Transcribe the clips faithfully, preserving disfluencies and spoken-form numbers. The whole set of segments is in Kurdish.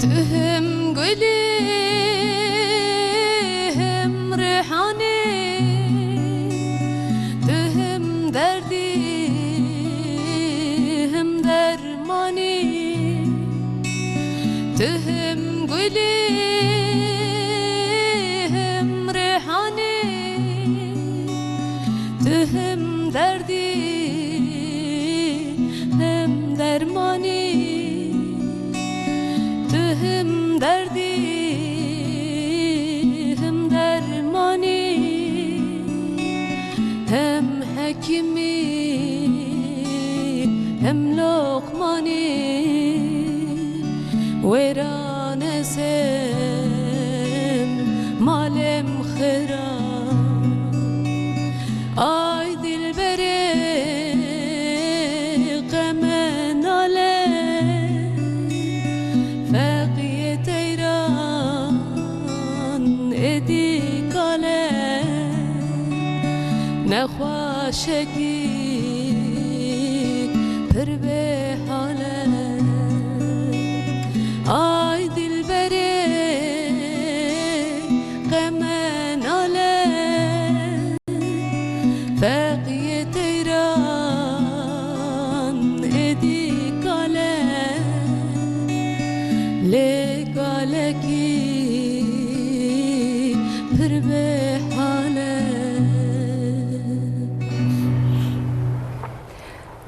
Tu him gulî, him rihanî, tu him derdî, him dermanî. Tu him gulî, him rihanî, tu him derdî, him dermanî. Tu him derdî, him dermanî, him hekîmî, him loqmanî. Wêran ez him, malê min xira. Ay dilberê, qe me nale, feqiyê teyran êdî kale, nexweşekî pir bêhale. Ay dilberê, qe me nale, feqiyê teyran êdî kale, lê kalekî pir bêhale.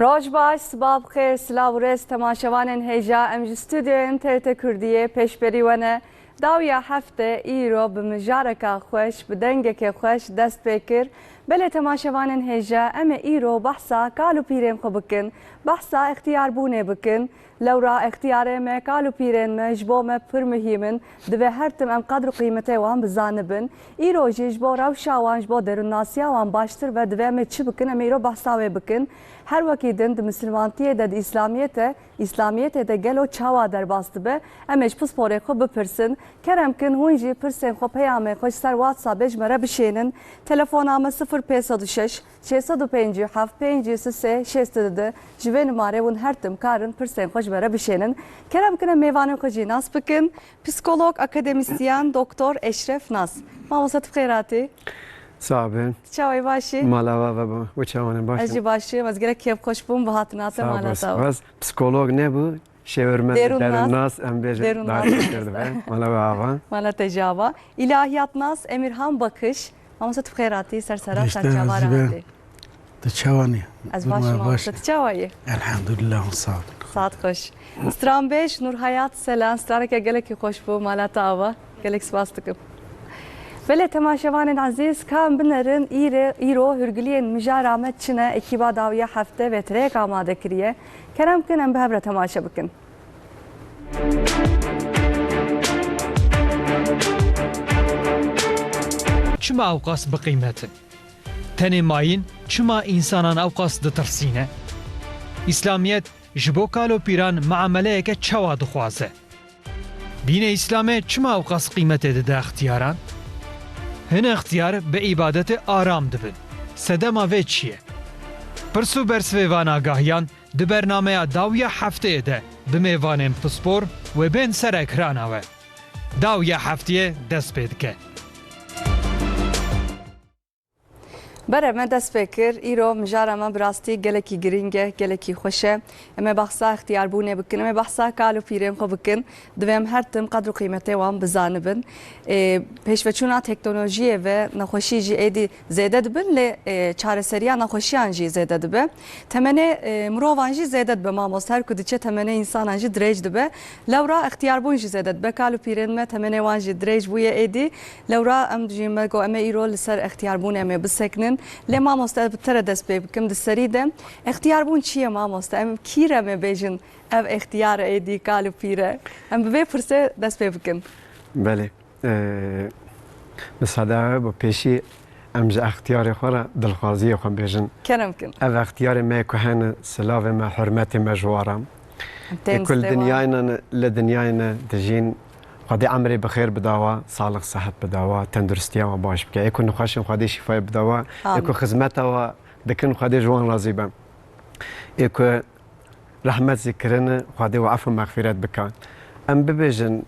Roj baş, siba bi xêr, silav û rêz temaşevanên hêja. Em ji stûdyoyên T R T Kurdiyê pêşberî we ne. Dawiya hefte îro bi mijareka xweş, bi dengekê xweş dest pê kir. Belê temaşevanên hêja, em ê îro behsa kal û pîrên xwe bikin, behsa extiyarbûnê bikin. Lewra extiyarê me, kal û pîrên me ji bo me pir muhîm in. Divê her tim em qedr û qîmetê wan bizanibin. Îro jî ji bo rewşa wan, ji bo derûnnasiya wan baştir ve divê em ê çi bikin, em ê îro behsa wê bikin. Her wekî din di misilmantiyê de, di îslamiyê de, Îslamiyetê de gelo çawa derbas dibe? Em ê ji pisporê xwe bipirsin. Kerem kin hûn jî pirsên xwe, peyamên xwe ji ser WhatsAppê ji me re bişênin. Telefona me sifir pênc sed û şeş, şêst sed û pêncî û heft, pêncî sê sê şêst û du. Ji vê numarê hûn her tim karin pirsên xwe ji me re bişênin. Kerem kin em mêvanên xwe jî nas bikin. Psîkolog, akademisyen, Doktor Eşref Nas. Mamoste, tu bi xêr hatî. Sax be. Tu çawa yî, baş î? Mala we ve bo. We çawan e, baş e? Ez jî baş im. Ez gelek kêfxweş bûm bi hatina te mala te. Spas. Psîkolog nebû, şêwirmend, derûnnas, em bêjin, derûnnas. Mala we ava. Mala te jî ava. Îlahiyatnas Emirhan Bakış. Mamoste, tu bi xêr hatî, ser sera, ser çava re hatî. Tu çawan î? Ez baş im, mamoste, tu çawa yî? Elhamdulillah, sax ol. Saet xweş. Stranbêj Nurhayat Selen, straneke gelekî xweş bû, mala te ava. Gelek spas dikim. Belê temaşevanên ezîz, ka em binerin îre, îro hûrgiliyên mijara me çi ne, ekîba Dawiya Hefte vê tirêk amade kiriye. Kerem kin em bi hev re temaşe bikin. Çima ewqas biqîmet in? Tenê mayîn çima însanan ewqas ditirsîne? Îslamiyet ji bo kal û pîran miameleyeke çawa dixwaze? Dînê Îslamê çima ewqas qîmetê dide extiyaran? Hin extiyar bi îbadetê aram dibin. Sedema vê çi ye? Pirs û bersivê van agahiyan di bernameya Dawiya Hefteyê de bi mêvanên pispor wê bên ser ekrana we. Dawiya Hefteyê dest pê dike. Berê me dest pê kir, îro mijara me bi rastî gelekî girîng e, gelekî xweş e. Em ê behsa extiyarbûnê bikin, em ê behsa kal û pîrên xwe bikin. Divê em her tim qedr û qîmetê wan bizanibin. Ê, pêşveçûna teknolojiyê ve nexweşî jî êdî zêde dibin, lê, ê, çareseriya nexweşiyan jî zêde dibe. Temenê, ê, mirovan jî zêde dibe, mamoste. Her ku diçe temenê însanan jî dirêj dibe. Lewra extiyarbûn jî zêde dibe. Kal û pîrên me temenê wan jî dirêj bûye êdî. Lewra em dijî me got, em ê îro li ser extiyarbûnê em ê bisekinin. Lê mamoste, ez bi te re dest pê bikim. Di serî de extiyarbûn çi ye mamoste? Em kî re em ê bêjin ev extiyar e êdî, kal û pîr e? Em bi vê pirsê dest pê bikin. Belê. Ee, misada we bo pêşî em ji extiyarê xwe re dilxwaziyê xwe bêjin. Kerem kin. Ev extiyarê me ku hene, silavê me, hurmetê me ji wa re. Ê ku li dinyayê ne, li dinyayê ne dijîn, Xwedê emrê bi xêr bida wa, salix sehet bida wa, tenduristiya wa baş bike. Ê ku nexweş in, Xwedê şîfayê bida wa. Ê ku xizmeta wa dikin, Xwedê ji wan razî be. Ê ku rehmet zî kirine, Xwedê wa efû mexfîret bike. Em bibêjin,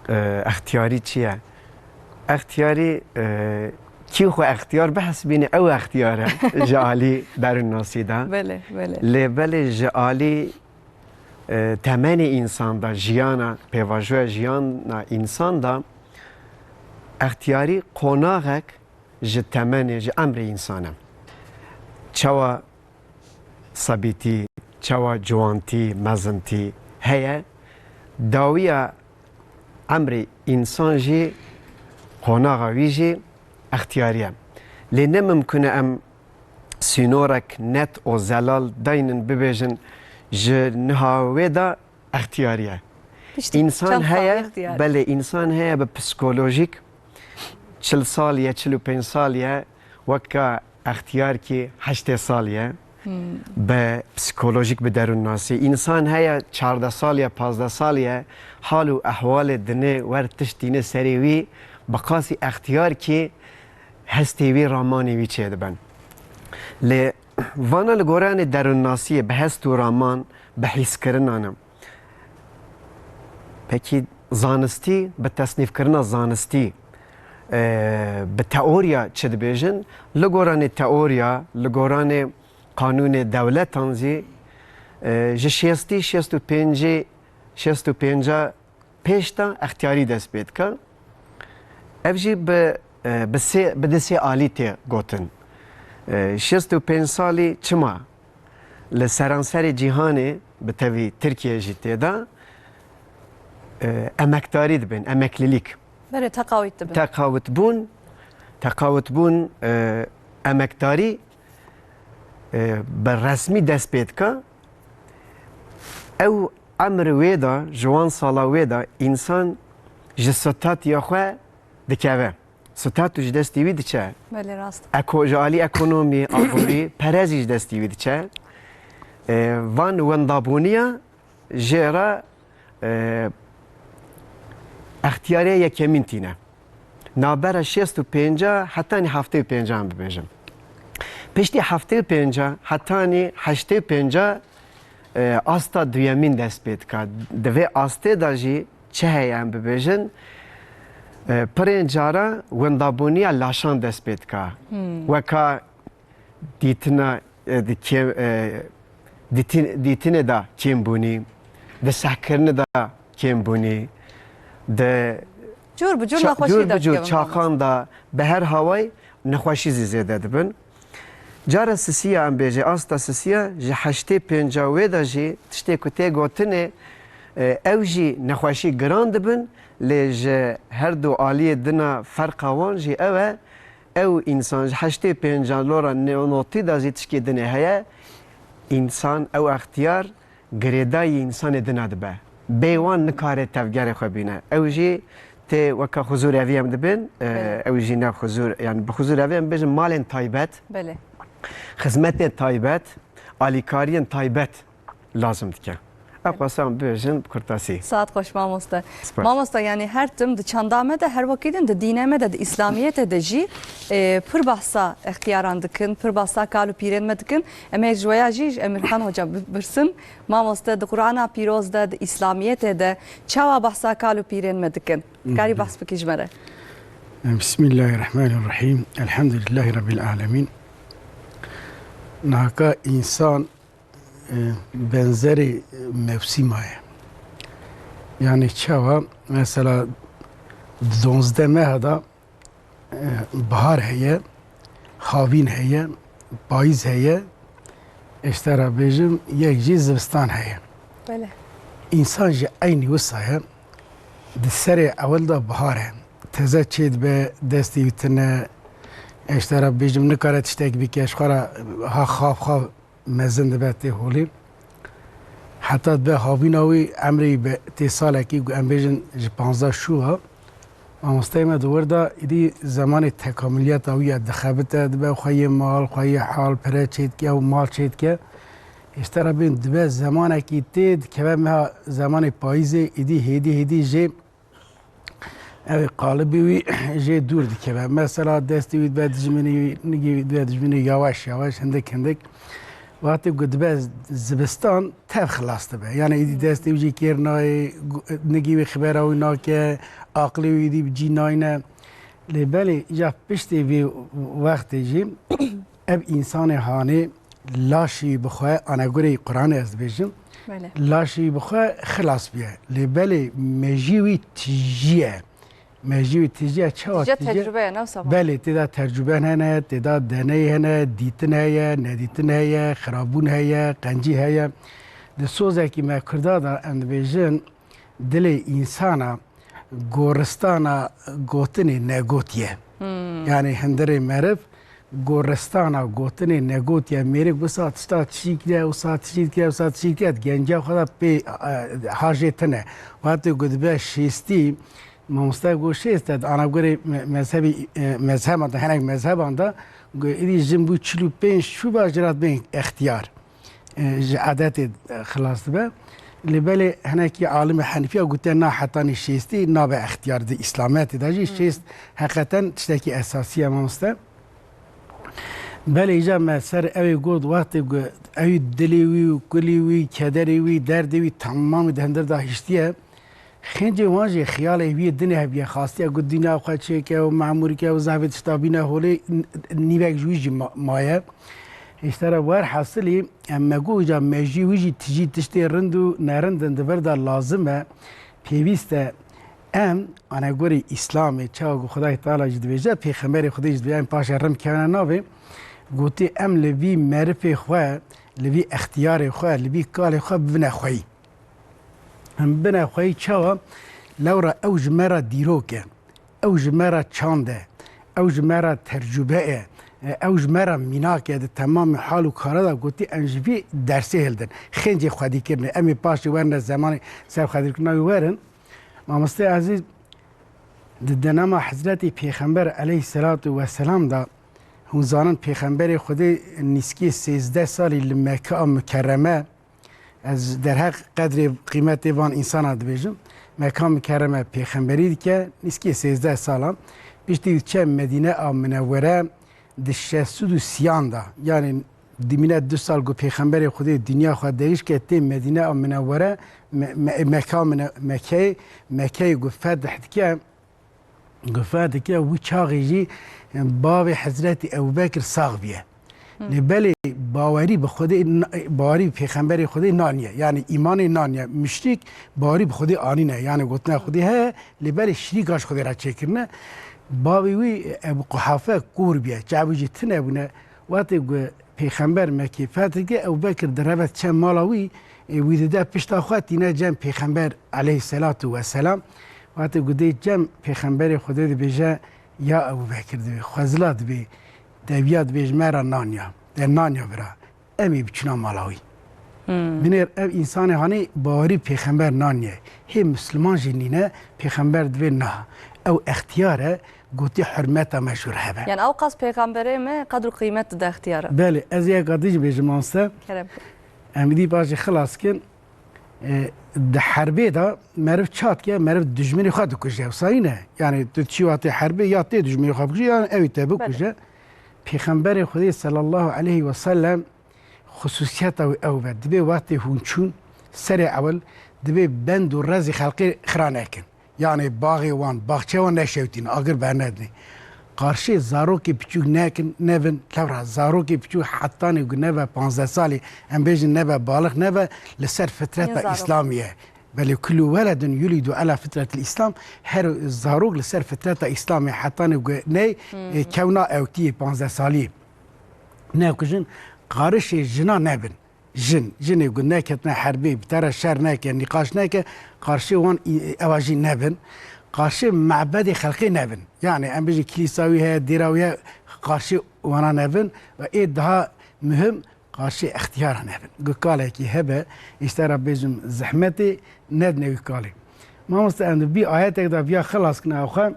e, extiyarî çi ye? Extiyarî, e, kî xwe extiyar bihesibîne, ew extiyar e ji alî derûnnasî de. Belê, belê. Lê belê ji alî, e, temenê însan de, jiyana, pêvajoya jiyana însan de, extiyarî qonaxek ji temenê, ji emrê însan e. Çawa sebîtî, çawa ciwantî, mezintî heye, dawiya emrê însan jî, qonaxa wî jî extiyarî ye. Lê ne mimkun e em sînorek net û zelal daynin bibêjin, ji niha wê de extiyarî ye. Piştî Însan çend heye, saxlê extiyarî? Belê, însan heye bi psikolojîk çil sal ye, çil û pênc sal ye, weka extiyarkî heştê sal ye. Hmm. Bi psikolojîk, bi derûnnasî. Însan heye çardeh sal ye, pazdeh sal ye, hal û ehwalê dinê wer tişt tîne serê wî, bi qasî extiyarkî hestê wî, ramanê wî çêdibin. Lê vana li goranê derûnnasiyê bi hest û raman, bi hîskirinan e. Pekî zanistî, bi tesnîfkirina zanistî, e, bi teoriya çi dibêjin? Li goranê teoriya, li goranê qanûnê dewletan zî, e, ji şêstî, şêst û pêncî, şêst û pênca pêş de extiyarî dest pê dike. Ev jî bi, e, bi sê, bi di sê alî tê gotin. E, şêst û pênc salî çima li seranserê cîhanê, bi tevî Tirkiye jî tê de, e, emekdarî dibin, emeklilîk. Belê, teqawît dibin. Teqawitbûn, teqawitbûn, e, emekdarî, e, bi resmî dest pê dike. Ew emr wê de, ji wan sala wê de, însan ji statûya xwe dikeve. Statû ji destê wî diçe. Belê, rast. Eko-, ji alî ekonomî, aborî, pere zî ji destê wî diçe. E, van wendabûniya jê re, e, extiyariya yekemîn tîne. Navbera şêst û pênca hetanî heftê û pênca em bibêjin. Piştî heftê û pênca hetanî heştê û pênca, e, asta duyemîn dest pê dika. Di vê astê de jî çi heye em bibêjin? E, pirên cara wendabûniya laşan dest pê dika. Hmm. Weka dîtina, e, di kêm-, e, dîtin-, dîtinê de kêmbûnî, di sehkirinê de kêmbûnî, di Cûr bi cûr ça-, nexweşî cûr bi cûr dikevin çaxan de, bi her hawayî nexweşî zî zêde dibin. Cara sisiya em bêjê, asta sisiya ji heştê pênca wê de jî tiştê ku tê gotinê, e, ew jî nexweşî giran dibin, lê ji her du aliyê dina ferqa wan jî ew e, ew însan ji heştê pênca lora neonotî de zî tişkê dinê heye, însan ew extiyar girêdayî însanê dina dibe. Bê wan nikare tevgerê xwe bîne. Ew jî tê weke huzûrevî em dibin, e, Belê. Ew jî ne huzûr, yani bi huzûrevî em bêjin malên taybet, Belê. Xizmetên taybet, alîkariyên taybet lazim dike. Ev xwestan bibêjin bi kurtasî. Saet xweş mamoste. Spas. Mamoste, yani her tim di çanda me de, her wekî din di dîne me de, di îslamiyetê de jî, e, pir behsa extiyaran dikin, pir behsa kal û pîrên me dikin. Em ê ji weya jî ji Emirxan Hoca bi-, birsin. Mamoste, di Qur'ana Pîroz de, di îslamiyetê de çawa behsa kal û pîrên me dikin? Karî behs bikî ji me re. Bismillahirrahmanirrahim. Elhamdülillahi Rabbil alemin. Naka însan e, benzerê, e, mewsîma ye. Yani çawa? Mesela di donzdeh meha de, e, bahar heye, havîn heye, payîz heye, işte ra bêjim, yek jî zivistan heye. Belê. Însan jî eynî wisa ye. Di serê ewil de bahar e. Teze çêdibe, destê wî tune, işte ra bêjim, nikare tiştek bike, ji xwe re ha xav xav mezin dibe tê holê. Heta dibe havîna wî, emrê wî be tê salekî, ku em bêjin ji panzdeh şûva. Mamosteyê me di wir de, îdî zemanê tekamiliyeta wî ye, dixebite, dibe xwe yê mal, xwe yê hal, pere çêdike û mal çêdike. Hêşte re bên dibe zemanekî tê, dikeve meha zemanê payîzê, îdî hêdî hêdî jê Ew ê qalibê wî jê dûr dikeve. Mesela destê wî dibe dijminê wî, nigê wî dibe dijminê wî, yawaş yawaş, hindik hindik. Wextê ku dibe zibistan tev xilas dibe. Yani êdî destê wî jî kêr nayê, gu-, nigî wî xibera wî nake, aqilê wî êdî bi cî nayne. Lê belê îca piştê vê wextê jî ev însanê hanê laşî wî bi xwe, anegurê Quranê ez dibêjim, Belê. laşî wî bi xwe xilas bûye. Lê belê mejî wî tijî ye. Mejî wî tijî ye, çawa Tijî ye? tecrube ye, ne wisa Belê, tê de tecrûben hene, tê de deney hene, dîtin heye, nedîtin heye, xirabûn heye, qencî heye. Di sozekî me Kurda de em dibêjin, dilê însana goristana gotinê negotiye. Hmm. Yani hundirê meriv goristana gotinê negotiye. Mêrik wisa tişta tişî kiriye, wisa tişî kiriye, wisa tişî kiriye. Genciya xwe de pê, e, hajê tine. Wextê ku dibe şêstî, Mamoste got şêst e, ana gorê me-, mezhebî, e, mezheban de, hinek mezheban de, got, êdî jin bû çil û pênc şûba jê re dibên extiyar. E, ji edetê, e, xilas dibe. Lê belê hinekî alimê Henîfiya gotiye na hetanî şêstî nabe extiyar di Îslametê de jî. Hmm. Şêst heqeten tiştekî esasî ye mamoste. Belê îca me ser ew ê got wextê ku ew dilê wî û kulî wî, kederê wî, derdê wî temamî di hundir de hiştiye. Xêncê wan jî xiyalê wî yê dinê hebiye, xastiye ku dinya xwe çêke û memûrke û zehfê tişta bîne holê, n-, nîvek ji wî jî ma-, maye. Îşte re werhasilî em me got îca mejî wî jî tijî tiştê rind û nerind in, di vir de lazim e, pêwîst e em anegorê Îslamê, çawa ku Xwedayê Teala jî dibêje, Pêxemberê Xwedê jî dibêje, em paşê rim kevine navê, gotî em li vî merifê xwe, li vî extiyarê xwe, li vî kalê xwe bibine xweyî. Em bine xweyî çawa? Lewra ew ji me re dîrok e, ew ji me re çand e, ew ji me re tercûbe ye, ew ji me re mînak e. Di temamê hal û kara de gotî em ji vî dersê hildin. Xêncê xwedîkirinê. Em ê paşê werin de zemanê ser xwedîkirina wî werin. Mamoste ezîz, di denema Hezretî Pêxember eleyhîsselatu wesselam de, hûn zanin Pêxemberê Xwedê nîskî sêzdeh salî li Mekka Mukerreme, Ez derheq qedrê, qîmetê van însana dibêjim. Mekam Mikerreme pêxemberî dike, nîskî sêzdeh salan. Piştî diçe Medîne a Minewwere di şeş sed û sîyan de, yanî dimîne du sal ku pêxemberê Xwedê dinya xwe degîş ke tê Medîne a Minewwere, Me-, Me-, Meka Mine-, Mekeyê, Mekeyê ku fetih dike, Gufe dike, wî çaxê jî bavê Hezretî Ebûbekir sax bûye. Hı. Lê belê bawerî bi Xwedê, bawerî bi Pêxemberê Xwedê naniye. Yanî îmanê naniye. Müşrîk bawerî bi Xwedê anîne. Yanî gotina Xwedê heye, lê belê şirîka ji Xwedê re çêkirine. Bavê wî Ebû Quhafe kûr bûye. Çavê jî tune bûne. Wextê ku Pêxember Mekê feth dike, Ebu Bekir direve diçe mala wî, ê, wî dide pişta xwe tîne cem Pêxember aleyhisselatu vesselam. Wextê ku dê cem Pêxemberê Xwedê dibêje, ya Ebu Bekir dibê, xwezila dibê, deviya dibê ji me re nanya, de nanya vira, em ê biçûna mala wî. Hmm. Binêr ev însanê hanê bawerî Pêxember naniye. Hê Misliman jî nîne, Pêxember dibê na. Ew extiyar e, Gotî hurmeta me jûr hebe. Yani ew qas pêxemberê me qedr û qîmet dide extiyara. Belê, ez yeka din jî bêjim mamoste. Kerem. Em dî paşê xilas kin. E, di herbê de meriv çat ke, meriv dijminê xwe dikuje. Wisa nîne. Yani tu çi wextê herbê ya tê dijminê xwe bikuje, yan ew te bikuje. Belê. Pêxemberê Xwedê sallallahu aleyhi ve sellem Xusûsiyeta wî ew be, dibê wextê hûn çûn serê ewil, dibê bend û rezî xelqê xira nekin. Yanê baxê wan, baxçeya wan neşewtîn, agir bernedinê. Qarşê zarokê piçûk nekin, nevin, lewra zarokê piçûk hetanê ku nebe panzdeh salî, em bêjin nebe balix nebe, li ser fitreta Îslamî ye. Belê kullu weledin yulîdu ela fitretil Îslam, her zarok li ser fitreta Îslamê hetanê ku ney, e, kewna ewtiyê panzdeh salî. Ne ku jin qarişê jina nebin. Jin, jinê ku neketine herbê, bi te re şer neke, nîqaş neke, qarşê wan î-, ewa jî nebin. Qarşê mebedê xelqê nebin. Yani em bijî kilîsa wî heye, dêra wî heye, qarşê wana nebin. Ve ê daha muhim, qarşê extiyara nebin. Ku kalekî hebe, îşte ra bêjim zehmetê, nedine wî kalê. Mamoste em di vî ayetek de viya xilas kine xwe.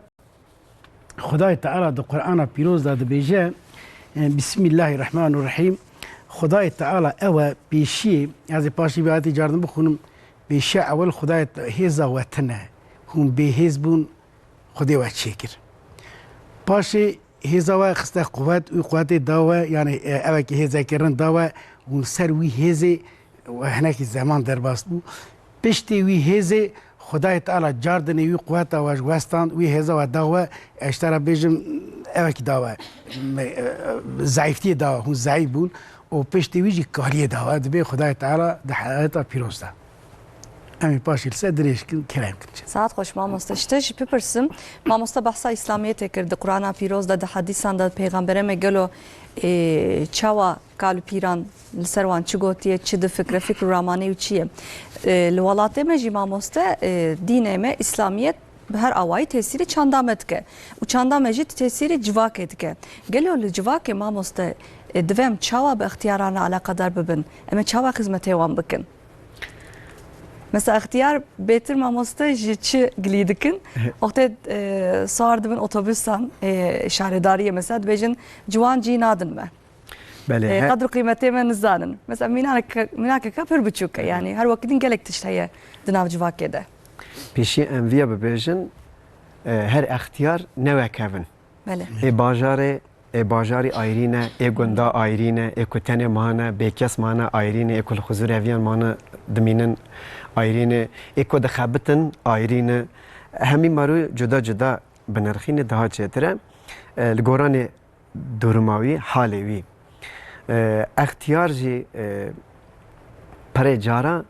Xwedayê Teala di Qur'ana Pîroz de dibêje, e, Bismillahirrahmanirrahim. Xwedayê Teala ew e pêşiyê, ez ê paşî vê ayetê carin bixwînim, pêşiya ewil Xwedayê Te-, hêza we tune. Hûn bêhêz bûn, Xwedê we çêkir. Paşê hêza we xiste quwet û quwetê da we, yani, e, ew e ki hêzeke rind da we, Hûn ser wî hêzê we hinekî zeman derbas bû. Piştî wî hêzê Xwedayê Teala cardinê wî quweta we ji we stand, wî hêza we da we, ez ji te re bêjim, evekî da we. Me-, e, zayîftiyê da we, hûn zayîf bûn û piştî wî jî kariyê da we. Dibê Xwedayê Teala di heyata pîroz de. Em ê paşî li ser dirêj kin, kerem kin. Saet xweş mamoste. Ji te jî bipirsim, mamoste behsa Îslamiyetê kir, di Qur'ana Pîroz de, di hedîsan de, pêxembere me gelo, ê, çawa kal û pîran li ser wan çi gotiye, çi difikre, fikr û ramanê wî çi ye? Ê, li welatê me jî mamoste, ê, dînê me, Îslamiyet, bi her awayî tesîrî çanda me dike. Û çanda me jî tesîrî civakê dike. Gelo li civakê mamoste, ê, divê em çawa bi extiyaran re eleqedar bibin? Em ê çawa xizmetê wan bikin? Mesela extiyar bêtir mamoste ji çi gilî dikin? Wextê, e, sar dibin otobûsan, e, şaredariyê mesela dibêjin, ciwan cî nadin me. Belê, E, he- qedr û qîmetê me nizanin. Mesela mînake-, mînakeke pir biçûk e. Belê. Yani her wekî din gelek tişt heye di nav civakê de. Pêşî em viya bibêjin, e, her extiyar ne wek hev in. Belê. Ê bajarê, ê bajarî ayrî ne, ê gunda ayrî ne, ê ku tenê mane, bêkes mane ayrî ne, ê ku li xuzûr eviyan mane dimînin ayrî ne, ê ku dixebitin ayrî ne. Hemî marû cuda cuda binirxîne, daha çêtir e. E, li goranê duruma wî, halê wî. E, extiyar jî, e, pirê cara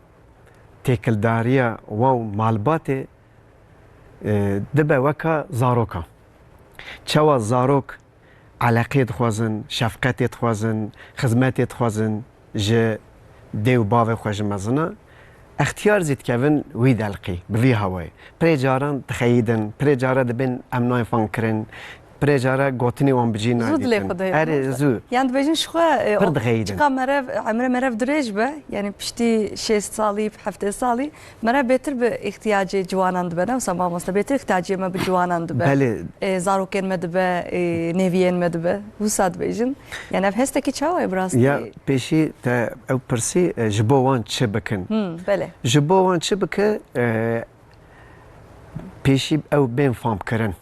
têkildariya wan û malbatê, e, dibe weka zaroka. Çawa zarok eleqê dixwazin, şefqetê dixwazin, xizmetê dixwazin ji dê û bavê xwe ji mezina, extiyar zî dikevin wî delqî, bi vî hawayê. Pirê caran dixeyidin, pirê cara dibên em nayên fam kirin, pirê cara gotinê wan bi cî Zû dilê nadîtin. Xwe dihêlin. Erê, zû. Yan dibêjin ji xwe, e, Pir o, dixeyidin. Çiqa merev, emre merev dirêj be, yani piştî şêst salî, heftê salî, merev bêtir bi îhtiyacê ciwanan dibe, ne wisa mamoste, bêtir îhtiyacê me bi ciwanan dibe. Belê. E, zarokên me dibe, e, nêviyên me dibe. Wisa dibêjin. Yani ev hestekî çawa ye bi rastî? Ya pêşî te ew pirsî, e, ji bo wan çi bikin? Hmm, belê. Ji bo wan çi bike, e, pêşî ew bên famkirin.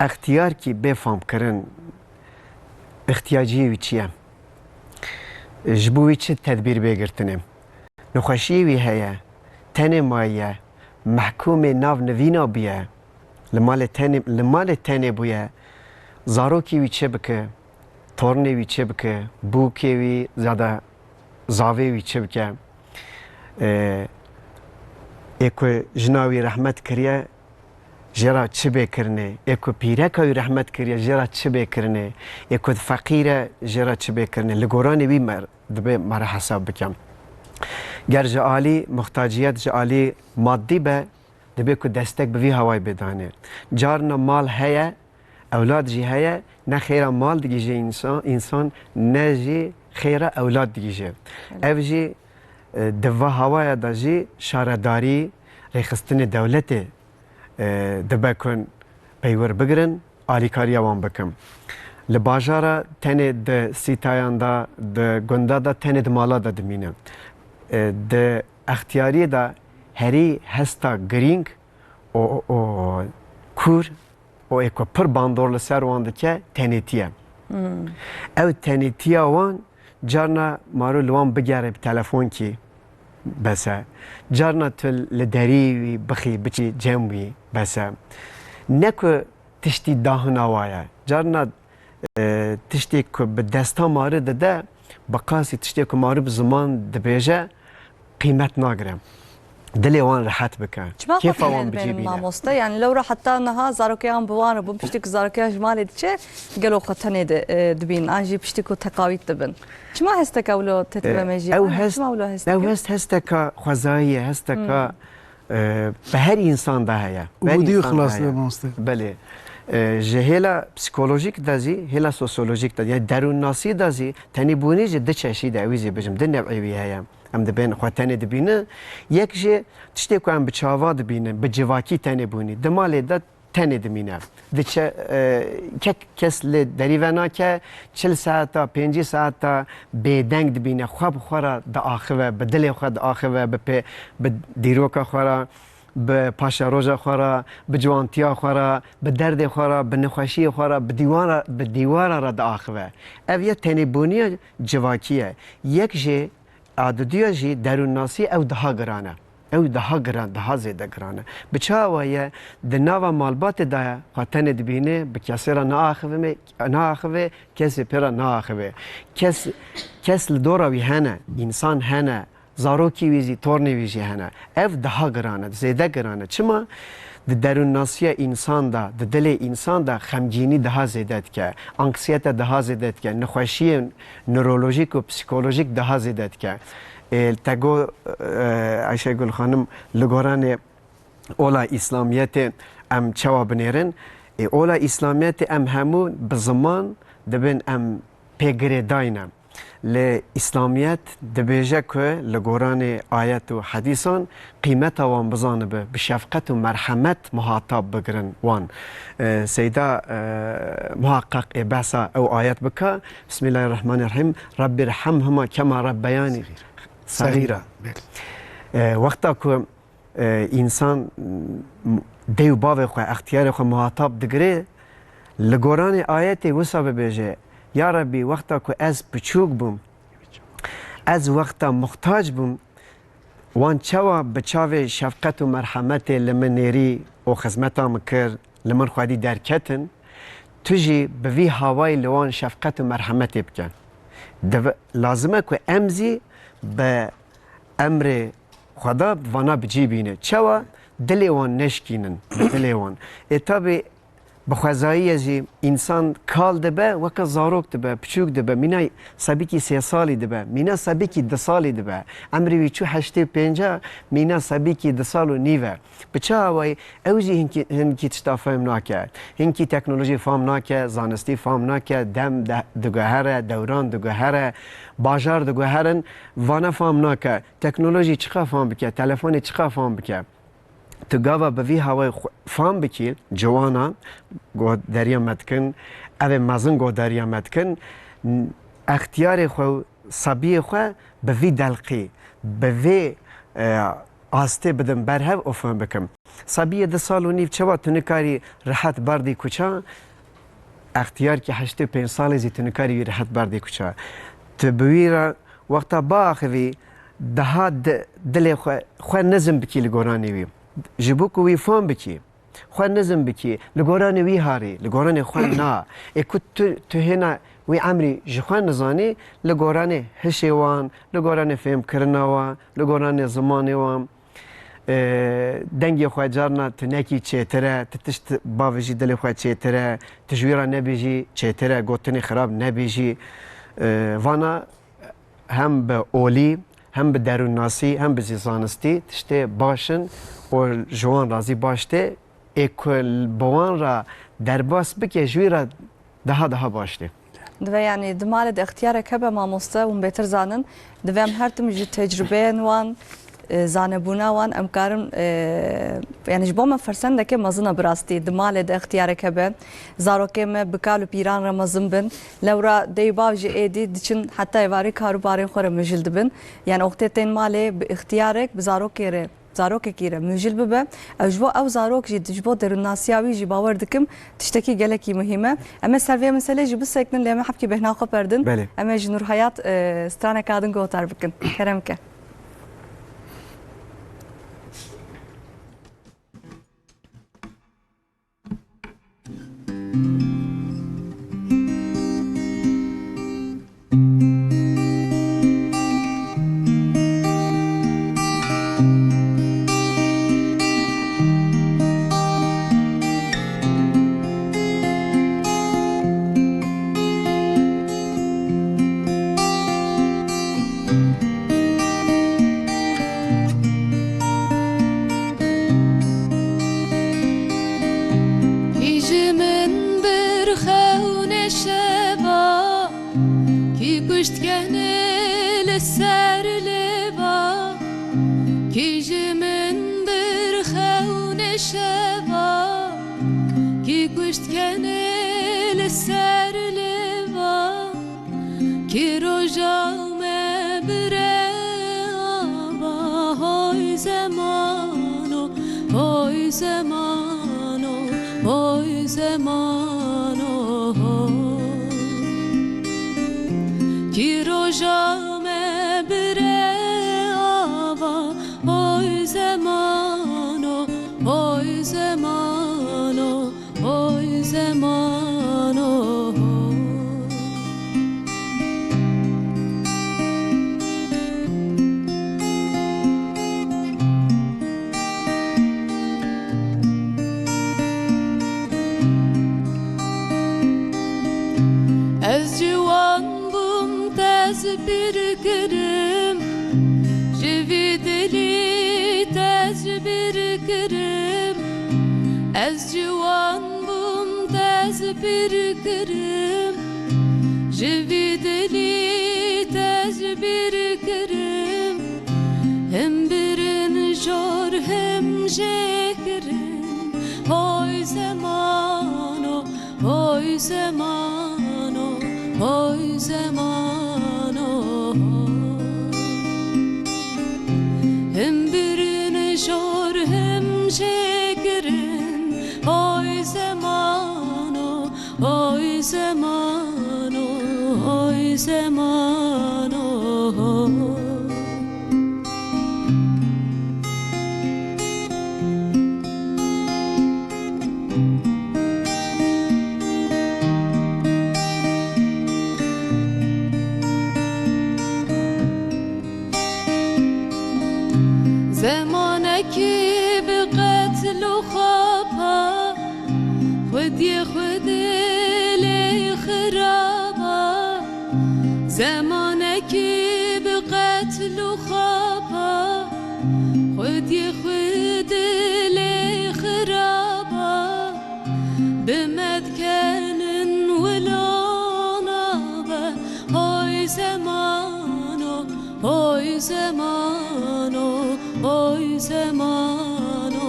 Extiyarkî bê famkirin, îhtiyaciyê wî çi ye? Ji bo wî çi tedbîr bê girtinê? Nexweşiyê wî heye, tenê maye, mehkûmê nav nivîna bûye, li malê tenê, li malê tenê bûye, zarokê wî çi bike, tornê wî çi bike, bûkê wî ya da zavê wî çi bike? Ê, ê ku jina wî rehmet kiriye, jê re çi bê kirinê? Ê ku pîreka wî rehmet kiriye, jê re çi bê kirinê? Ê ku feqîr e, jê re çi bê kirinê? Li goranê wî me dibe me re hesab bikin. Ger ji alî muhtaciyet, ji alî maddî be, dibe ku destek bi vî hawayî bê danê. Carna mal heye, ewlad jî heye, ne xêra mal digihîje însan, însan ne jî xêra ewlad digihîje. Belê. Ev jî, e, di va hawaya de jî şaredarî, rêxistinê dewletê, e, dibe ku peywir bigirin, alîkariya wan bikin. Li bajara tenê di sîtayan de, di gunda de, tenê di mala de dimîne. E, di extiyariyê de herî hesta girîng û, û kûr û ê ku pir bandor li ser wan dike, tenêtî ye. Hmm. Ew tenêtiya wan carna marû li wan bigere bi telefonkî bes e. Carna tu li derî wî bixî, biçî cem wî bes e. Ne ku tiştî dahina wa ye. Carna, e, tiştê ku bi desta marî dide, bi qasî tiştê ku marî bi ziman dibêje, qîmet nagire. Dilê wan rehet bike. Çima xwe Kêfa wan tenê bi cî dibênin bîne. Mamoste? Yani lewra heta niha zarokeyan bi wan re bûn. Piştî ku zarokeyan ji malê diçe, gelo xwe tenê di, e, dibînin. An jî piştî ku teqawît dibin. Çima hesteka wilo tê E, dibe me jî? ew An hest, çima wilo hest ew dike? hest hesteka xwezayî ye, hesteka, Hmm. e, bi her însan de heye. Bi her Umudî însan de xilas heye. dibe mamoste. Belê. E, ji hêla psîkolojîk de zî, hêla sosyolojîk de, yani derûnnasî de zî, tenêbûnî jî di çeşî de, ewî zî bijim, di new'ê wî heye. Em dibên xwe tenê dibînin. Yek jî tiştê ku em bi çava dibînin, bi civakî tenê bûnî. Di malê de tenê dimîne. Diçe, e, kek kes li derî venake, çil saeta, pêncî saeta bêdeng dibîne. Xwe bi xwe re diaxive, bi dilê xwe diaxive, bi pê, bi dîroka xwe re, bi paşeroja xwe re, bi ciwantiya xwe re, bi derdê xwe re, bi nexweşiyê xwe re, bi dîwara, bi dîwara re diaxive. Ev ya tenêbûniya civakî ye. Yek jê, a diduya jî derûnnasî ew daha giran e. Ew daha giran, daha zêde giran e. Bi çawa ye? Di nava malbatê de ye, xwe tenê dibîne, bi kesê re naaxive, naaxive, kesê pê re naaxive. Kes, kes li dora wî hene, însan hene, zarokî wî jî, tornê wî jî hene. Ev daha giran e, zêde giran e. Çima? Di derûnnasiya însan de, di dilê însan de xemgînî daha zêde dike, anksiyete daha zêde dike, nexweşiyên newrolojîk û psîkolojîk daha zêde dike. Ê, te got, e, Ayşegul xanim, li goranê ola Îslamiyetê em çawa binêrin? Ê, ola Îslamiyetê em hemû bi ziman dibin em pê girêdayî ne. Lê Îslamiyet dibêje ku li goranê ayet û hedîsan qîmeta wan bizanibe, bi şefqet û merhemet muhatab bigirin wan. E, Seyda, e, muhaqqeq ê behsa ew ayet bike, Bismillahirrahmanirrahîm, Rabbî rehemhuma kema rebbeyanî Saxîra. Saxîra. E, wexta ku e, însan, m-, dê û bavê xwe, extiyarê xwe muhatab digire, li goranê ayetê wisa bibêje, Ya Rebbî, wexta ku ez piçûk bûm, ez wexta muxtac bûm, wan çawa bi çavê şefqet û merhemetê li min nêrî û xizmeta min kir, li min xwedî derketin, tu jî bi vî hawayî li wan şefqet û merhemetê bike. Div-, lazim e ku em zî bi emrê Xweda vana bi cî bîne. Çawa? Dilê wan neşkînin, dilê wan. Ê tabî bi xwezayiyê jî însan kal dibe, weke zarok dibe, piçûk dibe, mîna sebîkî sê salî dibe, mîna sebîkî du salî dibe. Emrê wî çû heştê pênca, mîna sebîkî du sal û nîv e. Bi çi awayî? Ew jî hinkî, hinkî tişta fehm nake. Hinkî teknolojî fam nake, zanistî fam nake, dem de, diguhere, dewran diguhere, bajar diguherin, vana fam nake. Teknolojî çiqa fam bike, telefonê çiqa fam bike. Tu gava bi vî hawayê xwe fam bikî, ciwana, go deriya me dikin, ev ê mezin go deriya me dikin, n-, extiyarê xwe û sebiyê xwe bi vî delqî, bi vî, e, astê bidin berhev û fam bikim. Sebiyê du sal û nîv çawa tu nikarî rehet berdî kuça, extiyarkî heştê û pênc salî zî tu nikarî wî rehet berdî kuça. Tu bi wî re wexta biaxivî, daha di-, dilê xwe, xwe nizm bikî li goranê wî. Ji bo ku wî fam bikî, xwe nizm bikî, li goranê wî harî, li goranê xwe na. Ê ku tu, tu hêna wî emrî ji xwe nizanî, li goranê hişê wan, li goranê fêmkirina wan, li goranê zimanê wan, e, dengê xwe carna tu nekî çêtir e, tu tişt bavêjî dilê xwe çêtir e, tu ji wî re nebêjî çêtir e, gotinê xirab nebêjî. E, vana hem bi olî, hem bi derûnnasî, hem bi zî zanistî tiştê baş in û ji wan re zî baş tê. Ê ku bi wan re derbas bike, ji wî re daha daha baş tê. Divê, yanî, di malê de extiyarek hebe, mamoste, hûn bêtir zanin. Divê em her tim ji tecrubeyên wan, e, zanebûna wan, em karin, e, yanî, ji bo me fersendeke mezin e bi rastî. Di malê de extiyarek hebe, zarokê me bi kal û pîran re mezin bin. Lewra dey û bav jî êdî diçin heta êvarî kar û barên xwe re mijil dibin. Yanî, wextê tên malê bi extiyarek, bi zarokê re zarokekî re mijil bibe. Ew ji bo ew zarok jî, ji bo derûnnasiya wî jî bawer dikim tiştekî gelekî muhîm e. Em ê ser vê meselê jî bisekinin, lê em ê hebkî bêhna xwe perdin. Belê. Em ê ji Nûrheyat, e, straneka din guhdar bikin. Kerem ke. Kî ji min bir xewnê şeva, kî kuşt kenê li ser lêva, kî ji min bir xewnê şeva, kî kuşt kenê li ser lêva. Kî roja me bire ava, hoy zemano, Oy zemano, oy zemano, kî roja me bire ava. Oy zemano, oy zemano, oy zemano. Ez ciwan bûm, te ez pîr kirim, ji vî dilî te ez pîr kirim. Ez ciwan bûm, te ez pîr kirim, ji vî dilî te ez pîr kirim. Him birin jor him jê kirin. Oy zemano, oy zemano, oy zemano. Him birin jor him jê kirin. Oy zemano, oy zemano, oy zemano. Zemanekî bi qetl û xapa, xwediyê xwe dilê xiraba. Zemanekî bi qetl û xapa, xwediyê xwe dilê xiraba. Bi me dikenin wilo nabe. Oy zemano, oy zemano, oy zemano.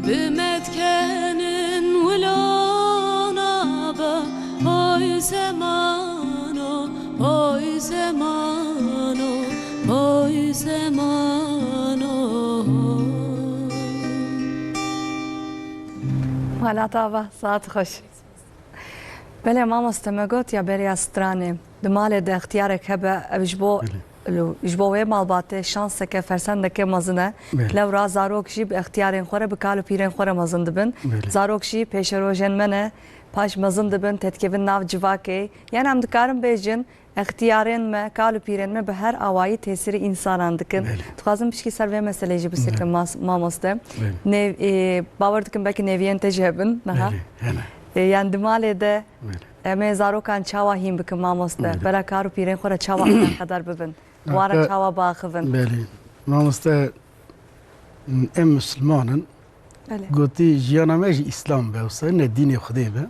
Bi me dikenin wilo nabe. Oy zemano, oy zemano, oy zemano. Mala te ava, saet xweş. Belê mamoste, me got ya beriya stranê, di malê de extiyarek hebe, ev ji bo, Belê. Lo, ji bo wê malbatê şanseke, fersendeke mezin e. Belê. Lewra zarok jî bi extiyarên xwe re, bi kal û pîrên xwe re mezin dibin. Belê. Zarok jî pêşerojên me ne, paş mezin dibin, têdikevin nav civakê. Yani em dikarin bêjin, extiyarên me, kal û pîrên me bi her awayî tesîrî însanan dikin. Belê. Dixwazim pişkî ser vê meseleyê jî bisekrim, Belê. mas-, mamoste. Belê. Nêv-, e, bawer dikim belkî nêviyên te jî hebin niha. Belê, hene. E, yani di malê de Belê. em ê zarokan çawa hîn bikin mamoste? Belê. Bera kar û pîrên xwe re çawa alaqedar bibin? Wara Hatta çawa biaxivin? Belê. Mamoste, em Musulman in. Belê. Gotî, jiyana me jî Îslam be, wisa ne dînê Xwedê be.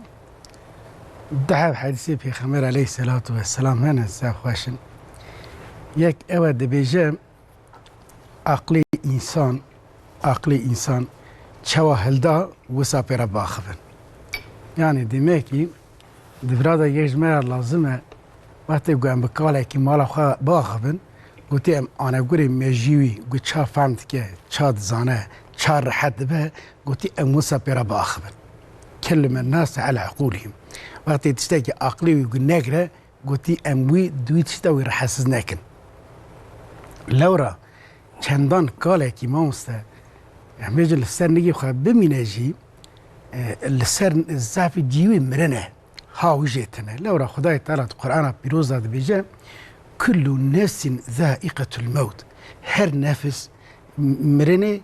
Du heb hedîsê Pêxember aleyhisselatu vesselam hene, zaf xweş in. Yek ew e, dibêje, aqlê însan, aqlê însan çawa hilda, wisa pê re biaxivin. Yani demek ki, Di vira de yek ji me re lazim e, wextê ku em bi kalekî mala xwe biaxivin, gotî em anegurê mejiyê wî ku ça fehm dike, ça dizane, ça rehet dibe, gotî em wisa pê re biaxivin. Kellem en-nase ala uqûlihim. Wextê tiştekî aqlê wî ku negre, gotî em wî di wî tişta wî rehetsiz nekin. Lewra çendan kalekî mamoste, em bêjin li ser nigê xwe bimîne jî, e, li ser zafî cî wî mirin e. Ha wî jê tune. Lewra Xwedayê Teala di Qur'ana Pîroz de dibêje, "Kullu nefsin zaiqetul mewt." Her nefis m-, mirinê,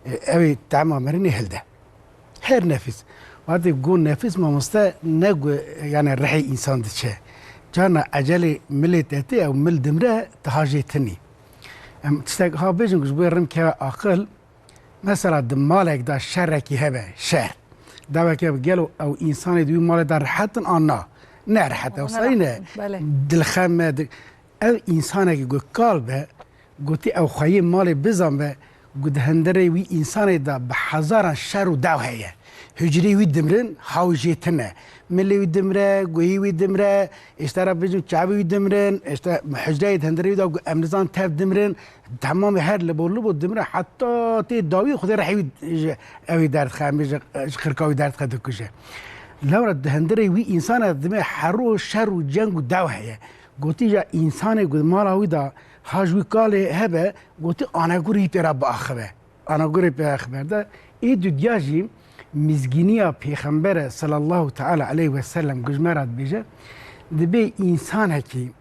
e, ew ê tema mirinê hilde. Her nefis. Wextê got nefis mamoste ne got, yani rihê însan diçe. Carna ecelê milê te tê, ew mil dimre, tu ha jê tunî. Em tiştek ha bêjin ku ji bo rim keve aqil, mesela di malek de şerekî hebe, şer. Daweke bi gelo ew însanê di wî malê de rehet in an na? Ne rehet e, Ama ne wisa ne? Rehet in, belê. Dilxem e, di-, ev însanekî ku kal be, gotî ew xweyê malê bizan be, ku di hundirê wî însanê de bi hezaran şer û daw heye. Hucrê wî dimrin, haw jê tine. Milê wî dimre, guhî wî dimre, îşte re bijim çavê wî dimrin, îşte hucreyê di hundirê wî de ku em nizan tev dimrin, temamê her libo libo dimre, heta tê dawî Xwedê rehê wî ji ew ê derdixe, em bêjin ji xirka wî derdixe dikuje. Lewra di hundirê wî însana dimê hero şer û ceng û dew heye. Gotî ja însanê ku di mala wî de ha ji wî kalê hebe, gotî anegurê wî pê re biaxive. Anagorê pêxember de ê dudiya jî mizgîniya pêxembere sallallahu teala aleyhi ve sellem ku ji me re dibêje, dibê însanekî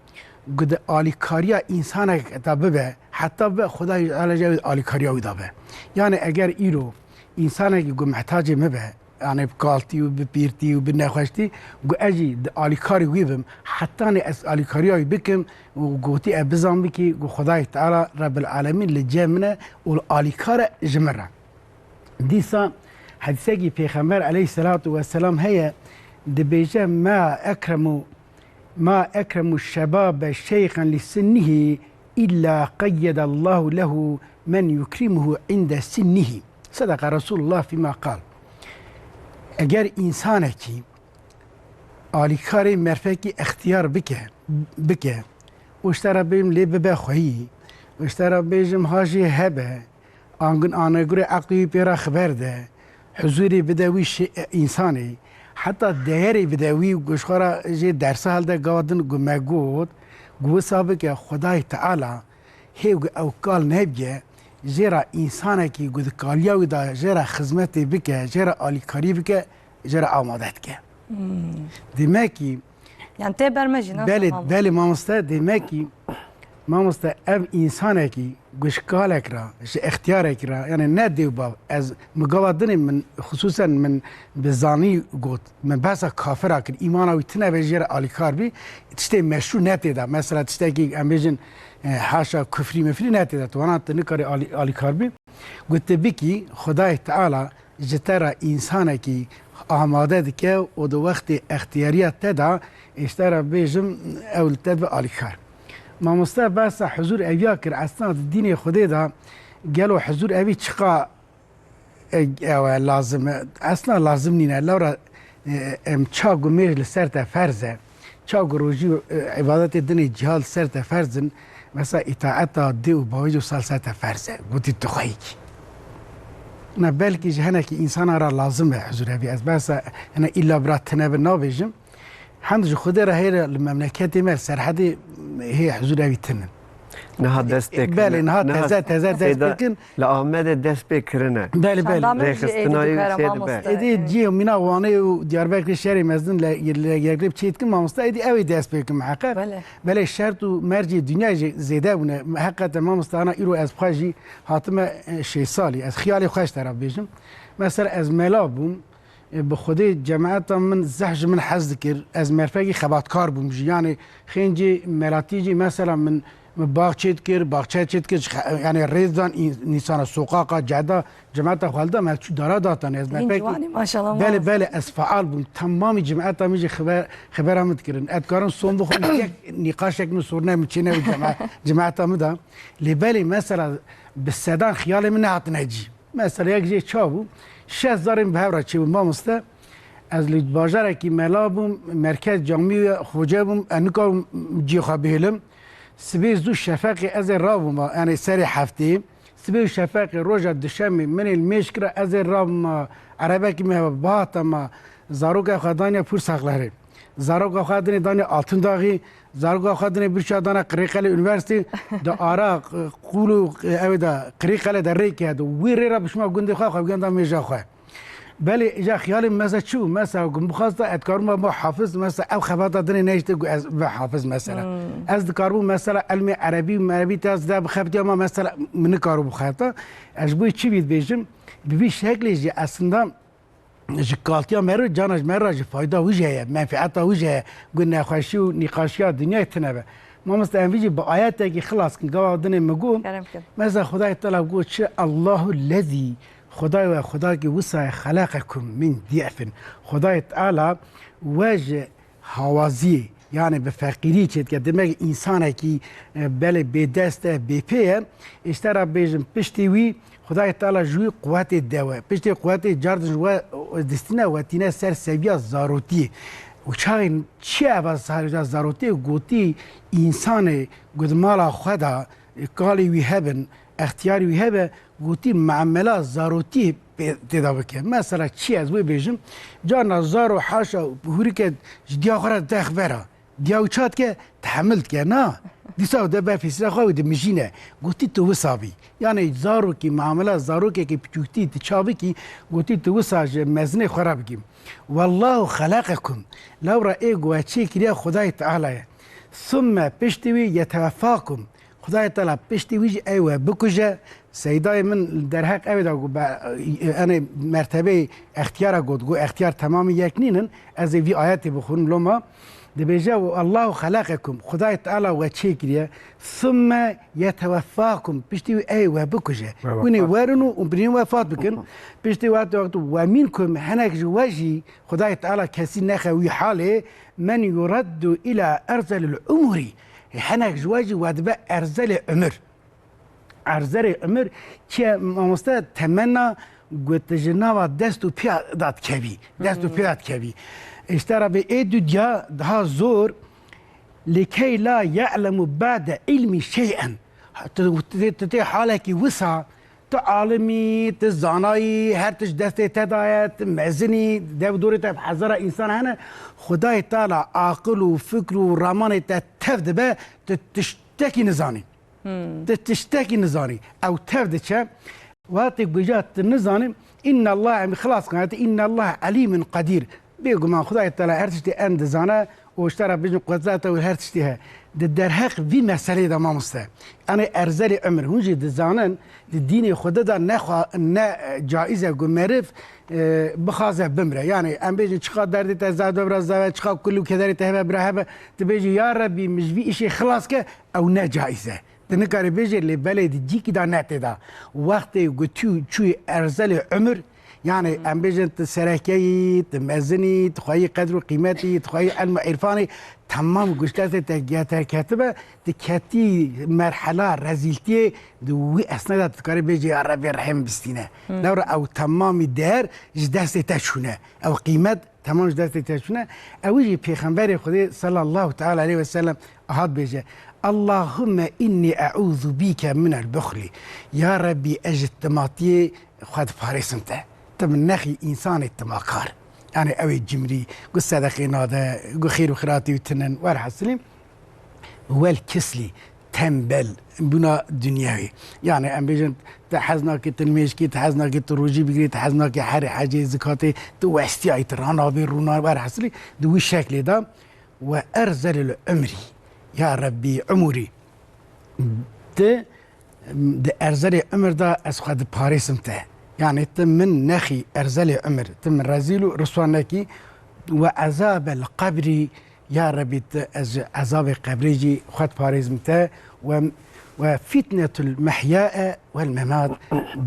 ku di alîkariya însanek de bibe, heta bibe Xwedayê Teala jî ew alîkariya wî de be. Yani eger îro însanekî ku mihtacê min be, yani bi kaltî û bi pîrtî û bi nexweştî, ku ez jî di alîkarî wî bim, hetanî ez alîkariya wî bikim, û gotî, e, bizan bikî ku Xwedayê Teala Rebbil Alemîn li cem min e û li alîkar e ji min re. Dîsa hedîsekî Pêxember aleyhisselatu vesselam heye, dibêje, "Ma ekremu, ma ekremu şebabe şeyxen li sinnihî illa qeyyedallahu lehu men yukrimuhu inde sinnihî." Sedaka Resulullah fîma qal. Eger însanekî alîkarê merfekî extiyar bike, bike û ji te re bêjim lê bibe xweyî û ji te re bêjim ha jê hebe, angun anegurê eqlî wî pê re xiber de, huzûrê bide wî şê-, însanê, heta deyerê bide wî, ku ji xwe re jê dersa hilde gava din ku me got, ku wisa bike Xwedayê Teala hê ku ew kal nebye, jê re însanekî ku di kaliya wî de jê re xizmetê bike, jê re alîkarî bike, jê re amade dike. Hmm. Demekî Yani tê ber me jî, ne Belê, mamoste. Belê mamoste, demekî mamoste ev însanekî ku ji kalek re, ji extiyarekî re, yani ne dê û bav, ez min gava dinê min, xisûsen min bi zanî got, min behsa kafira kir, îmana wî tine be jê re alîkar bî, tiştê meşrû ne tê de. Mesela tiştekî em bêjin, e, haşa kufrî mifrî ne tê de. Tu wana tu nikarî alî-, alîkar bî. Got, tu bikî, Xwedayê Teala ji te re însanekî amade dike û di wextê extiyariya te de, ji te re bêjim, ew li te dibe alîkar. Mamoste behsa huzûr eviya kir, esna di dînê Xwedê de gelo huzûr evî çiqa, e, ew e lazim e? Esna lazim nîne. Lewra, e, em ça ku mêj li ser te ferz e, ça ku rojî û, e, îbadetê dinê ciha li ser te ferz in, mesela îtaeta dê û bavê jî wisa li ser te ferz e. Gotî tu xweyîkî. Na belkî ji hinekî însana re lazim be huzûr evî. Ez behsa hene îlla bira tine be nabêjim. Hend ji Xwedê re heyre li memleketê me, li Serhedê hê huzûr evî tinin. Niha dest pê kirine. Belê, niha teze, teze dest pê kirin. Li Amedê dest pê kirine. Belê, belê. Şandamê jî êdî dikare, mamoste. Êdî cihê mîna Wanê û Diyarbekirê şerê mezin le, le, le, le, çê dikin mamoste, êdî ew ê dest pê kin miheqeq. Belê. Belê şert û mercê dinya jî zêde bûne. Heqeten mamoste ana îro ez bi xwe jî hatime, e, şêst salî. Ez xiyalê xwe ji te re bêjim. Mesela ez mela bûm, e, bi Xwedê cemaeta min zehf ji min hez dikir. Ez merfekî xebatkar bûm jî. Yani xêncê melatî jî mesela min, min bax çê dikir, baxçe çê dikir, ji xe-, yani rêz dan în-, însana soqaqa, ceda, cemaeta xwe hilda, me çû dara datan. Ez merfekî. Ciwanî, maşallah, belê, maşallah. Belê, ez faal bûm. Temamî cemaeta min jî xeber, xebera min dikirin. Ez dikarim som bixwim, yek nîqaşek min sorne min çêne û cema-, cemaeta min da. Lê belê mesela bi sedan xiyalê min nehatine cî. Mesela yek jê ça bû, şeş zarên bi hev re çêbû mamoste. Ez li bajarekî mela bûm, merkez camî xoce bûm, ez nikarim cihê xwe bihêlim. Sibê zû şefeqê ez ê rabûma, yani serê heftê. Sibê û şefeqê roja duşemê min ê li mêj kira, ez ê rabûma, erebekî me hebe, bihata me, zaroka xwe daniye Pûr Sexlerê. Zaroka xwe dinê daniye Altındaxî, zaroka xwe dinê birça dana Qirêqelê Unîversîtê, di ara, e, qûl û, e, ew ê de Qirêqelê de rêkê hedi. Wî rê re bi şima gundê xwe, xwe bigihenda mêja xwe. Belê, îja xiyalê min mesela çi bû? Mesela ku min bixwesta ez dikarim biba hafiz, mesela ew xebata dinê nehişte ku ez bibe hafiz mesela. Hmm. Ez dikaribûm mesela ilmê erebî û merebî te ez de bixebitiya ma mesela min nikaribû bixebita. Ez ji bo çi vî dibêjim? Bi vî şeklê jî aslında ji kaltiya me re, cana ji me re jî fayda wî jî heye, menfeeta wî jî heye, ku nexweşî û nîqaşiya dinyayê tine be. Mamoste, em vî jî bi ayetekî xilas kin, gava dinê min got, kerem kin. Mesela Xwedayê Teala got çi? Allahu lezî, Xwedayê we, Xwedayekî wisa ye, xeleqekum min dî'fin. Xwedayê Teala we ji hawaziyê, yani bi feqîrî çêdike. Demek însanekî, e, belê bêdest e, bêpê ye. Îşte re bêjin piştî wî Xwedayê Teala ji wî quwetê de we. Piştê quwetê cardin ji we Distîne we tîne ser seviya zarotiyê. Û çaxê çi eva zarotiyê gotî, însanê ku di mala xwe de kalê wî hebin, extiyarê wî hebe, gotî, muamela zarotiyê pê, tê de bike. Mesela çi ez wê bêjim, carna zaro haşa hûrike ji diya xwe re dex vera. Diya wî çat ke, tehemil dike, na. Dîsa de ber pêsîra xwe wî dimijîne. Gotî, tu wisa bî. Yanî zarokî, muamela zarokekî piçûktî, tu çavikî, gotî, tu wisa ji mezinê xwe re bikî. Wallahu xeleqekum. Lewra ê ku we çê kiriye Xwedayê Teala ye. Summe, piştî wî, yeteweffakum. Xwedayê Teala piştî wî jî ey we bikuje. Seydayê min derheq ew da ku be, enê mertebeyê extiyara got, got extiyar temamî yek nînin. Ez ê vî ayetê bixwînim loma. Dibêje, "Allahu xeleqekum", Xwedayê Teala we çê kiriye, "summe yeteweffakum", piştî wî ey we bikuje. We wefat Hûn ê werin û, û birîn wefat bikin. Piştî wextê wextî, "Ve minkum", henek ji we jî, Xwedayê Teala kesî nexe wî halê, "men yuraddu ila erzelil umuri", henek ji we jî we dibe erzelê umir. Erzerê umir, çi ye mamoste, temenna ku tu ji nava dest û pêya da dikevî. Dest û pêya dikevî. Îşte Rabbê ê dunya daha zor, "likey la ya'lemu ba'de ilmi şey'en." Tu, tu, tu tê halekî wisa, tu alimî, tu zanayî, her tişt destê te da ye, tu mezinî, dev dorê te hezara însan hene. Xwedayê Teala aqil û fikr û ramanê te tev dibe, tu tiştekî nizanî. Hmm. Tu tiştekî nizanî. Ew tev diçe. Wextê ku ja tu nizanî, "Innallaha", em xilas kan, "Innallaha alimun qadir." Bêguman Xwedayê Teala her tiştê em dizane û ji te re bijin qudreta wî her tiştê he. Di derheq vî meseleyê de mamoste. Enê erzelê umir. Hûn jî dizanin, di dînê Xwedê de ne xwe-, ne, e, caiz e ku meriv, e, bixwaze bimre. Yani em bêjin çiqa derdê te zehdo bira zeve, çiqa kul û kederê te hebe bira hebe, tu bêjî, "Ya Rebbî, min ji vî îşê xilas ke", ew ne caiz e. Tu nikarî bêjî, lê belê di cîkî de ne tê de. Wextê ku tu çûyî erzelê umir, yani em bêjin tu serekeyî, tu mezinî, tu xweyî qedr û qîmetî, tu xweyî ilm û îrfanî, temam ku ji destê te ge-, derketibe, tu ketî merhela rezîltiyê, di wî esnada tu dikarî bêjî, "Ya Rebbê rehim bistîne." Hmm. Lewra ew temamî der ji destê te çûne. Ew qîmet Temam ji destê te çûne. Ew jî Pêxemberê Xwedê sallallahu teala aleyhi ve sellem hat bêje, "Allahümme inni e'ûzu bîke minel buxli." Ya Rebbî, ez ji timatiyê xwe diparêsim te. Tu min nexî însanê timakar. Yani ew ê cimrî, ku sedeqê nade, ku xêr û xiratî wî tinin, werhasilî. Wel kislî, tembel bûna dinyayê. Yani em bêjin, te hez nake tu nimêjkî, te hez nake tu rojî bigirî, te hez nake herî hecê zikatê, tu westiyayî, tu ranabê rûna, werhasilî di wî şeklê de. "Ve erzelil umrî, ya Rebbî umurî." Di, di erzelê umir de ez xwe diparêsim te. Yani tu min nexî erzelê umir, tu min rezîl û riswa nekî. "Ve ezabel qebrî, ya Rebbî, tu ez ji ezabê qebrê jî xwe diparêzim te." "Ve, ve fitnetul mehyae vel memat",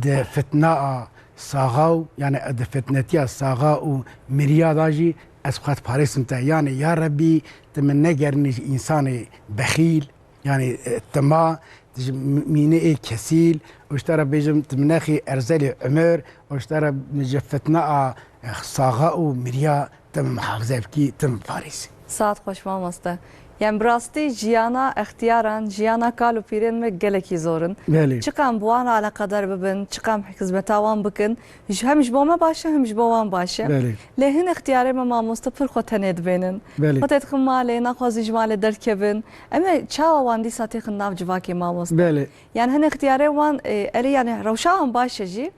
di fitna a saxa û, yani di fitnetiya saxa û miriya da jî ez xwe diparêzim te. Yani ya Rebbî, tu min negerînî ji însanê bexîl, yani, e, tima, tu ji mî-, mînê ê kesîl, û ji te re bêjim, tu min nexî erzelê umir, û ji te re ji fitna a, e, saxa û miriya, tu min muhafize bikî, tu min parêzî. Saet xweş mamoste. Yani bi rastî jiyana extiyaran, jiyana kal û pîrên me gelekî zor in. Belê. Çiqam bi wan re eleqedar bibin, çiqam xizmeta wan bikin, ji, hem ji bo me baş e, hem ji bo wan baş e. Belê. Lê hin extiyarê me mamoste pir xwe tenê dibênin. Belê. Xwe têdixin malê, naxwazin ji malê derkevin. Em ê çawa wan dîsa têxin nav civakê mamoste? Belê. Yani hin extiyarê wan, e, erê yani rewşa wan baş e jî.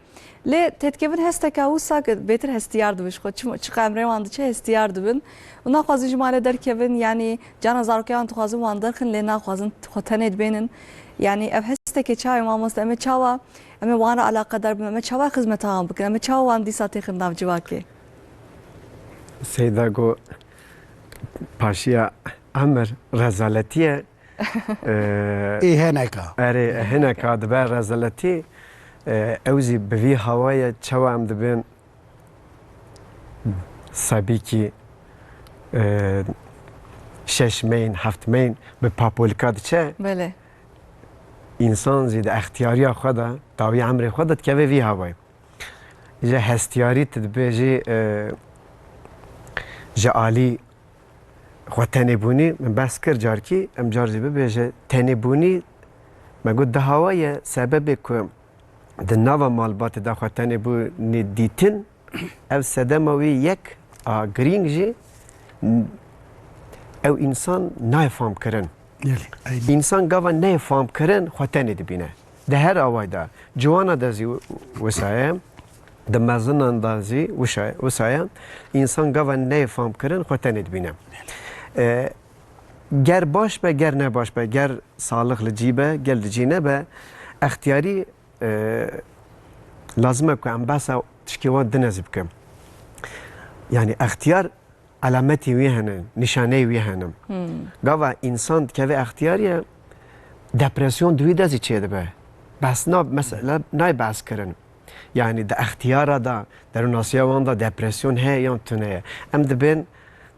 Lê têdikevin hesteka wisa ku bêtir hestiyar dibin ji xwe. Çima, çiqa emrê wan diçe hestiyar dibin. Û naxwazin ji malê derkevin, yani cana zarokê wan dixwazin wan derxin, lê naxwazin xwe tenê dibênin. Yani ev hestekê çawa ye mamoste? Em ê çawa, em ê wan re eleqedar bin, em ê çawa xizmeta wan bikin, em ê çawa wan dîsa têxin nav civakê? Seyda got, paşiya emir rezaletî ye. Ee, Ê heneka. Erê, hineka dibe rezaletî. Ee, ew zî bi vî hawayê çawa em dibên sebîkî, ee, şeş meyn, heft meyn bi papolika diçe. Belê. Însan zî di extiyariya xwe de, dawî emrê xwe de dikeve vî havayê. Ji hestiyarî tu dibêjî, e, ji alî xwe tenêbûnî, min behs kir carkî, em car jî bibêje, tenêbûnî, me got dihawa ye, sebebê ku di nava malbatê de xwe tenêbûnî dîtin, ev sedema wî yek a girîng jî, ew însan nayê famkirin. Belê, eynî. Însan gava neyê famkirin, xwe tenê dibîne. Di her awayî de, ciwana de zî wisa ye, di mezinan de zî wisa, wisa ye, însan gava neyê famkirin, xwe tenê dibîne. E, ger baş be, ger ne baş be, ger salix li cî be, ger li cî nebe, extiyarî, e, lazim e ku em behsa tişkê wan dine zî bikin. Yanî extiyar alametên wî hene, nîşaneyê wî hene. Hmm. Gava însan dikeve extiyariyê, depresyon di wî de zî çêdibe. Behs na, mesela, nayê behs kirin. Yanî di extiyara de, derûnasiya wan de depresyon heye yan tune ye. Em dibên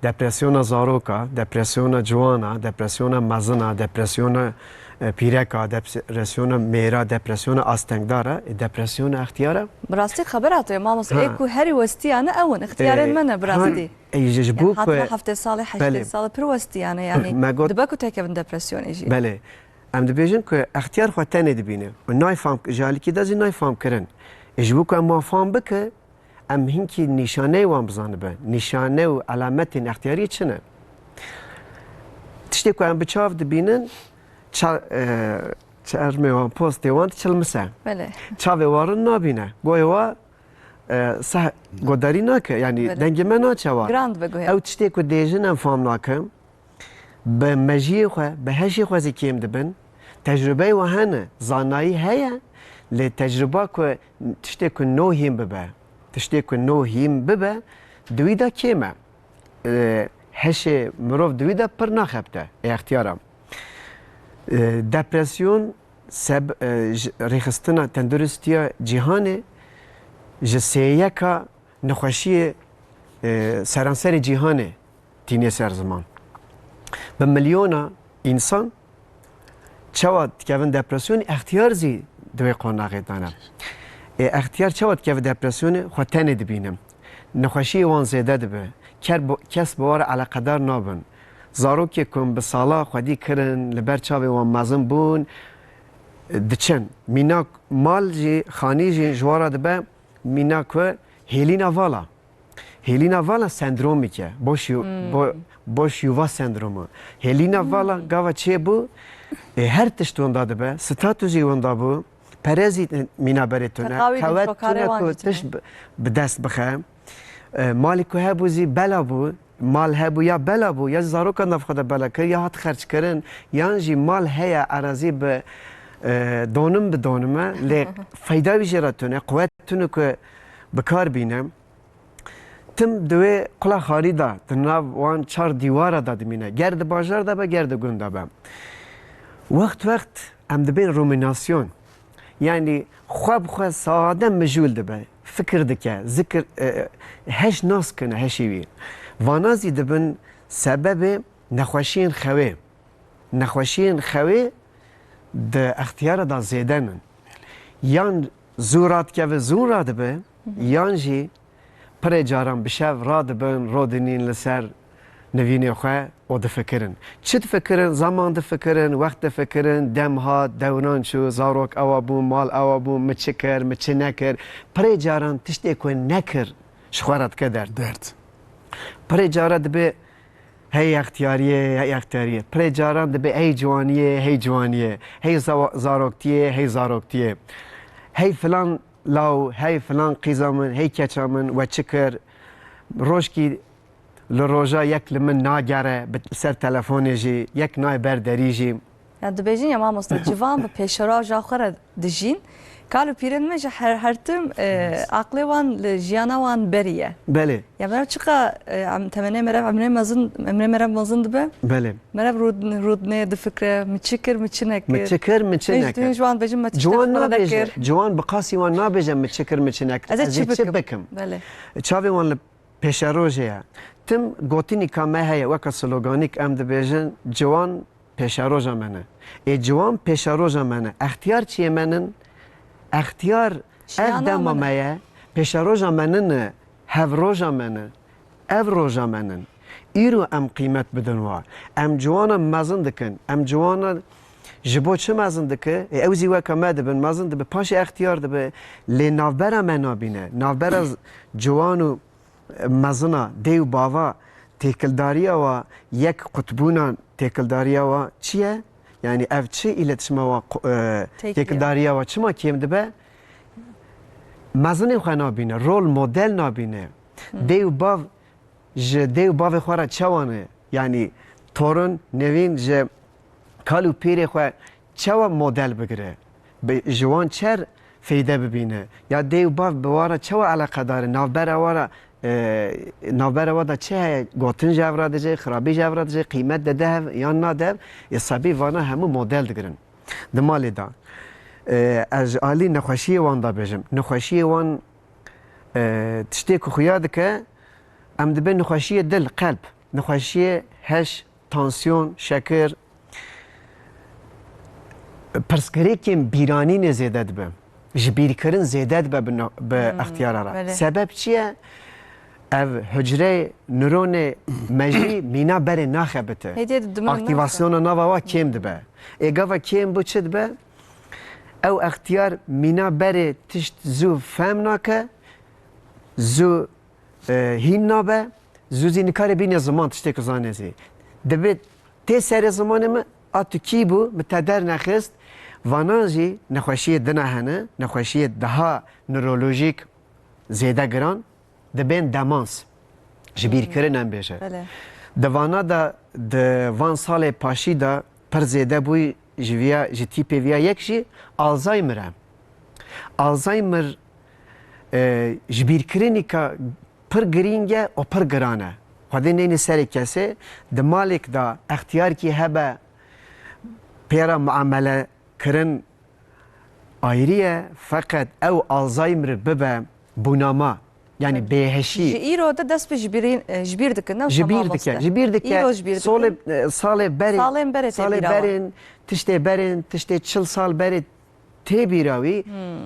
depresyona zaroka, depresyona ciwana, depresyona mezina, depresyona, e, pîreka, depresyona mêra, depresyona astengdara, e, depresyona extiyara. Bi rastî xebera te ye, mamoste, Ha. ê ku herî westiyane ew in, extiyarên Ê, me ne, bi rastî. han, ê, ji, ji Yanî bo ku hatina heftê salê, heştê Belê. salê pir westiyane, yanî Me got dibe ku tekevin depresyonê jî. Belê. Em dibêjin ku extiyar xwe tenê dibîne. Û nayê fam, ji alîkî de zî nayê famkirin. Ê, ji bo ku em wan fam bike, em hinkî nîşaneyê wan bizanibe. Nîşane û alametên extiyariyê çi ne? Tiştê ku em bi çav dibînin, ça-, e, çermê wan, postê wan diçilmise. Belê. Çavê wan rind nabîne. Guhê wan, e, seh, godarî nake. Yanî Belê. dengê me naçe wan. Giran dibe guhê. Ew tiştê ku dêjin em fam nakin. Bi mejiyê xwe, bi heşê xwe zî kêm dibin. Tecrubeyê wan hene, zanayî heye, lê tecruba ku tiştê ku nû hîn bibe, tiştê ku nû hîn bibe, di wî de kêm e. E, heşê mirov di wî de pir naxebite, ê extiyara. E, depresyon seb-, e, ji rêxistina tenduristiya cîhanê ji sêyeka nexweşiyê, e, seranserê cîhanê tîniye ser ziman. Bi milyona însan çawa dikevin depresyonê, extiyar zî di wê qonaxê de ne. Ê, extiyar çawa dikeve depresyonê, xwe tenê dibîne. Nexweşiyê wan zêde dibe. Ker bo-, kes bi wan re eleqedar nabin. Zarokê ku bi sala xwedî kirin, li ber çavê wan mezin bûn, diçin. Mînak mal jî, xanî jî ji wan re dibe mînak ku hêlîna vala. Hêlîna vala sendromîk e. Boş yu-, Hmm. bo-, boş yuva sendromu. Hêlîna Hmm. vala gava çêbû, e, her tişt winda dibe, statû jî winda bû, pere zî mîna berê tune. Teqawî Qewet şokarê tune wan ku jî tune. tişt bi, bi dest bixe. E, malî ku hebû zî bela bû, mal hebû ya bela bû, ya zarokan nav xwe de bela kir, ya hat xerckirin, yan jî mal heye, erazî bi, e, donim bi donim e, lê feyda wî jê re tune, quwet tune ku bi kar bîne. Tim di wê qula xalî de, di nav wan çar dîwara de dimîne. Ger di bajar de be, ger di gund de be. Wext wext em dibên ruminasyon. Yanî xwe bi xwe sade mijûl dibe. Fikir dike, zikir, e, heş nas kine heşê wî. Vana zî dibin sebebê nexweşiyên xewê. Nexweşiyên xewê di extiyara de zêde nin. Yan zû radikeve, zû radibe, Hı hı. yan jî pirê caran bi şev radibin, rodinîn li ser nivînê xwe û difikirin. Çi difikirin? Zeman difikirin, wext difikirin, dem hat, dewran çû, zarok ewa bû, mal ewa bû, min çi kir, min çi nekir. Pirê caran tiştê ku nekir ji xwe re dike derd. Derd. Pirê cara dibe hey extiyariyê, hey extiyariyê. Pirê caran dibe hey ciwaniyê, hey ciwaniyê. Hey zawa-, zaroktiyê, hey zaroktiyê. Hey filan law, hey filan qîza min, hey keça min, we çi kir? Rojkî li roja yek li min nagere, bi ser telefonê jî, yek nayê ber derî jî. Ya dibêjin ya mamoste, ciwan bi pêşeroja xwe re dijîn. Kal û pîrên me jî her, her tim, e, aqlê wan li jiyana wan berî ye. Belê. Ya merev çiqa, e, em, temenê merev, emrê mezin, emrê merev mezin dibe. Belê. Merev rûd-, rûdinê difikre, min çi kir, min çi nekir. Min çi kir, min çi Hêj nekir. Dibin ji wan bêjin, me tiştek Ciwan xwe nabêje, nekir. Ciwan bi qasî wan nabêje, min çi kir, min çi nekir. Ez ê çi bikim? Belê. Çavê wan li pêşerojê ye. Tim gotinîka me heye, weke sloganîk em dibêjin, ciwan pêşeroja me ne. Ê ciwan pêşeroja me ne. Extiyar çiyê me nin? Extiyar ev Jiyana dema me ne. me ye. Pêşeroja me nine, hevroja me ne, ev roja me nin. Îro em qîmet bidin wa. Em ciwanan mezin dikin. Em ciwanan ji bo çi mezin dike? Ê, ew zî weke me dibin, mezin dibe, paşê extiyar dibe. Lê navbera me nabîne. Navbera z-, ciwan û mezina, dê û bava, têkildariya wa yek qutbûnan têkildariya wa çi ye? Yani ev çi îletişima wa qu-, e, Têkiliya. Têkildariya wa çima kêm dibe? Mezinê xwe nabîne, rol model nabîne. Dê û bav ji dê û bavê xwe re çewa ne? Yani torun, nevîn ji kal û pîrê xwe çawa model bigire? Bi, ji wan çer feyde bibîne? Ya dê û bav bi wan re çawa eleqedar e? Navbera wan re, e, navbera wan de çi heye? Gotin ji hev re dice, xirabî ji hev re dice, qîmet dide hev yan nade hev? Ê sebî vana hemû model digirin. Di malê de, e, ez ji alî nexweşiyê wan de bêjim. Nexweşiyê wan, e, tiştê ku xuya dike, em dibê nexweşiyê dil, qelb, nexweşiyê heş, tansiyon, şekir, pirsgirêkên bîranînê zêde dibe. Ji bîrkirin zêde dibe bi no-, bi extiyara re. Belê. Sebeb çi ye? Ev hucreyê nûronê me jî mîna berê naxebite. Hêdî didimir Aktîvasyona nava wa kêm dibe. Ê gava kêm bû çi dibe? Ew extiyar mîna berê tişt zû fehm nake, zû e, hîn nabe, zû zî nikare bîne ziman tiştê ku zane zî. Dibe tê serê zimanê min, a tu kî bû, min te dernexist. Vana jî nexweşiyê dina hene, nexweşiyê daha nurolojîk zêde giran, dibên demans. Ji bîrkirin em bêje. Belê. Di vana de, di van salê paşî de pir zêde bûyî ji viya, ji tîpê viya yek jî Alzheimer e. Alzheimer, e, ji bîrkirinîka pir girîng e û pir giran e. Xwedê neyne serê kesê, di malek de extiyarkî hebe pê re muamele kirin ayrî ye, feqet ew Alzheimer bibe bûnama, yani bêheşî. Ji îro de dest bi ji bîrîn, e, ji bîr dikin, ne? Ji bîr dike, ji bîr dike. Îro ji bîr dikin. Solê, e, salê berê, Salên berê tê salê bîra wan. Berên, tiştê berên, tiştê çil sal berê tê bîra wî,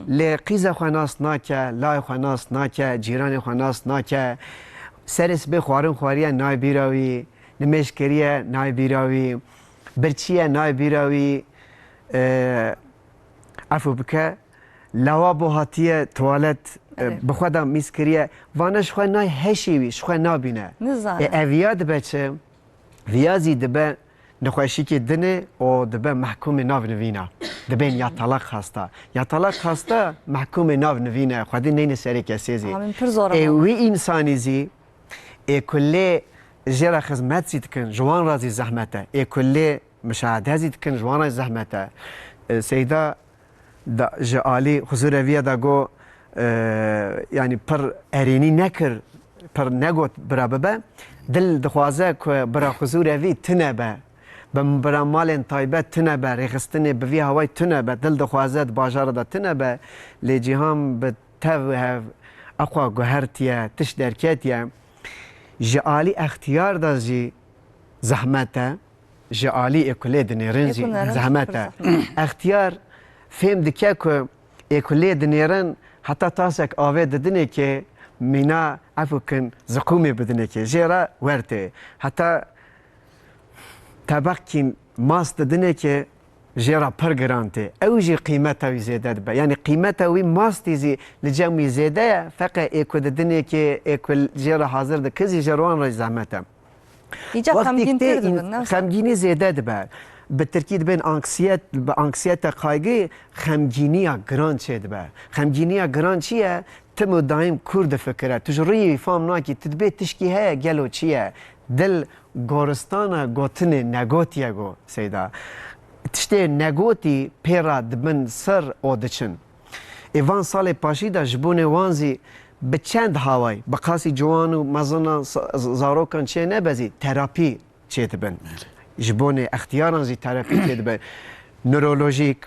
lê qîza xwe nas nake, layê xwe nas nake, cîranê xwe nas nake. Serê sibê xwarin xwariye nayê bîra wî, nimêj kiriye nayê bîra wî, birçîye nayê bîra wî, e, efû bike, lawabo hatiye tuwalet, e, Evet. bi xwe de mîz kiriye. Vana ji xwe nayê heşê wî, ji xwe nabîne. Nizane. E, ev ya dibe çi? Viya zî dibe nexweşîkê dinê û dibe mehkûmê nav nivîna. Dibên yatalak hasta. Yatalak hasta mehkûmê nav nivîne. Xwedî neyne serê kesê zî. Amin, pir zor e. Ê wî însanî zî ê ku lê jê re xizmet zî dikin, ji wan re zî zehmet e. Ê ku lê muşahede zî dikin, ji wan re zehmet e. E, Seyda da, ji alî huzûreviya da got, e, yanî pir erênî nekir, pir negot bira bibe. Dil dixwaze ku bira huzûrevî tune be. Bi bira malên taybet tune be, rêxistinê bi vî hawayî tune be. Dil dixwaze di bajara de tune be. Lê cîhan bi tev hev eqwa guhertiye, tişt derketiye. Ji alî extiyar de zî zehmet e. Ji alî ê ku lê dinêrin zî zehmet e. Extiyar fêm dike ku ê ku lê dinêrin heta tasek avê didinê kê mîna efû kin ziqûmê bidinê kê. Jê re wertê. Heta tebeqkîn mas didinê kê jê re pir giran tê. Ew jî qîmeta wî zêde dibe. Yanî qîmeta wî mastî zî li cem wî zêde ye. Feqe ê ku didinê kê, ê ku jê re hazir dike zî ji wan re zehmet e. Îca Wextî xemgîntir tê dibin, ins-, ne? Xemgînî zêde dibe. Bi tirkî dibên anksiyet, bi anksiyete kaygı xemgîniya giran çêdibe. Xemgîniya giran çi ye? Tim û daîm kûr difikire. Tu ji rûyê wî fam nakî, tu dibê tişkî heye, gelo çi ye? Dil goristana gotinê negotî ye, got Seyda. Tiştê negotî pê re dibin sir û diçin. Ê van salê paşî de ji bonê wan zî bi çend hawayî, bi qasî ciwan û mezinan, sa-, z-, zarokan çê nebe zî terapî çêdibin. Ji bonê extiyaran zî terapî çêdibe. Nörolojîk,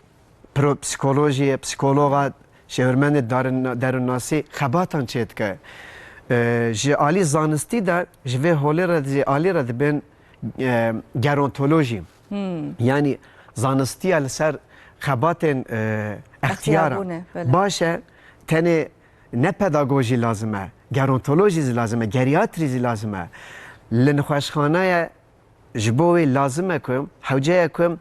pro-, psîkolojiyê, psîkologa, şêwirmendê darin-, derûnnasî xebatan çêdike. E, ji alî zanistî de, ji vê holê re, ji alî re dibên, e, gerontolojî. Hmm. Yanî zanistiya li ser xebatên, e, extiyaran. Extiyar bûne, belê. Baş e, tenê ne pedagojî lazim e, gerontolojî zî lazim e, gerîatrî zî lazim e. Li nexweşxaneye ji bo wê lazim e ku hewce ye ku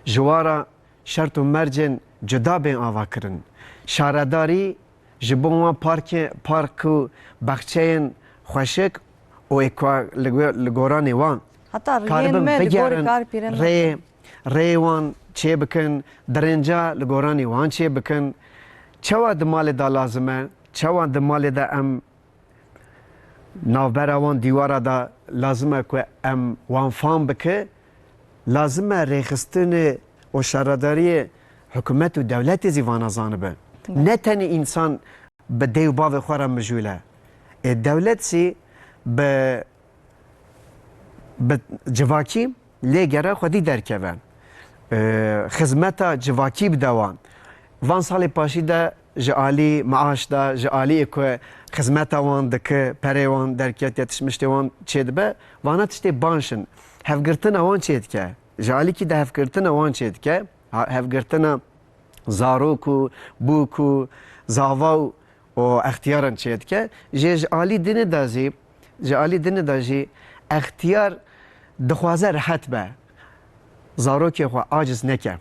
ji wan re şert û mercên cuda bên avakirin. Şaredarî ji bo wan parkê, park û baxçeyên xweşik û ê ku li go-, li goranê wan Heta riyên karibin me li gorî bigerin, kar pîrin rê, rê wan çê bikin, direnca li goranê wan çê bikin. Çawa di malê de lazim e? Çawa di malê de em navbera wan dîwara de lazim e ku em wan fam bike? Lazim e rêxistinê û şaredariyê hikûmet û dewletê zî vana zanibe. Ne tenê însan bi dê û bavê xwe re mijûl e. Ê dewlet zî bi bi civakî lê gere xwedî derkeve. Ee, xizmeta civakî bide wan. Van salê paşî de ji alî maaş de, ji alî ku xizmeta wan dike, perê wan derketiye, tişmiştê wan çêdibe, vana tiştê banş in. Hevgirtina wan çêdike. Ji alîkî de hevgirtina wan çêdike. Ha, hevgirtina zarok û bûk û zava û û extiyaran çêdike. Jê ji alî dinê de zî, ji alî dinê de jî extiyar dixwaze rehet be. Zarokê xwe aciz neke.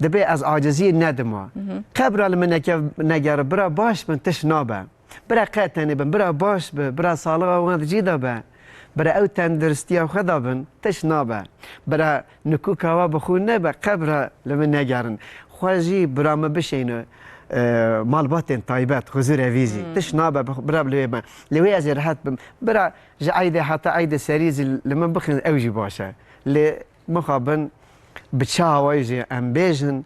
Dibê ez aciziyê nedim wa. Qebra li min neke-, negere, bira baş bin, tişt nabe. Bira qe tenê bin, bira baş bi, bira salixa wan di cî de be. Bira ew tenduristiya xwe de bin, tişt nabe. Bira nikûka we bi xûn nebe, qebra li min negerin. Xwe jî bira min bişeyne, e, malbatên taybet, huzur evî zî. Tişt nabe, bi-, bira li wê me. Li wê ez ê rehet bim. Bira ji eydê heta eydê serî zî li min bixin, ew jî baş e. Lê mixabin bi çi awayî jî em bêjin,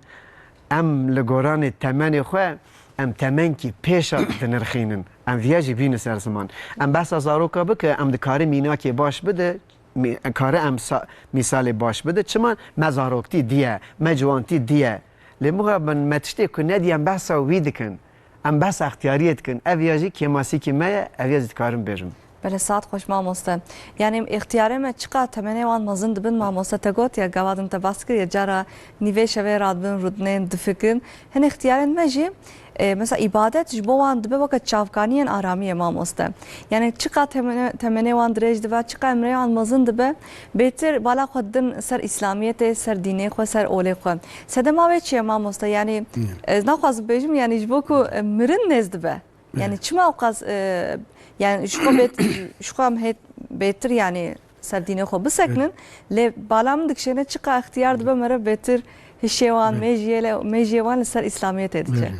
em li goranê temenê xwe, em temenkî pêşa dinirxînin. Em viya jî bînin ser ziman. Em behsa zaroka bike, em dikarin mînakê baş bide, mî-, kare em sa-, mîsalê baş bide. Çima me zaroktî diye, me ciwantî diye. Lê mixabin me tiştê ku nediye em behsa wî dikin. Em behsa extiyariyê dikin. Ev ya jî kêmasîkî me ye, ev ya jî dikarim bêjim. Belê, saet xweş mamoste. Yanî extiyarê me çiqa temenê wan mezin dibin mamoste, te got ya gava din te bas kir ya cara nîvê şevê radibin rûdinên difikirin. Hin extiyarên me jî, e, mesela îbadet ji bo wan dibe weke çavkaniyên aramiyê mamoste. Yanî çiqa temene-, temenê wan dirêj dibe, çiqa emrê wan mezin dibe, bêtir bala xwe didin ser îslamiyetê, ser dînê xwe, ser olê xwe. Sedema wê çi ye mamoste? Yanî, hmm, ez naxwazim bêjim, yanî ji bo ku, e, mirin nêz dibe. Yanî çima ew qas, e, yanî ji xwe bêt-, ji xwe em hê bêtir yanî ser dînê xwe bisekinin, lê bala min dikişêne çiqa extiyar dibe mere bêtir hişê wan, mêjiyê le-, mêjiyê wan li ser îslamiyetê diçe.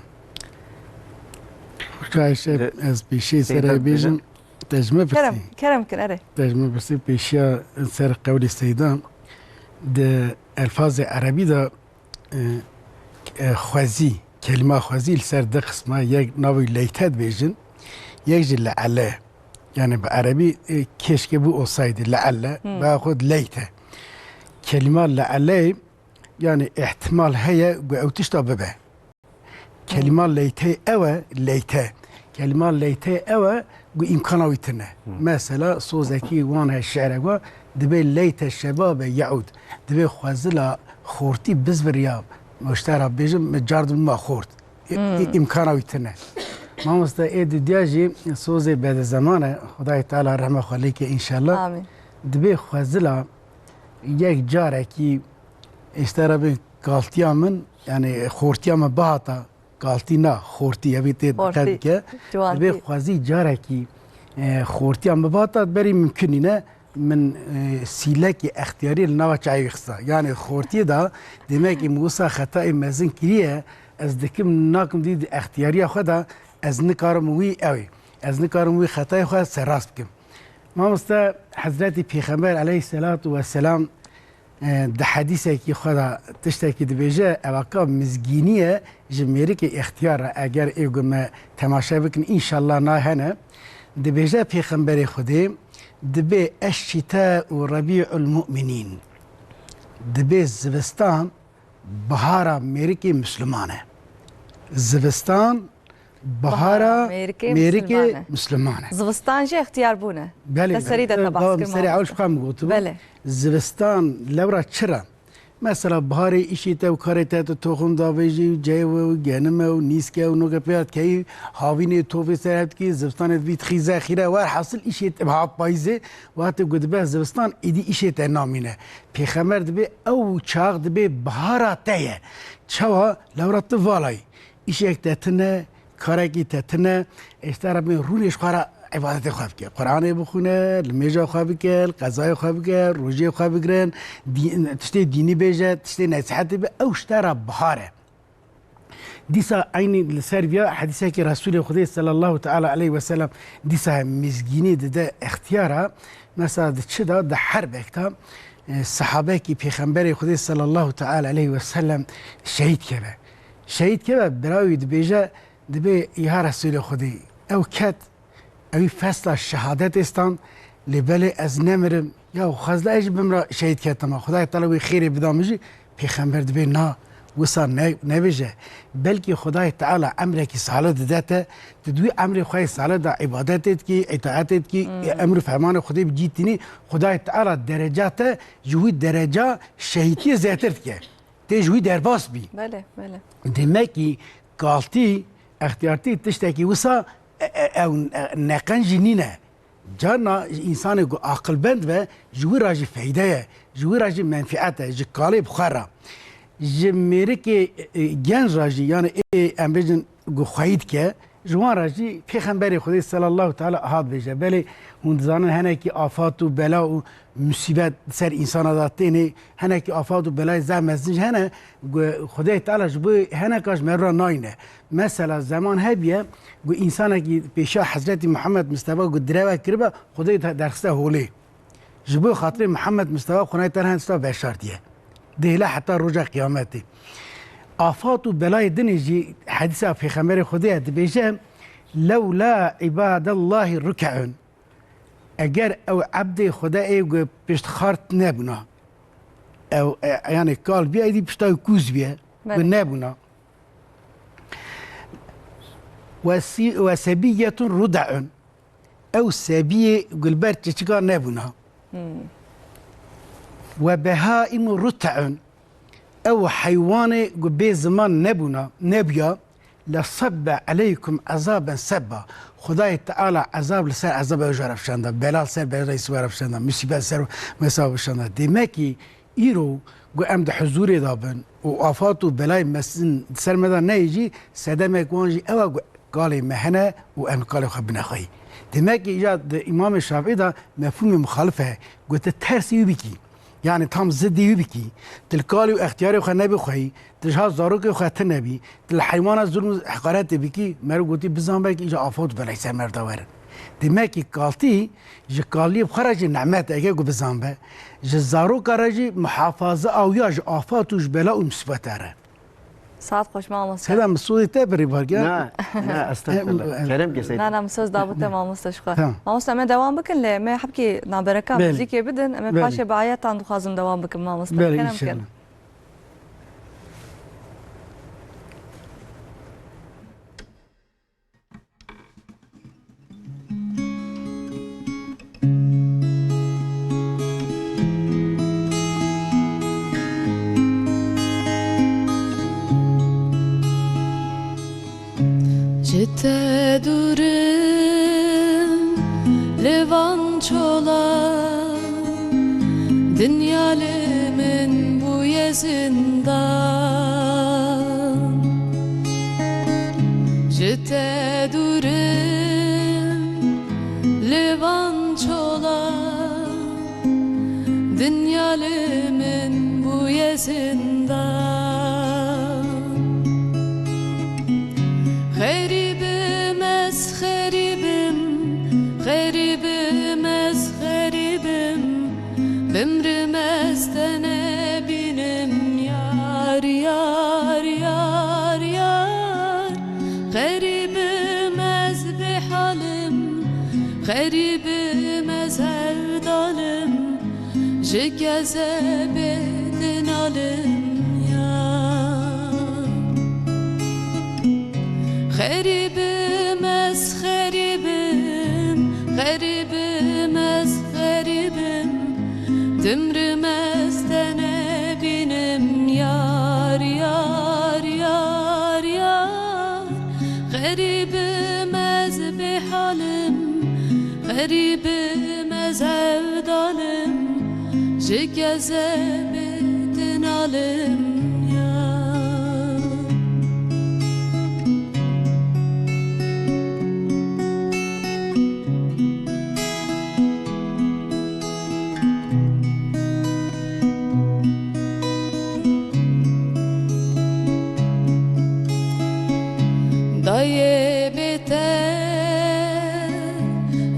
Xwişka Ayşe, ez pêşî serê bêjim, te ji min pirsî. Kerem, kerem kin, erê. Te ji min pirsî pêşiya ser qewlê Seyda. Di elfazê erebî de, e, e, xwezî, kelîma xwezî li ser du qisma, yek navê leyte dibêjin, yek jî le'ele. Yani bi erebî, e, keşke bu olsaydı, le'elle, hmm, veyahut leyte. Kelîma le'ele, yani ihtimal heye ku ew tişta bibe. Kelîma leytê ew e, leyte. Kelîma leytê ew e, ku îmkana wî tune. Hı. Mesela sozekî wan heye, şi'rek wa, dibê leyte şebabe ye'ûd. Dibê xwezila xortî bizviriya. Ji te re bêjim, min cardin ma xort. Î-, î-, îmkana wî tune. Mamoste, ê didiya jî sozê Bedizeman e. Xwedayê Teala rehma xwe lê ke înşallah. Amîn. Dibê xwezila yek carekî, ji te re bê galtiya min, yani xortiya min bihata, galtî na, xortî, evî tê diqet bike. Dibê xwezî carekî, e, xortiya min bihata, berî mimkun nîne, min, e, sîlekî extiyarî li nava çayê wî xista. Yani xortiyê de, demekî min wisa xetayê mezin kiriye, ez dikim nakim dî di extiyariya xwe de, ez nikarim wî ew ê. Ez nikarim wî xetayê xwe serrast bikim. Mamoste, Hezretî Pêxember aleyhisselatu vesselam, e, di hedîsekî xwe de tiştekî dibêje, evaka mizgînî ye ji mêrikê extiyar re. Eger ê ku me temaşe bikin, înşallah na hene. Dibêje Pêxemberê Xwedê, dibê eşşîte û rebî'ul mu'minîn. Dibê zivistan bihara mêrikê Misliman e. Zivistan bihara mêrikê Misliman e. Zivistan jî extiyar bûne. Belê, te serî de te bahs kir, serê ew ji xwe min gotibû. Belê. Zivistan lewra çi re? Mesela biharê îşê te û karê te tu toxum davêjî û ceywe û genime û nîske û noke pêya dikeyî, havînê tovê ser hev dikî, zivistanê dibî dixî zexîre, werhasil îşê te bihat payîzê, wextê ku dibe zivistan êdî îşê te namîne. Pêxember dibê ew çax dibê bihara te ye. Çawa? Lewra tu valayî. Îşek te tune, karekî te tune, êşte Rebê rûnê ji xwe re îbadetê xwe bike. Quranê bixwîne, limêja xwe bike, li qezayê xwe bike, rojiyê xwe bigrin, dî-, tiştê dînî bêje, tiştê nesîhetê be, ew ji te re bihar e. Dîsa eynî li ser viya hedîsekî Resûlê Xwedê sallallahu teala aleyhi ve sellem dîsa mizgînî dide îxtiyara, mesela di çi da, di herbek da, e, sahabekî Pêxemberê Xwedê sallallahu teala aleyhi ve sellem şehîd keve. Şehîd keve, bira wî dibêje, dibê ya Resûlê Xwedê, ew ket, ew ê fesla şehadetê stand, lê belê ez nemirim. Ya Xwezla ez jî bimra şehîd ketim. Xwedayê Teala wê xêrê bida min jî. Pêxember dibê na, wisa ne, nebêje. Belkî Xwedayê Teala emrekî salih dide te, tu di wî emrê xwe yê salih de îbadetê dikî, îtaetê dikî, emr û fermanê Xwedê bi cî tînî, Xwedayê Teala dereca te ji wî dereca şehîtiyê zêtir dike. Tê ji wî derbas bî. Belê, belê. Demekî kaltî, extiyartî tiştekî wisa, e, e, ew, e, neqen jî nîne. Carna ji însanê ku aqilbend be, ji wî re jî feyde ye, ji wî re jî menfîet e, ji kalê bi xwe re. Ji mêrikê, e, genc re jî, yani ê, em bêjin ku xweyî dike, ji wan re jî Pêxemberê Xwedê sallallahu teala hat bêje. Belê hûn dizanin henekî afat û bela û musîbet ser însana de tênê, henekî afat û belayê zehf mezin jî hene, ku Xwedê Teala ji bo heneka ji me re nayne. Mesela zeman hebiye, ku însanekî pêşiya Hezretî Muhammed Mistefa ku direve kiribe, Xwedê te derxiste holê. Ji bo xatirê Muhammed Mistefa Xwedayê Teala hin tişta veşartiye. Dihêle heta roja qiyametê. Afat û belayê dinê jî hedîsa Pêxemberê Xwedê ye, dibêje, "Lewla ibadallahi ruke'un." Eger ew ebdê Xwedê ê ku pişt xart nebûna, ew, e, yani kal biye, êdî pişta wî kûz biye, ku Belê. nebûna. We sî-, we sebîyetun rude'un. Ew sebiyê ku li ber çiçika nebûna. Hmm. We behaimu rute'un. Ew heywanê ku bê ziman nebûna, nebûya. "Lesebbe eleykum ezaben sebba." Xwedayê Teala ezab li ser ezab ew jara fişanda, bela li ser bela jara fişanda, musîbet li ser wesa fişanda. Demekî îro ku em di huzûrê de bin û afat û belayê mesin di ser me de neyê jî, sedemek wan jî ew e ku kalê me hene û em kalê xwe bine xweyî. Demekî îca di Îmamê Şafî de mefhûmê muxalif heye, ku tu tersê wî bikî. Yani tam zidî wî bikî. Tu li kalî û extiyarê xwe nebî xweyî, tu ji ha zarokê xwe tune bî, tu li heywana zulm û heqaretê bikî, meriv gotî bizan belkî îca afat û belay ser meriv de werin. Demekî kaltî ji kaliyê bi xwe re jî nîmet e, ege ku bizan be. Ji zaroka re jî muhafaza awiya ji afat û ji bela û musîbeta re. Saet xweş mamoste. Seba min sodê te birî barge. Na, na, estexfirullah. Kerem ke Seyda. Na, na, min soz dabû te mamoste ji xwe. Tamam. Mamoste, em ê dewam bikin lê me hebkî nabereka Belê. muzîkê bidin, em ê Belê. paşê bi ayetan dixwazim dewam bikim mamoste. Belê, Kerem ke. inşallah. Ji te dûr im li van çola, dinya li min bûye zindan. Ji te dûr im li van çola, dinya li min bûye zindan. Xerîb im ez, xerîb im, xerîb im ez, xerîb im, bimrim ez te nebînim, yar, yar, yar, yar. Xerîb im ez, bêhal im, xerîb im ez, hevdal im, ji kezebê dinalim ya. Xerîb im ez, xerîb im, xerîb im ez, xerîb im, dimrim ez te nebînim. Xerîbim ez bêhal im, xerîbim ez hevdal im, ji kezebê din alim ya. Dayê bê te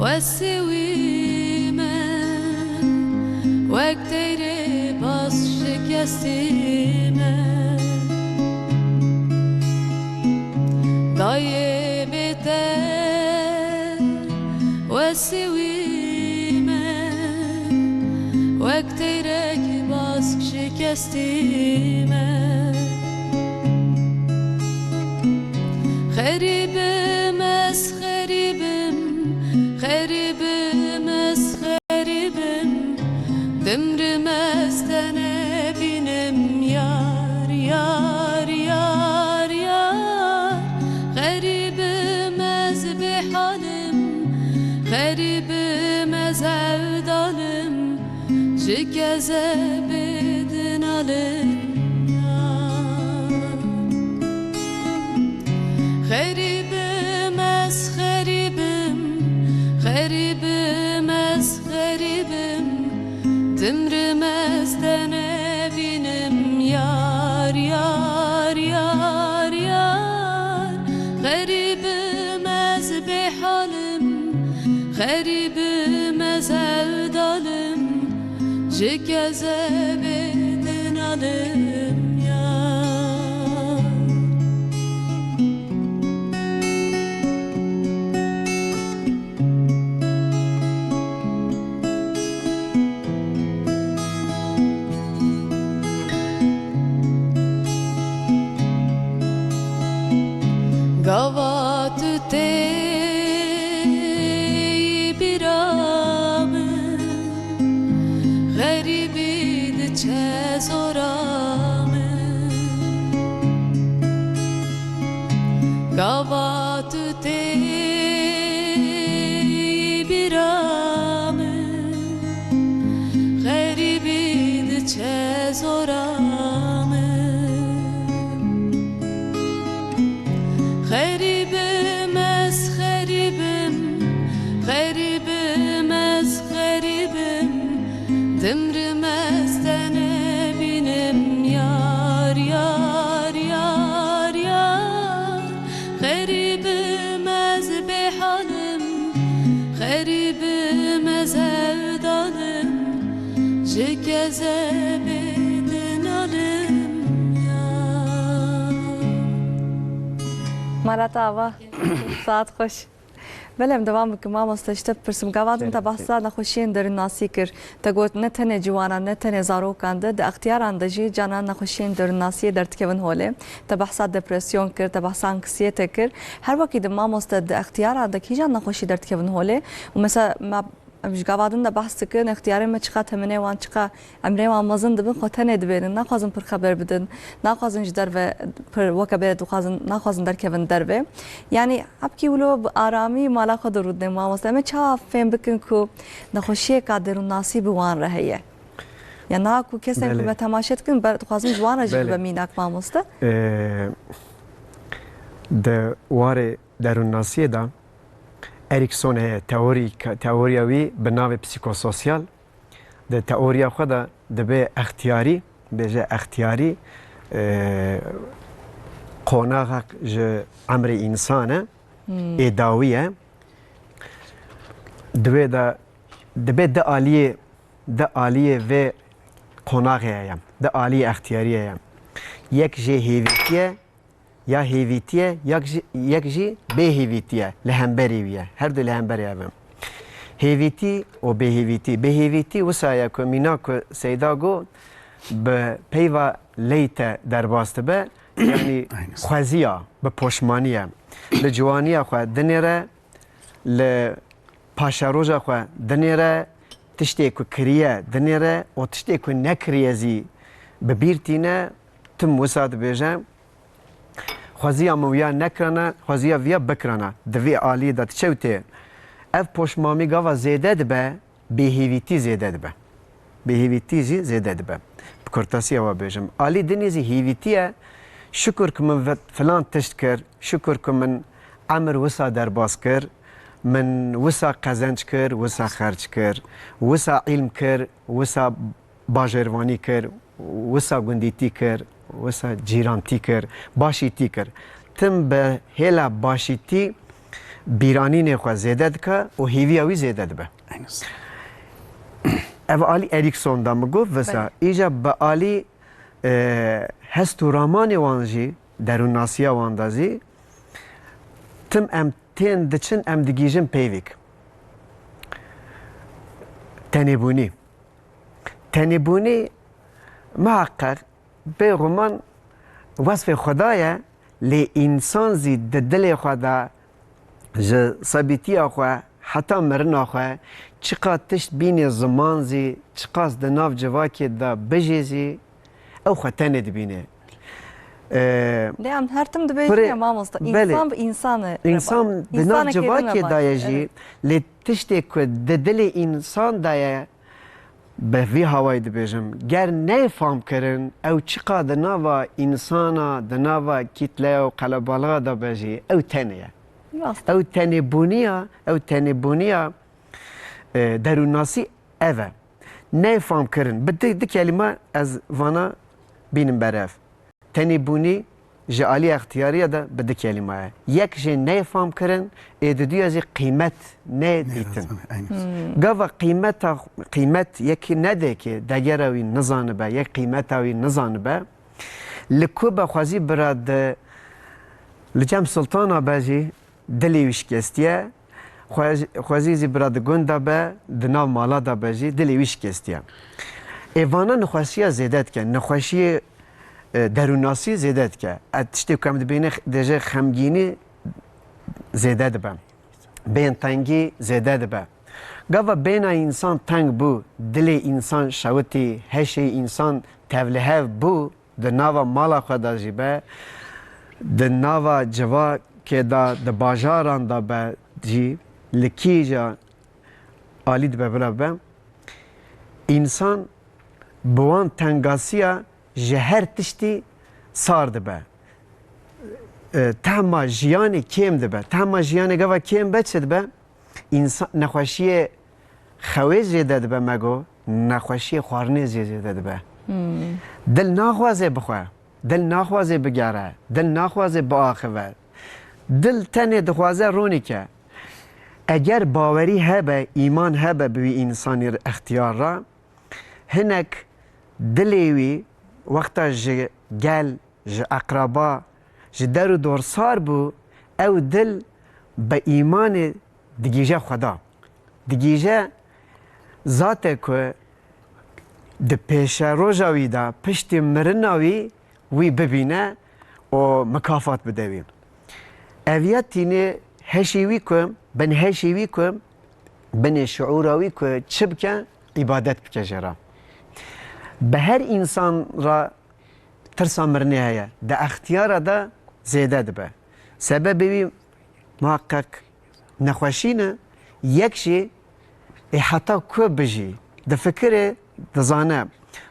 wesî wî me, wek teyrê bas şikestî me. Dayê bê te wesî wî me, wek teyrek bask şikestî me. Xerîbim ez, xerîbim, xerîbim ez, xerîbim. Dimrim ez te nebînim yar, yar, yar, yar. Xerîbim ez bêhal im, xerîbim ez hevdal im, ji kezebê din alim ya. Xerîbim ez, xerîbim, xerîbim ez, xerîbim. Dimrim ez te nebînim yar, yar, yar, yar. Xerîbim ez bêhal im, xerîbim ez hevdal im, ji kezebê din alim ya. Gava tu tê bîra min, xerîbî diçe zora min. Gava tu tê bîra min, xerîbî diçe zora min. Xerîbim ez, xerîbim, xerîbim ez, xerîbim. Dimrim ez te nebînim yar, yar, yar, yar. Xerîbim ez bêhal im, xerîbim ez hevdal im, ji kezebê din alim ya. Mala te ava, saet xweş. Belê, em devam bikin, mamoste, ji te bipirsim. Gava din te behsa nexweşiyên derûnnasî kir. Te got, ne tenê ciwanan, ne tenê zarokan de, di extiyaran de jî canan nexweşiyên derûnnasiyê derdikevin holê. Te behsa depresyon kir, te behsa anksiyete kir. Her wekî din, mamoste, di extiyaran de kîjan nexweşî derdikevin holê? Û mesela, me, em ji gava din de behs dikin, extiyarên me çiqa temenê wan, çiqa emrê wan mezin dibin, xwe tenê dibênin, naxwazin pir xeber bidin, naxwazin ji derve pir weke berê dixwazin, naxwazin derkevin derve. Yanî, hepkî wilo bi aramî mala xwe dirûdine, mamoste. Em ê çawa fêm bikin ku nexweşiyeka derûnnasî bi wan re heye? Ya niha ku kesên ku Belê. me temaşe dikin, ber-, dixwazin ji wan re jî Belê. bibe mînak, mamoste. Ee, di warê derûnnasiyê de Erikson heye, teorîk-, teoriya wî bi navê psîkososyal. Di teoriya xwe de dibe extiyarî, bêje extiyarî, e, qonaxek ji emrê însan e, Hmm. ê dawî ye. Di wê de dibe di aliyê, di aliyê vê qonaxê heye, di aliyê extiyariyê ye. Yek jê hêvîtî ye, ya hêvîtî ye, yek jî, yek jî bêhêvîtî ye, li hemberî wî ye. Her du li hemberî ev in. Hêvîtî û bêhêvîtî. Bêhêvîtî wisa ye ku mîna ku Seyda got, bi peyva leyte derbas dibe, yanî Aynen. xweziya, bi poşmanî ye. Li ciwaniya xwe dinêre, li paşeroja xwe dinêre, tiştê ku kiriye dinêre û tiştê ku nekiriye zî bi bîr tîne, tim wisa dibêje, xweziya min wiya nekirana, xweziya viya bikirana. Di vê aliyê de çew tê. Ev poşmamî gava zêde dibe, bêhêvîtî zêde dibe. Bêhêvîtî jî zêde dibe. Bi kurtasiya we bêjim. Alî dinê zî hêvîtî ye. Şukur ku min ve-, filan tişt kir, şukur ku min emir wisa derbas kir, min wisa qezenc kir, wisa xerc kir, wisa îlm kir, wisa bajêrvanî kir, wisa gundîtî kir, wisa cîrantî kir, başîtî kir. Tim bi hêla başîtî bîranînê xwe zêde dike û hêviya wî zêde dibe. Ev alî Erikson da min got, visa. Belê. Îja bi alî, e, hest û ramanê wan jî, derûnnasiya wan da zî, tim em tên diçin, em digihîjin peyvêk. Tenêbûnî. Tenêbûnî miheqeq bêguman wesfê Xweda ye, lê însan zî di dilê xwe de ji sebîtiya xwe heta mirina xwe çiqas tişt bînê ziman zî çiqas di nav civakê de bijî zî ew xwe tenê dibîne. Ee, Lê em her tim dibêjin kurê, ya mamosta, belê. Însan bi însan e. Însan di nav civakê de ye jî, lê tiştê ku di dilê însan de ye, bi vî hawayî dibêjim, ger neyê fam kirin, ew çiqa di nava însana, di nava kîtleya û qelebalixa de be jî, ew tenê ye. Rast. Ew tenêbûniya, ew tenêbûniya, e, derûnnasî ev e. Neyê fam kirin. Bi di, di kelîme ez vana bînim berev. Tenêbûnî ji alî extiyariya de bi du kelîma ye. Yek jê neyê fam kirin, ê diduya jî qîmet neyê dîtin. Gava qîmeta, qîmet yekî nedê ki degera wî nizanibe, yek qîmeta wî nizanibe. Li ku be xwezî bira di, li cem sultana be jî, dilê wî şikestiye. Xwe-, xwezî zî bira di gund de be, di nav mala de be jî, dilê wî şikestiye. Ê vana nexweşiya zêde dike, nexweşiyê, e, derûnnasî zêde dike. E, tiştê ku em dibîne, dêje xemgînî zêde dibe. Bêntengî zêde dibe. Gava bêna însan teng bû, dilê însan şewitî, heşê însan tevlihev bû, di nava mala xwe de jî be, di nava civakê de, di bajaran de be jî, li kîja alî dibe bila be, însan bi wan tengasiya ji her tiştî sar dibe. E, tehma jiyanê kêm dibe. Tehma jiyanê gava kêm be çi dibe? Însan, nexweşiyê xewê zêde dibe, me got, nexweşiyê xwarinê zê zêde dibe. Hmm. Dil naxwaze bixwe, dil naxwaze bigere, dil naxwaze biaxive. Dil tenê dixwaze ronîke. Eger bawerî hebe, îman hebe bi wî însanî extiyar re, hinek dilê wî wexta ji gel, ji eqraba, ji der û dor sar bû, ew dil bi îmanê digihîje Xweda. Digihîje zate ku di pêşeroja wî de, piştî mirina wî, wî bibîne û mikafat bide wî. Ev ya tînê heşê wî ku, binheşê wî ku, binê şiûra wî ku çi bike, îbadet bike jê re. Bi her însan re tirsa mirinê heye. Di extiyara de zêde dibe. Sebebê wî muheqeq nexweşî ne, yek jî ê heta ku bijî. Difikire, dizane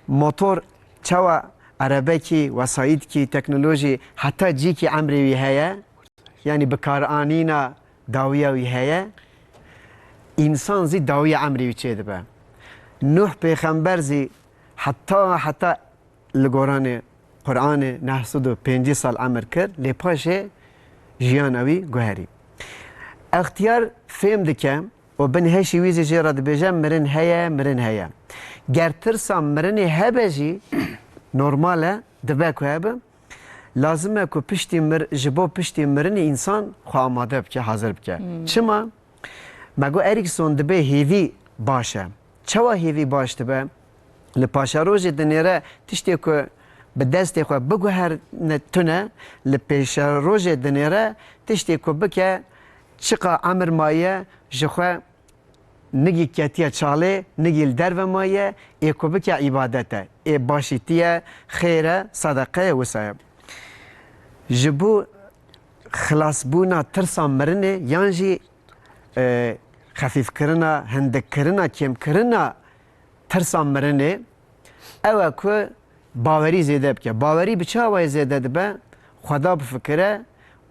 motor çawa, erebekî, wesayîtkî, teknolojî heta cîkî emrê wî heye, yanî bikaranîna dawiya wî heye, însan zî dawiya emrê wî çêdibe. Nuh pêxember zî heta, heta li goranê Quranê neh sed û pêncî sal emir kir, lê paşê jiyana wî guherî. Extiyar fêm dike û bin heşî wî zî jê re dibêje, mirin heye, mirin heye. Ger tirsa mirinê hebe jî, normal e, dibe ku hebe, lazim e ku piştî mir-, ji bo piştî mirinê însan xwe amade bike, hazir bike. Hmm. Çima? Me got Erikson dibê hêvî baş e. Çawa hêvî baş dibe? Li paşerojê dinêre tiştê ku bi destê xwe biguherîne tune, li pêşerojê dinêre tiştê ku bike, çiqa emir maye, ji xwe nigî ketiye çalê, nigî li derve maye, ê ku bike îbadet e, ê başîtî ye, xêr e, sedeqe ye, wisa ye. Ji bo xilasbûna tirsa mirinê yan jî, e, xefîfkirina, hindikkirina, kêmkirina tirsa mirinê, ew e ku bawerî zêde bike. Bawerî bi çi awayî zêde dibe? Xweda bifikire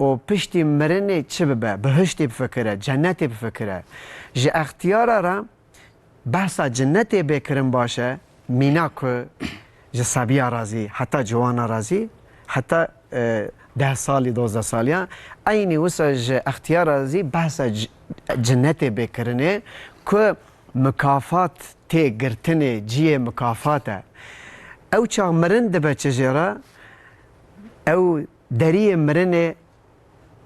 û piştî mirinê çi bibe? Bihiştê bifikire, cennetê bifikire. Ji extiyara re behsa cinnetê bê kirin baş e, mîna ku ji sebiya re zî, heta ciwana re zî, heta, e, deh salî, dozdeh saliyan, eynî wisa ji extiyara re zî behsa c-, cinnetê bê kirinê ku mikafat tê girtinê, cihê mikafat e. Ew çax mirin dibe çi jê re? Ew deriyê mirinê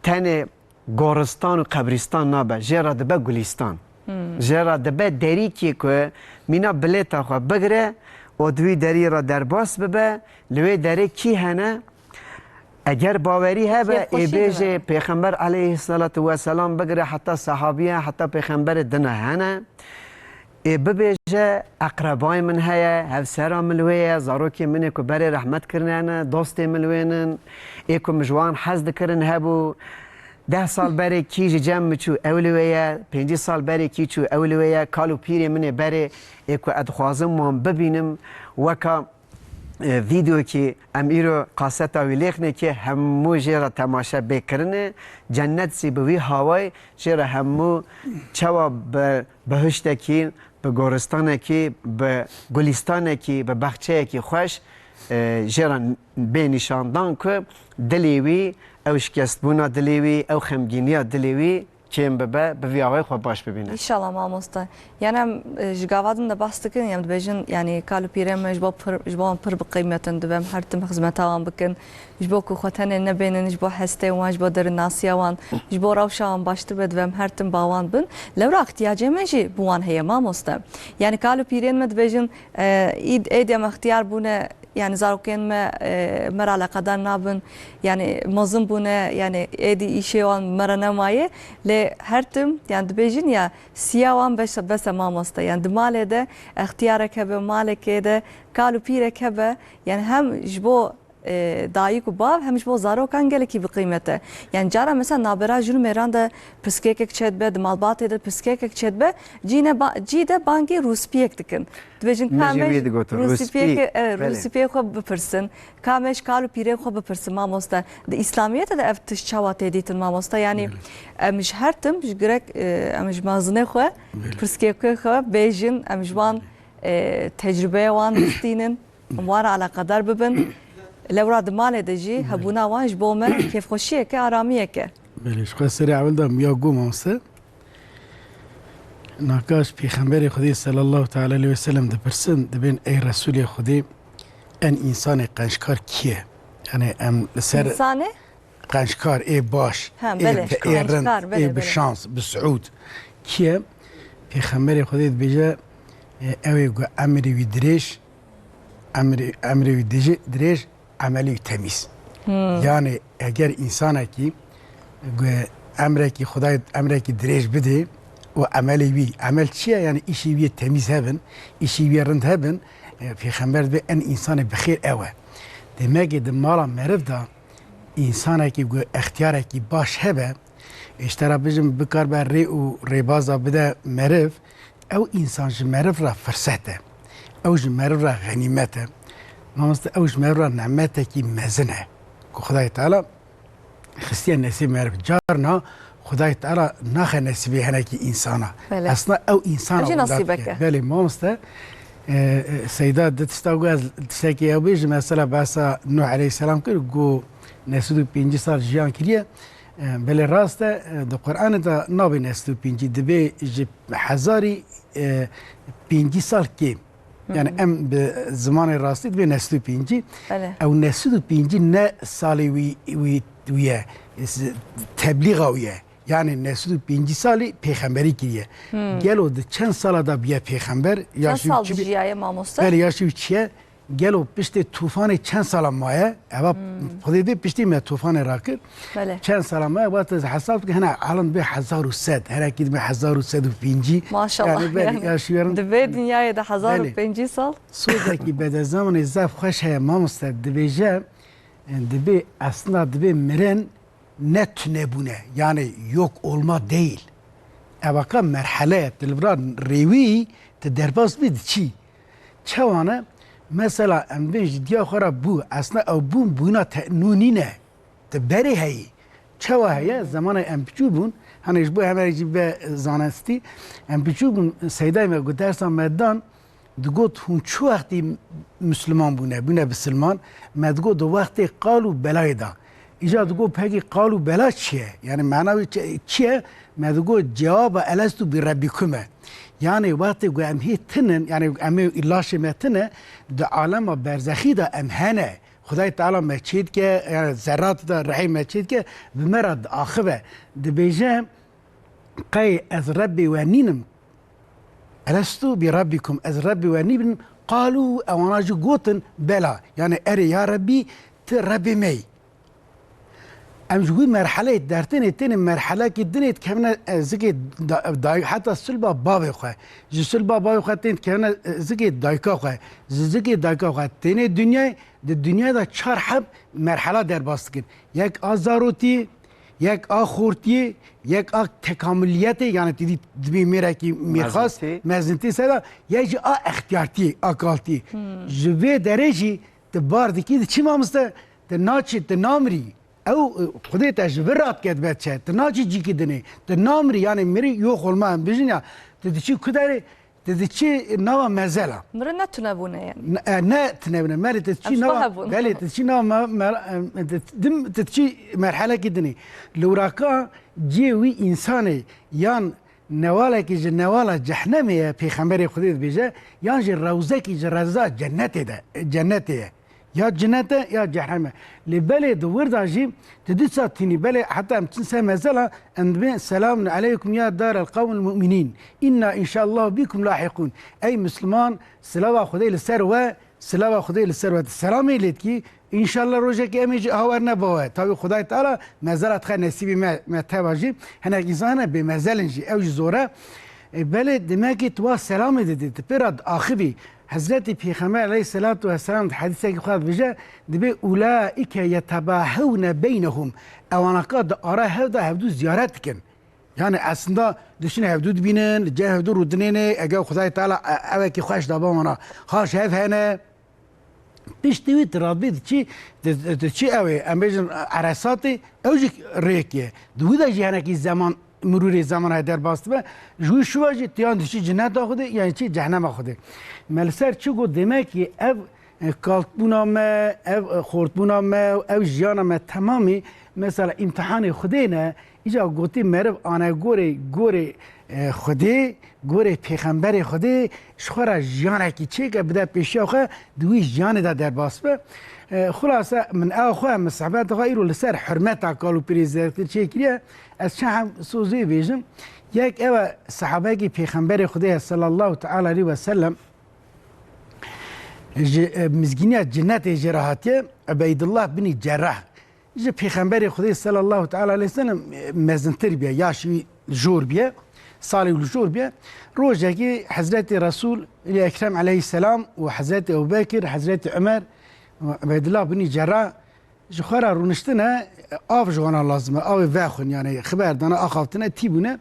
tenê goristan û qebrîstan nabe, jê re dibe gulîstan. Hmm. Jê re dibe derîkê ku mîna bilêta xwe bigire û di wî derî re derbas bibe, li wê derê kî hene? Eger bawerî hebe, ê Kêfxweşî bêjê dibe. Pêxember aleyhisselatu vesselam bigire heta sehabiye, heta pêxemberê dine hene. Ê bibêje, eqrebayê min heye, hevsera min li wê ye, zarokê min ê ku berê rehmet kirine ne, dostê min li wê nin, ê ku min ji wan hez dikirin hebû. Deh sal berê kî ji cem min çû, ew li wê ye, pêncî sal berê kî çû, ew li wê ye, kal û pîrê min ê berê, ê ku ez dixwazim wan bibînim, weka e, vîdeokî em îro kaseta wî lêxnekê hemû jê re temaşe bê kirine. Cennet zî bi wî hawayî jê re hemû çawa bi bihiştekî, bi goristanekî, bi gulîstanekî, bi baxçeyekî xweş, e, jê re bê nîşandan ku dilê wî, ew şikestbûna dilê wî, ew xemgîniya dilê wî kêm bibe, bi vî awayî xwe baş bibîne. Înşallah mamoste. Yani em, e, ji gava din de behs dikin, em dibêjin, yani kal û pîrên me ji bo pir, ji bo wan pir bi qîmet in, divê em her tim xizmeta wan bikin. Ji bo ku xwe tenê nebênin, ji bo hestê wan, ji bo derinasiya wan, ji bo rewşa wan baştir be, divê em her tim ba wan bin. Lewra ihtiyacê me jî bi wan heye mamoste. Yani kal û pîrên me dibêjin, e, îd, êdî em extiyar bûne, yani zarokên me, e, me re eleqedar nabin. Yani mezin bûne, yani êdî îşê wan me re nemaye. Lê her tim, yani dibêjin ya, siya wan beş, bes e mamoste. Yani di malê de extiyarek hebe, malekê de kal û pîrek hebe. Yani hem ji bo, e, dayik û bav, hem ji bo zarokan gelekî bi qîmet e. Yani cara mesela nabera jin û mêran de piskekek çêdibe, di malbatê de piskekek çêdibe, cî ne ba-, cî de bangê rûspiyek dikin. Dibêjin, min jî wî digot, rûspî, rûspiyeke, e, belê, rûspiyê xwe bipirsin. Ka me ji kal û pîrên xwe bipirsin, mamoste. Di Îslamiyetê de ev tişt çawa tê dîtin, mamoste? Yanî, belê, em ji her tim, ji girek, e, em ji mezinê xwe, belê, pirsgirêkê xwe bêjin, em ji wan, belê, e, tecrûbeya wan bistînin, em wan re eleqedar bibin. Lewra di malê de jî, belê, hebûna wan ji bo me kêfxweşiyeke, aramiyeke. Belê, ji xwe serê ewil de em ya got, mamoste. Naka ji Pêxemberê Xwedê sallallahu teala aleyhi ve sellem dipirsin, dibên, ey Resûlê Xwedê, en însanê qenckar kî ye? Yani em li ser, însanê qenckar, ê baş, ha, ê, belê, te-, ê rind, qenckar, belê, ê bi, belê, şans, bi siûd kî ye? Pêxemberê Xwedê dibêje, e, ew ê ku emrê wî dirêj, emrê, emrê wî dije-, dirêj, emelê wî temîz. Hmm. Yani eger însanekî gu-, emrekî Xwedayê, emrekî dirêj bidê û emelê wî, emel çi ye? Yani îşê wî yê temîz hebin, îşê wî yê rind hebin, e, pêxember dibê en însanê bi xêr ew e. Demek e di mala meriv de însanekî gu-, extiyarekî baş hebe, ji te re bijim bikaribe rê û rêbaza bide meriv, ew însan ji meriv re firset e. Ew ji meriv re xenîmet e. Mamoste, ew ji meriv re nemetekî mezin e. Ku Xwedayê Teala xistiye nesîb meriv. Carna Xwedayê Teala naxe nesîbê henekî însana. Belê. Esna ew însana. Ev jî wila nasîbek dike. E. Belê, mamoste. E, e, Seyda di tişta got, ez tiştekî ew bêjim, mesela behsa Nuh aleyhisselam kir, got nesîd û pêncî sal jiyan kiriye. E, belê rast e, e, di Qur'anê de nabê nesîd û pêncî, dibê ji hezarî, e, pêncî sal kêm. Yani, hı hı, em bi zimanê rastî dibê nesîd û pêncî. Belê. Ew nesîd û pêncî ne salê wî, wî, wî ye, s-, teblîxa wî ye. Yani nesîd û pêncî salî pêxemberî kiriye. Hmm. Gelo di çend sala de bûye pêxember? Çend sal dijiyaye mamoste? Belê, yaşê wî çi ye? Gelo piştê tufanê çend sala maye? Eva, hmm, Xwedê dê piştî me tufanê rakir. Belê. Çend sala maye? Vat ez hesab dikim, hene alim dibê hezar û sed, henekî dibê hezar û sed û pêncî. Maşallah, yani, belê, yani, yaşî werin. Di vê dinyayê de hezar û pêncî sal. Belê. Sozekî bedezemanê zaf xweş heye, mamoste, dibêje, e, dibê, esna dibê mirin ne tune bûne. Yani yok olma değil. Evaka merhele ye. Tu li vir rêwî tu derbas bî diçî. Çawa ne? Mesela em bên ji diya xwe re bû. Esna ew bûn bûna te nû nîne. Di berê heyî. Çawa heye? Zemanê em piçû bûn. Hani ji bo hemer jî be zanestî. Em piçû bûn. Seydayê me ku dersa me dan, digot, hûn çi wextî Misliman bûne, bûne bisilman? Me digot, di wextê qal û belayê de. Îca digot, pekî qal û bela çi ye? Yani mena wî çi, çi ye? Me digot, cewaba elestu bi rebbikum e. Yani wextê ku em hê tinin, yani em ê laşê me tine, di alema berzexî de em hene. Xwedayê Teala me çêdike, yani zerrat de rihê me çêdike, bi me re diaxive. Dibêje, qey ez Rebbê we nînim? Elestu bi Rebbikum, ez Rebbê we nîbim? Qalû, ewana jî gotin, bela. Yani erê ya Rebbî, tu Rebbê me yî. Em ji wî merheleyê dertênê, tênê merhelekî dinê dikevine, e, zikê da-, dayik, heta silba bavê xwe. Ji silba bavê xwe tên dikevine, e, zikê dayika xwe. Ji zikê dayika xwe tênê dinyayê, di dinyayê de çar heb merhela derbas dikin. Yek a zarotiyê, yek a xortiyê, yek a tekamuliyetê, yani tu dî dibî mêrekî mêrxas, mezintî, mezintî seda, yek jî a extiyartiyê, a kaltiyê. Ji vê derê jî tu bar dikî, di çi mamoste? Tu naçî, tu namirî. Ew, e, Xwedê te ji vir radike dibe çe. Tu naçî cîkî dinê. Tu namirî, yani mirî yok olma em bijîn ya. Tu diçî ku derê, tu diçî nava mezela. Miri ne tunebûne yani. Ne, e, ne tunebûne. Merê tu diçî nava, belê tu diçî nava me-, me-, e, tu dim-, tu diçî merhelekî dinê. Li wiraka cihê wî însanê yan newalekî ji newala cehnemê ye, Pêxemberê Xwedê dibêje, yan jî rewzekî ji rewza cennetê de, cennetê ye. Ya cinete ya cehneme. Lê belê di wir de jî tu dîsa tînî, belê heta em çin ser mezela, em dibên, "Selamun aleykum ya darel qewmil mu'minîn. Inna inşallah bikum lahiqûn." Ey Misliman, silava Xwedê li ser we, silava Xwedê li ser we. Tu selamê lê dikî, inşallah rojekê em ê jî aha werne ba we. Tawî Xwedayê Teala mezela dixe nesîbî me, me teva jî. Hinek însan hene bêmezel in jî, ew jî zor e. E, belê demekî tu wa selamê didî, tu pê re diaxivî. Hezretî Pêxember aleyhisselatu vesselam di hedîsekî xwe de dibêje, dibê, "Ulaîke yetebahewne beynehum." Ewanaka di ara hev de hevdû ziyaret dikin. Yani aslında diçin hevdû dibînin, li cem hevdû rûdinêne, eger Xwedayê Teala, e, evekî xweş dabe wana. Ha ji hev hene, piştî wî tu radibî diçî, di, di, diçî ew ê, em bêjin, eresatê, ew jî rêk ye. Di wî de jî hinekî zeman, mirûrê zeman heye derbas dibe. Ji wî şûva jî tu yan diçî cineta Xwedê, yan diçî cehnema Xwedê. Me li ser çi got, demek ki ev, e, kaltbûna me, ev, e, xortbûna me, ev jiyana me temamî, mesela îmtihanê Xwedê ne, îca gotî meriv ane gorê, gorê, e, Xwedê, gorê Pêxemberê Xwedê, ji xwe re jiyanekî çêke, bide pêşiya xwe, di wî jiyanê de derbas be. E, xulase, min ew xwe, min sehbeta xwe îro li ser hurmeta kal û pirê zêdetir çêkiriye. Ez çend heb sozê bêjim. Yek ew e, sehabekî Pêxemberê Xwedê ye, sallallahu teala aleyhi ve sellem, ji, e, mizgîniya cinetê jê re hatiye, Ubeydullah binî Cerrah. Ji Pêxemberê Xwedê sallallahu teala aleyhi ve sellem, e, mezintir bûye, yaş wî jor bûye, salê wî jor bûye. Rojekî Hezretî Resul Ekrem aleyhisselam û Hezretî Ebubekir, Hezretî Omer û Ubeydullah binî Cerrah ji xwe re rûniştine, av ji wana lazim e, avê vexwin, yani xiber dane, axaftine, tî bûne.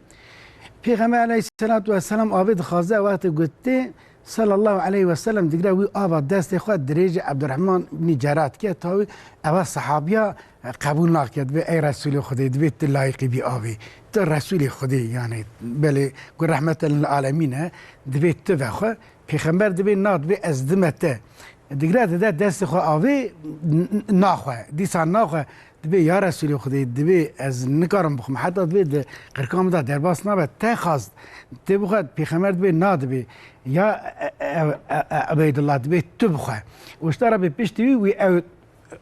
Pêxember aleyhisselatu vesselam avê dixwaze, wextê gotê, sallallahu aleyhi ve sellem, digre wî ava destê xwe dirêjî Ebdurrahman bin Cerrah dike, tawî eva sehabiya, e, qebûl nake, dibê, "Ey Resûlê Xwedê, dibê tu layîqî bî avê. Tu Resûlê Xwedê, yani, belê ku rehmete lil alemîn e, dibê tu vexwe." Pêxember dibê, "Na," dibê, "ez dime te." Digre dide destê xwe avê, n-, n-, naxwe. Dîsa naxwe. Dibê, "Ya Resûlê Xwedê, dibê ez nikarim bixwim." Heta dibê di qirka min de derbas nabe. Te xwest, tê bixwe, Pêxember dibê, "Na," dibê. "Ya, e, e, e, e, Ubeydullah, dibê tu bixwe." Û ji te re bê piştî wî, wî ew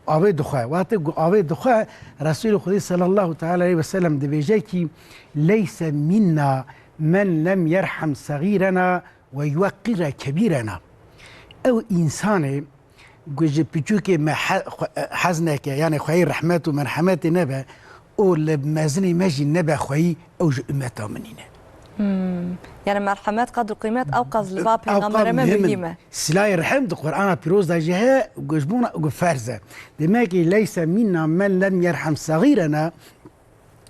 avê dixwe. Wextê ku avê dixwe, Resûlê Xwedê sallallahu teala aleyhi ve sellem dibêje kî, "Leyse minna men lem yerhem segîrena ve yuveqqire kebîrena." Ew însanê ku ji piçûkê me he-, xwe-, hez neke, yani xweyî rehmet û merhemetê nebe û li mezinê me jî nebe xweyî, ew ji ummeta min nîne. Hmm. Yani merhemet, qedr û qîmet ew qas li ba Ew pêxembere qas me muhim in. Muhîm e. Silahê rehim di Qur'ana Pîroz de jî heye, û ji bo me, û ferz e. Demek ki leyse minna men lem yerhem sagîrena,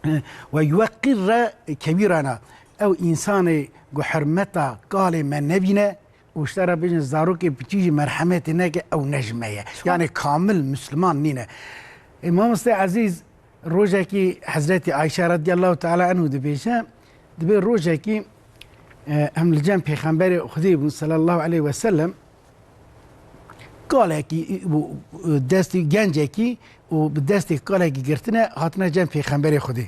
e, ve yuveqqirre kebîrena. Ew insanê ku hurmeta kalê me nebîne, û ji te re bêjin zarokê piçî jî merhemetê neke, ew ne ji me ye. Çima? Yani kamil Müslüman nîne. E, mamoste ezîz, rojekî Hezretî Ayşe radiyallahu teala anhu dibêje, dibê rojekî, e, em li cem Pêxemberê Xwedê bûn sallallahu aleyhi ve sellem, kalekî bû, destê gencekî û bi destê kalekî girtine, hatine cem Pêxemberê Xwedê.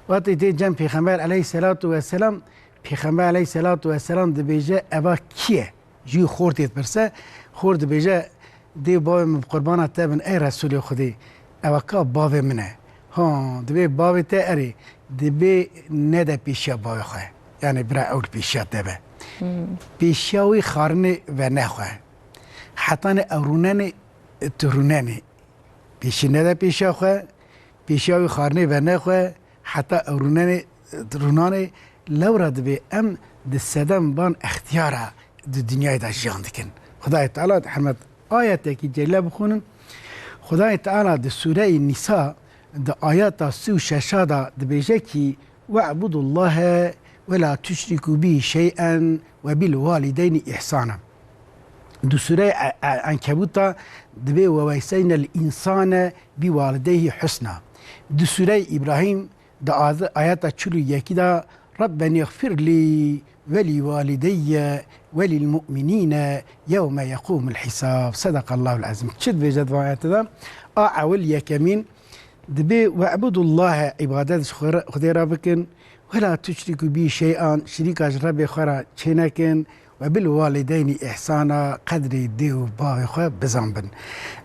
Wextê tê cem Pêxember aleyhisselatu vesselam, Pêxember aleyhisselatu vesselam dibêje, "Eva kî ye?" Ji wî xortê dipirse, xort dibêje, "Dê û bavê min bi qurbana te bin, ey Resûlê Xwedê, eva ka bavê min e." Ha, dibê bavê te erê, dibê nede pêşiya bavê xwe. Yani bira ew li pêşiya te be. Hmm. Pêşiya wî xarinê venexwe. Hetanê ew rûnenê, tu rûnenê. Pêşî nede pêşiya xwe, pêşiya wî xarinê venexwe, heta ew rûnenê, rûnanê lewra dibê em di sedem van extiyara di dinyayê de jiyan dikin. Xwedayê Teala di hurmet ayetekî celle bixwînin. Xwedayê Teala di Sûreyê Nîsa di ayeta sî û şeş de dibêje kî, "We'budullahe ve la tuşrikû bî şey'en ve bil walideyni ihsana." Di Sûreyê E-, E-, Enkebût de dibê, "Ve wesseynel însane bi walideyhi husna." Di Sûreyê Îbrahîm di ad-, ayeta çil û yekî de, "Rabbeni xfirlî ve lî walideyye ve lîl mu'minîne yewme yeqûmul hîsab." Sedaqallahul ezîm. Çi dibêje di van ayetê de? A ewil yekemîn dibê, "We'budullahe", îbadet ji Xwe-, Xwedê re bikin, "Ve la tuşrikû bî şey'an", şirîka ji Rebê xwe re çênekin, "ve bil walideynî ihsana", qedrê dê û bavê xwe bizanbin.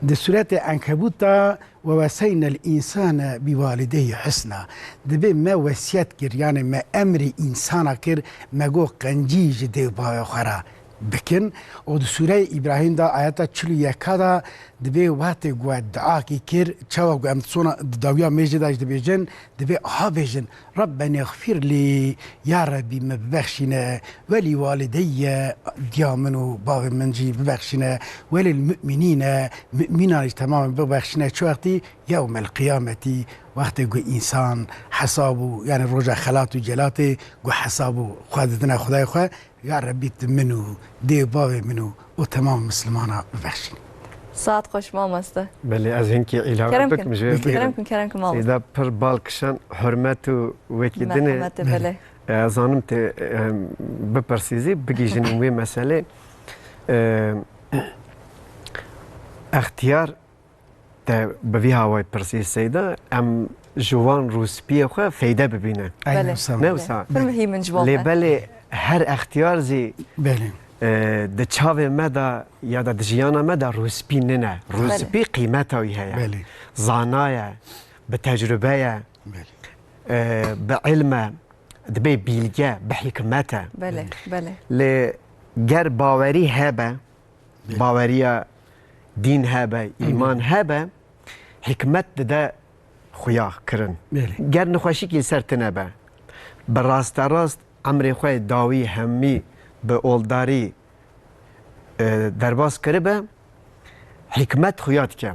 Di sûretê Enkebût de, "Ve weseynel însane bi walideyhi husna", dibê me wesiyet kir, yani me emrê însana kir, me got qencî ji dê û bavê xwe re bikin. Û di Sûreyê Îbrahîm de ayeta çil û yeka de dibê wextê ku we duakî kir, çawa ku em sona di dawiya mêjê de jî dibêjin, dibê aha bêjin, "Rabbeni xfirlî", ya Rebbî min bibexşîne, "welî walideyye", diya min û bavê min jî bibexşîne, "welîl mu'minîne", mu'mînan jî temamê bibexşîne, çi wextî, "yewmel qiyametî", wextê ku însan hesab û, yani roja xelat û celatê ku hesab û xwe didine Xwedayê xwe, Ya Rebbî, tu min û dê û bavê min û, û temam Mislimana bibexşîn. Saet xweş mamoste. Belê, ez hinkî îlave Kerem bikim kin. Ji vê Bikî. Kerem kin, kerem kin mamoste. Seyda pir bal kişan, hurmet û wekî dinê. Merhemetê, belê. E, ez zanim te, e, bipirsî zî, bigihîjin wê meselê. E, extiyar Te bi vî hawayî pirsî Seyda, em ji wan rûspiyê xwe feyde bibînin. Aynen Belê. Wisa. Ne wisa? Pir muhîm in ji bo Lê me. Belê her extiyar zî, Belê. e, di çavê me de ya da di jiyana me de rûspî nine. Rûspî Belê. Qîmeta wî heye. Belê. Zana ye, bi tecrube ye, Belê. e, bi ilm e, dibê bîlge, bi hikmet e. Belê, belê. Lê ger bawerî hebe, Belê. Baweriya dîn hebe, Hı hı. îman hebe, hikmet dide xuya kirin. Belê. Ger nexweşîkî li ser tine be, bi rasterast emrê xwe yê dawî hemî bi oldarî, e, derbas kiribe, hikmet xuya dike.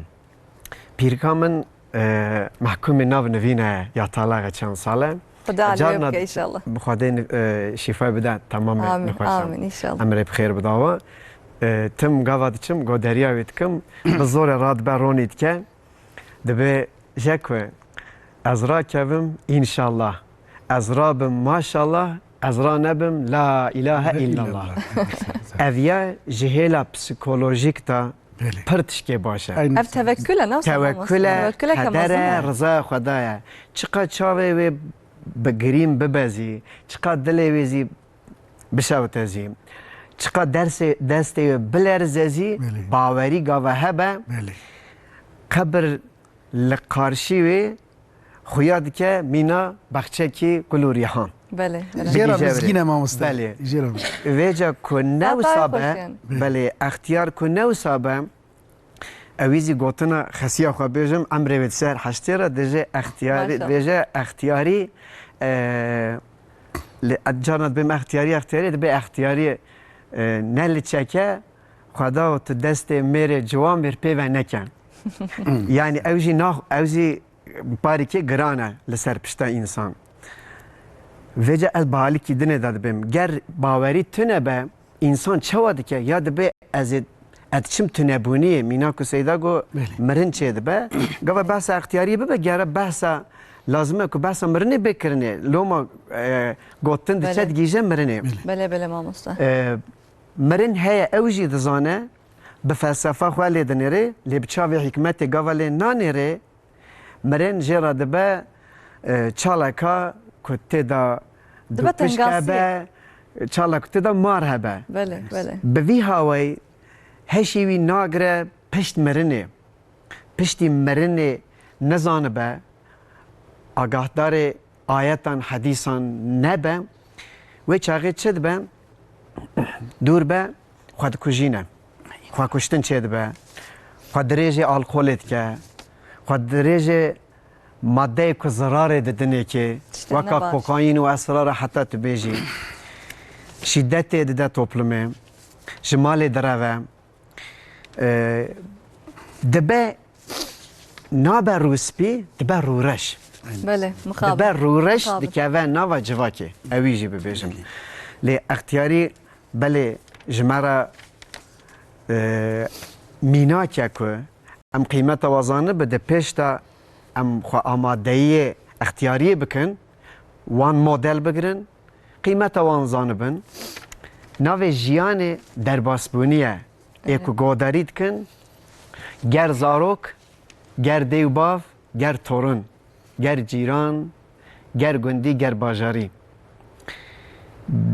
Pîrika min, e, mehkûmê nav nivîne ya talaxe çend sal e. Xwedê alî wê Carna bike înşallah. Bi Xwedê ni-, e, şîfay bide temamê Amîn, nexweşan. Amîn, înşallah. Emrê bi xêr bide wan. E, tim gava diçim, goderiya wê dikim, bi zorê radibe ronî dike. Dibê, "Jeko, ez rakevim, înşallah. Ez rabim, maşallah. Ez ranebim, la ilahe Ve illallah." illallah. Ev ya ji hêla psikolojîk de Belê. Pir tişkê baş e. Aynen. Ev tevekkül e, ne wisa Tevekkül e, mamoste? Tevekkül e, keder e, kemazin e. Rizaya Xweda ye. Çiqa çavê wê bi girîn bibe zî, çiqa dilê wê zî bişewite zî, çiqa dersê, destê wê bilerze zî, Belê. Bawerî gava hebe, Belê. Qebir li qarşî wê xuya dike mîna baxçekî gul û rîhan. Belê, belê. Jê re Bigîje mizgîn e, mamoste. Belê. Jê re mizgîn. Vêca ku ne Hatayê wisa be, xweşin. Belê. Belê, extiyar ku ne wisa be, ewî zî gotina xesiya xwe bêjim, emrê wê di ser heştê re dibêje extiyarî, Maşallah. Dibêje extiyarî, e, Li carna dibê me extiyarî, extiyarî dibê extiyarî, e, ne li çeke, Xweda û tu destê mêrê ciwan bêr pê ve neke. Yani ew jî nax-, ew jî parîkê giran e li ser pişta însan. Vêca ez bi alîkî dinê de dibêm. Ger bawerî tune be, însan çawa dike? Ya dibê ez ê, ez diçim tunebûniyê, mîna ku Seyda got, Belê. mirin çêdibe. Gava behsa extiyariyê bibe, gere behsa lazim e ku behsa mirinê bê kirinê. Loma, e, gotin diçe Belê. digihîje mirinê. Belê, belê mamoste. E, mirin heye, ew jî dizane, bi felsefa xwe lê dinêrê, lê bi çavê hikmetê gava lê nanêrê, mirin jê re dibe, e, çaleka ku tê de Dibe dûpişk tengasiyê. hebe, çaleka ku tê de mar hebe. Belê, belê. Bi vî hawayî heşî wî nagire pişt mirinê. Piştî mirinê nizanibe, agahdarê ayetan, hedîsan nebe, wê çaxê çi dibe? Dûr be, xwe dikujîne. Xwe kuştin çêdibe. Xwe dirêjê alkolê dike. Xwe dirêjê madeyê ku zirarê di dinê kê, Tiştê weka nebaz. kokayin û esrar e heta tu bêjî. Şîdetê dide toplumê. Ji malê direve. E, dibe, nabe rûspî, dibe rûreş. Belê, mixabin. Dibe rûreş, Mixabin. dikeve nava civakê. Ewî jî bibêjim. Lê extiyarî belê ji me re, e, mînak e ku em qîmeta wan zanibin, di pêş de em xwe amadeyiyê extiyariyê bikin, wan model bigirin, qîmeta wan zanibin. Navê jiyanê derbasbûnî ye. Ê ku godarî dikin, ger zarok, ger dê û bav, ger torin, ger cîran, ger gundî, ger bajarî.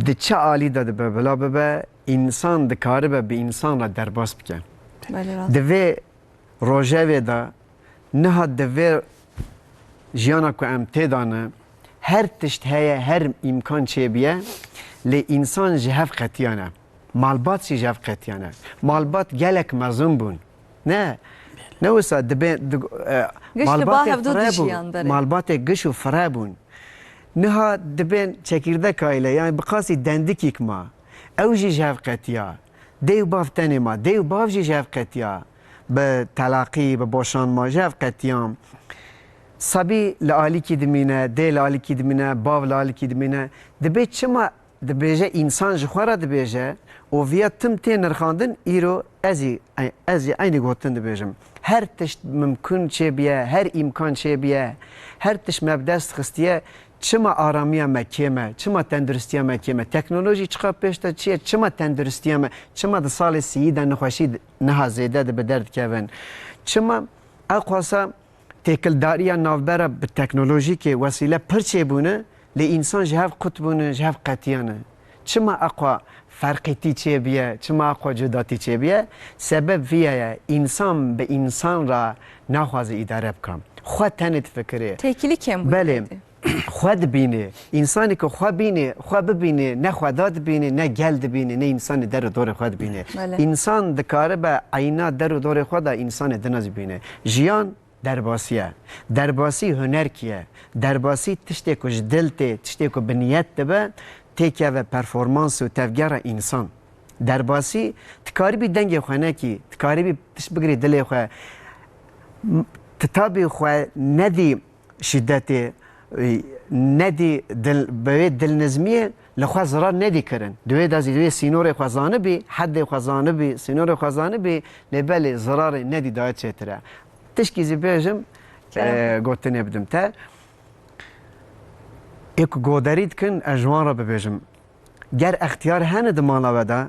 Di çi alî de dibe bila bibe, însan dikaribe bi însan re derbas bike. Belê rast. Di vê rojevê de, niha di vê jiyana ku em tê de ne, her tişt heye, her îmkan çêbiye, lê însan ji hev qetiyane. Malbat jî ji hev qetiyane. Malbat gelek mezin bûn. Ne, ne wisa dibe, di, e, Giş li ba malbatê hevdu fire bûn. dijiyan berê. Malbatê giş û fire bûn. Niha dibên çekirdek aîle, yani bi qasî dendikîk ma. Ew jî ji hev qetiya. Dê û bav tenê ma. Dê û bav jî ji hev qetiya. Bi telaqî, bi boşanma ji hev qetiya. Sebî li alîkî dimîne, dê li alîkî dimîne, bav li alîkî dimîne. Dibê çima dibêje, însan ji xwe re dibêje û viya tim tê nirxandin, îro ez jî, ez jî eynî gotin dibêjim. Her tişt mimkun çêbiye, her îmkan çêbiye, her tişt me bi dest xistiye, çima aramiya me kêm e, çima tenduristiya me kêm e? Teknolojî çiqa pêş de çi ye, çima tenduristiya me, çima di salê sîyî de nexweşî niha zêde dibe derdikevin? Çima ew xwasa têkildariya navbera bi teknolojîkê wesîle pir çêbûne, lê însan ji hev qut bûne, ji hev qetiyane? Çima eqwa ferqîtî çêbiye, çima eqwa cudatî çêbiye? Sebeb viya ye, însan bi însan re naxwaze îdare bike. Xwe tenê difikirê. Têkilî kêm bûye Belê. têdî. Xwe dibînê. Însanê ku xwe bînê, xwe bibînê, ne Xweda dibînê, ne gel dibînê, ne însanê der û dorê xwe dibînê. Belê. Însan dikaribe eyna der û dorê xwe de însanê din jî bîne. Jiyan derbasî ye. Derbasî hunerkî ye. Derbasî tiştê ku ji dil tê, tiştê ku bi niyet dibe, têkeve performans û tevgera însan. Derbasî, tu karibî dengê xwe nekî, tu karibî tişt bigirî dilê xwe, m-, tu tabî xwe nedî şîdetê, e, nedî dil, bi wê dilnizmiyê li xwe zirar nedî kirin. Di wê de zî wê sînorê xwe zanibî, heddê xwe zanibî, sînorê xwe zanibî, lê belê zirarê nedî daye çêtir e. Tişkî zî bêjim, Kerem. e, gotinê bidim te. Ê ku goderî dikin, ez ji wan re bibêjim. Ger extiyar hene di mala we de,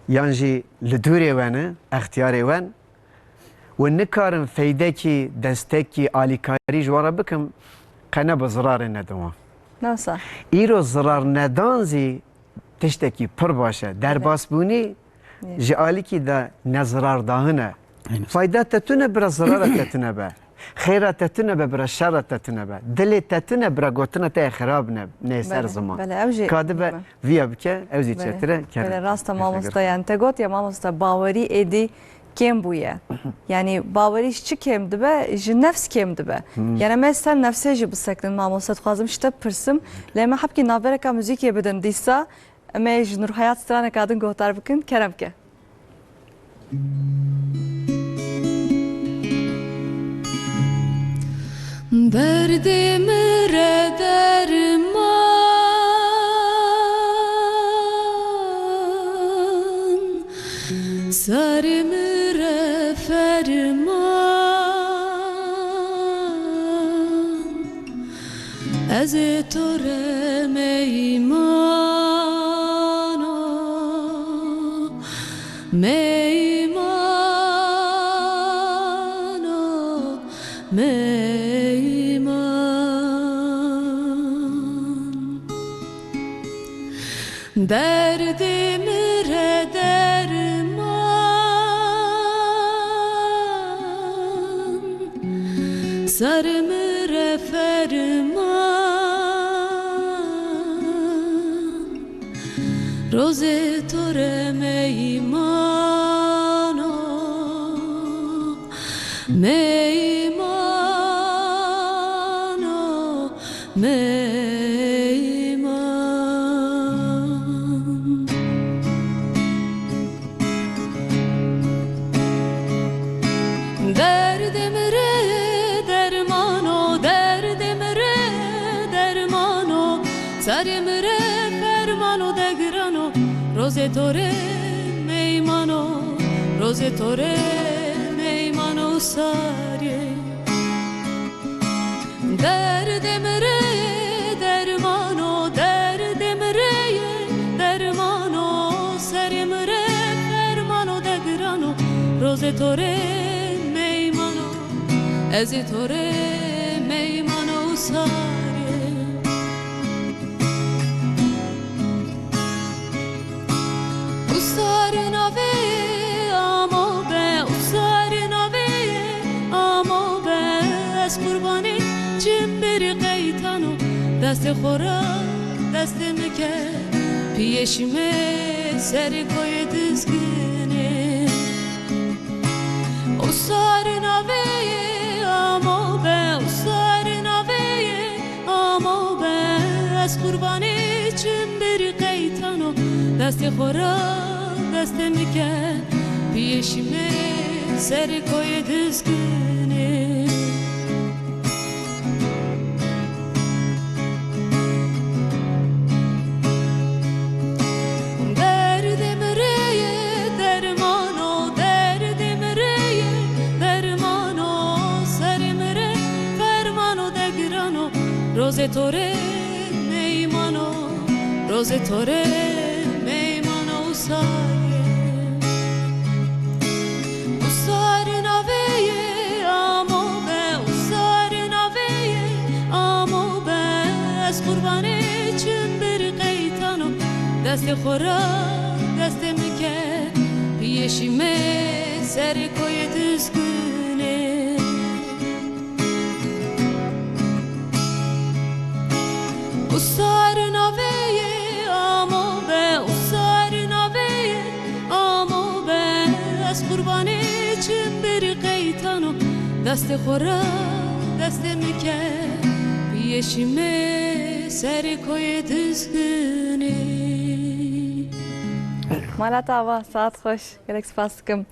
yan jî li dûrê we ne, extiyarê we ne, û nikarin feydekî, destekî, alîkarî ji wan re bikim, qe ne bi zirarê ne di wan. Nasa. Îro zirar nedan zî tiştekî pir baş e. Derbasbûnî Nê. ji alîkî de nezirardahin e. Aynen. Fayda te tune bira zirara te tune be. Xêra te tune be bira şera te tune be. Dilê te tune bira gotina te xirab ne, ne ser Belê, ziman. belê, ew jî Ka dibe Belê. viya bike, ew zî Belê. çetire kere. Belê, rast e Teşekkür mamosta, ederim. yani te got ya mamosta, bawerî êdî kêm bûye. Yanî bawerî ji çi kêm dibe? Ji nefs kêm dibe. Hmm. Yanî me ser nefsê jî bisekinin, mamoste, dixwazim ji te bipirsim. Lê me hebkî navbereka muzîkê bidin dîsa. Em ê ji Nurhayat straneka din guhdar bikin. Kerem ke. Derdê min re derman, sarê min re ferman. Ez ê to re meymano, meymano, meyman. Derdê min re derman, sarê min re ferman. Rozê to re meymano, meymano, meyman. Derdê min re dermano, derdê min re dermano, sarê min re fermano, degirano, rozê to re meymano, rozê to re meymano sarê. Derdê min re dermano, derdê min re ye dermano, serê min re fermano, degirano, rozê to re meymano, ez ê to re meymano û sarê. Usar navê amo be, usar navê amo be, ez qurbanê çimbirî qeytano, destê xora destê min ke, piyê şîme serê koyê dizginê. Usar navê amo be, usar navê amo be, ez qurbanê çimbirî qeytano, destê xora destê min ke, piyê şîme serê koyê dizginê. Derdê min re ye dermano, derdê min re ye dermano, serê min re fermano, degirano, rozê to re meymano, rozê to re meymano usar ye. Usar navê ye amo be, usar navê ye amo be, ez qurbanê çimbirî qeytano, destê xora destê min ke, piyê şîme serê koyê dizginê. Usar navê ye amo be, usar navê ye amo be, ez qurbanê çimbirî qeytano, destê xora destê min ke, piyê şîme serê koyê dizginê. Mala te ava, saet xweş. Gelek spas dikim.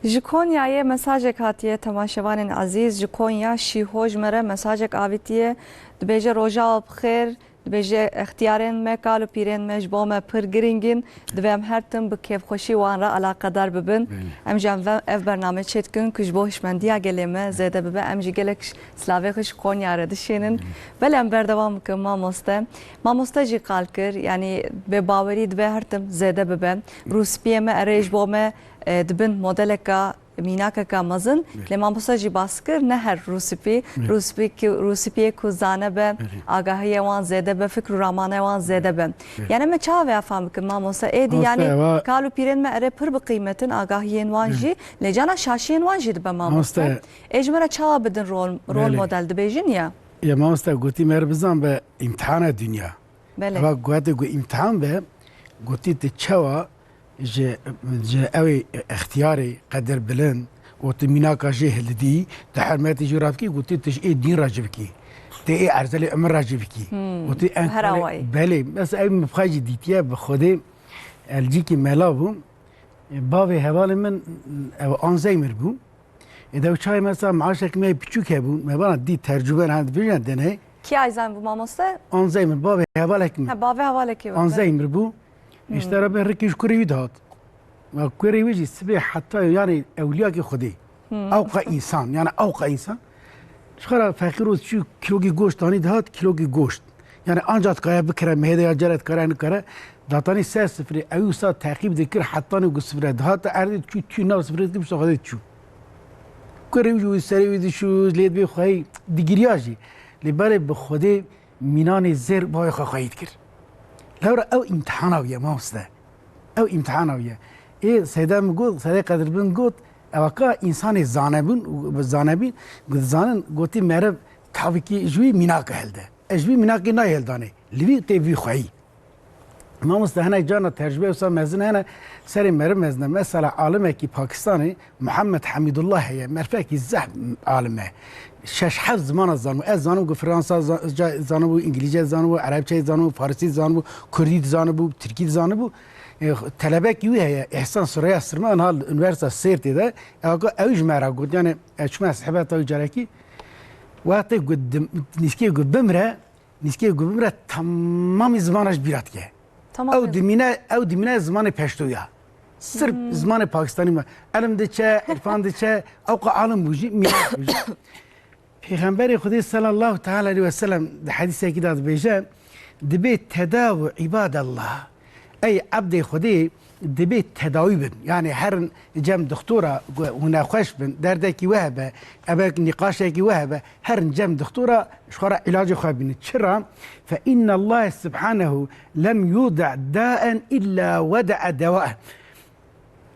Ji Konyayê mesajek hatiye temaşevanên ezîz. Ji Konya Şîho ji me re mesajek avîtiye. Dibêje, "Roja we bi xêr." Dibêje, "Extiyarên me, kal û pîrên me ji bo me pir girîng in. Divê em her tim bi kêfxweşî wan re eleqedar bibin." Belê. Em jî em ve-, ev bername çêdikin ku ji bo hişmendiya gelê me zêde bibe. Em jî gelek ş-, silavê xwe ji Konya re dişênin. Belê. Belê, em berdewam bikin, mamoste. Mamoste jî qal kir, yanî bêbawerî divê her tim zêde bibe. Rûspiyê me erê ji bo me, e, dibin modeleka, mînakeka mezin. Belê. Lê mamoste jî bas kir, ne her rûspî. Belê. Rûspî ki, rûspiyê ku zane be, Belê. agahiyê wan zêde be, fikr û ramane wan zêde be. Belê. Yanî me çawa vê fam bikin, mamoste? Êdî, Mamoste, yanî eva kal û pîrên me erê pir bi qîmetin, agahiyên wan Belê. jî, lê cana şaşiyên wan jî dibe, mamoste. Mamoste. Ê ji me re çawa bidin rol, rol Belê. model, dibêjin ya? Ya mamoste, gotî me re bizan be îmtihana dinya. Belê. Eva gote ku îmtihan be, gotî tu çawa ji, ji ew ê extiyarê qedir bilind û tu mînaka jê hildidî, tu hurmetê jê re bikî, ku tu, tu ji ê dîn re jî bikî. Tu ê erzelê umir re jî bikî. Hmm, Û tu her enkarê awayî. Belê, mesela ew min bi xwe jî dîtiye, bi Xwedê elcîkî mela bû. Bavê hevalê min ew Alzheimer bû. Ê de ew çaxê mesela maaşek me piçûk hebû, me bana dî tercûme re dibêjin denê. Kî Alzheimer bû mamoste? Alzheimer, bavê hevalek min. Ha, bavê hevalekê we. Alzheimer bû. Hmm. Îşte re be rikî ji kurê wî dihat. Ve kurê wî jî sibê heta, yani, ewliyakê Xwedê. Hmm. Ewqa însan, yani ewqa însan. Ji xwe re feqîr û çû kîlokî goşt anî dihat, kîlokî goşt. Yani anca dikare bikire, mehêde ya cere dikare nikare. Datanî ser sifrê, ew wisa teqîb dikir, hetanî ku sifre dihate erdê, çû tû nav sifrê dikir, wisa Xwedê çû. Kurê wî jî serê wî dişû, lê dibê xweyî digiriya jî. Lê belê bi Xwedê mînanê zêr bavê xwe xweyî dikir. Lewra ew îmtihana wî ye, mamoste. Ew îmtihana wî ye. Ê Seyda min got, Seydê Qedirbind got, ewaka însanê zanebûn, zanebîn, got, zanin, gotî meriv tabî kî ji wî mînake hilde. Ez ji wî mînakê nayê hildanê. Li vî tê vî xweyî. Mamoste, hinek carna tercûbe wisa mezin hene, serê meriv mezin e. Mesela alimekî Pakistanê, Muhammed Hamidullah heye, merfekî zehf alim e. Şeş heft zimana zanibû. Ez zanim ku Fransa za-, ca-, zanibû, Îngilîzce zanibû, Erebçe zanibû, Farisî zanibû, Kurdî zanibû, Tirkî zanibû. E, telebekî wî heye, Îhsan Sureyya Sirma, niha li Unîversîteya Sêrtê de. Ew ku ew ji me re got, yani, ez çûme sehbeta wî carekî. Wextê ku dim-, nîskê ku bimre, Nîskê ku bimre temamî zimana ji bîra dike. Tamam. Ew dimîne, ew dimîne zimanê peştoya. Sirf Hmm. zimanê Pakistanî me. Elm diçe, irfan diçe, ew qe alim bû jî, mînak bû jî. Pêxemberê Xwedê sallallahu teala aleyhi ve sellem di hedîsekî de dibêje, dibê tedawu ibadallah. Ey ebdê Xwedê, dibê tedawî bin. Yani herin cem dixtora ku hûn nexweş bin, derdekî we hebe, ebe nîqaşekî we hebe, herin cem dixtora ji xwe re îlacê xwe bînin. Çira? Fe innallahe subhanehu lem yude daen illa wede'e dewaen.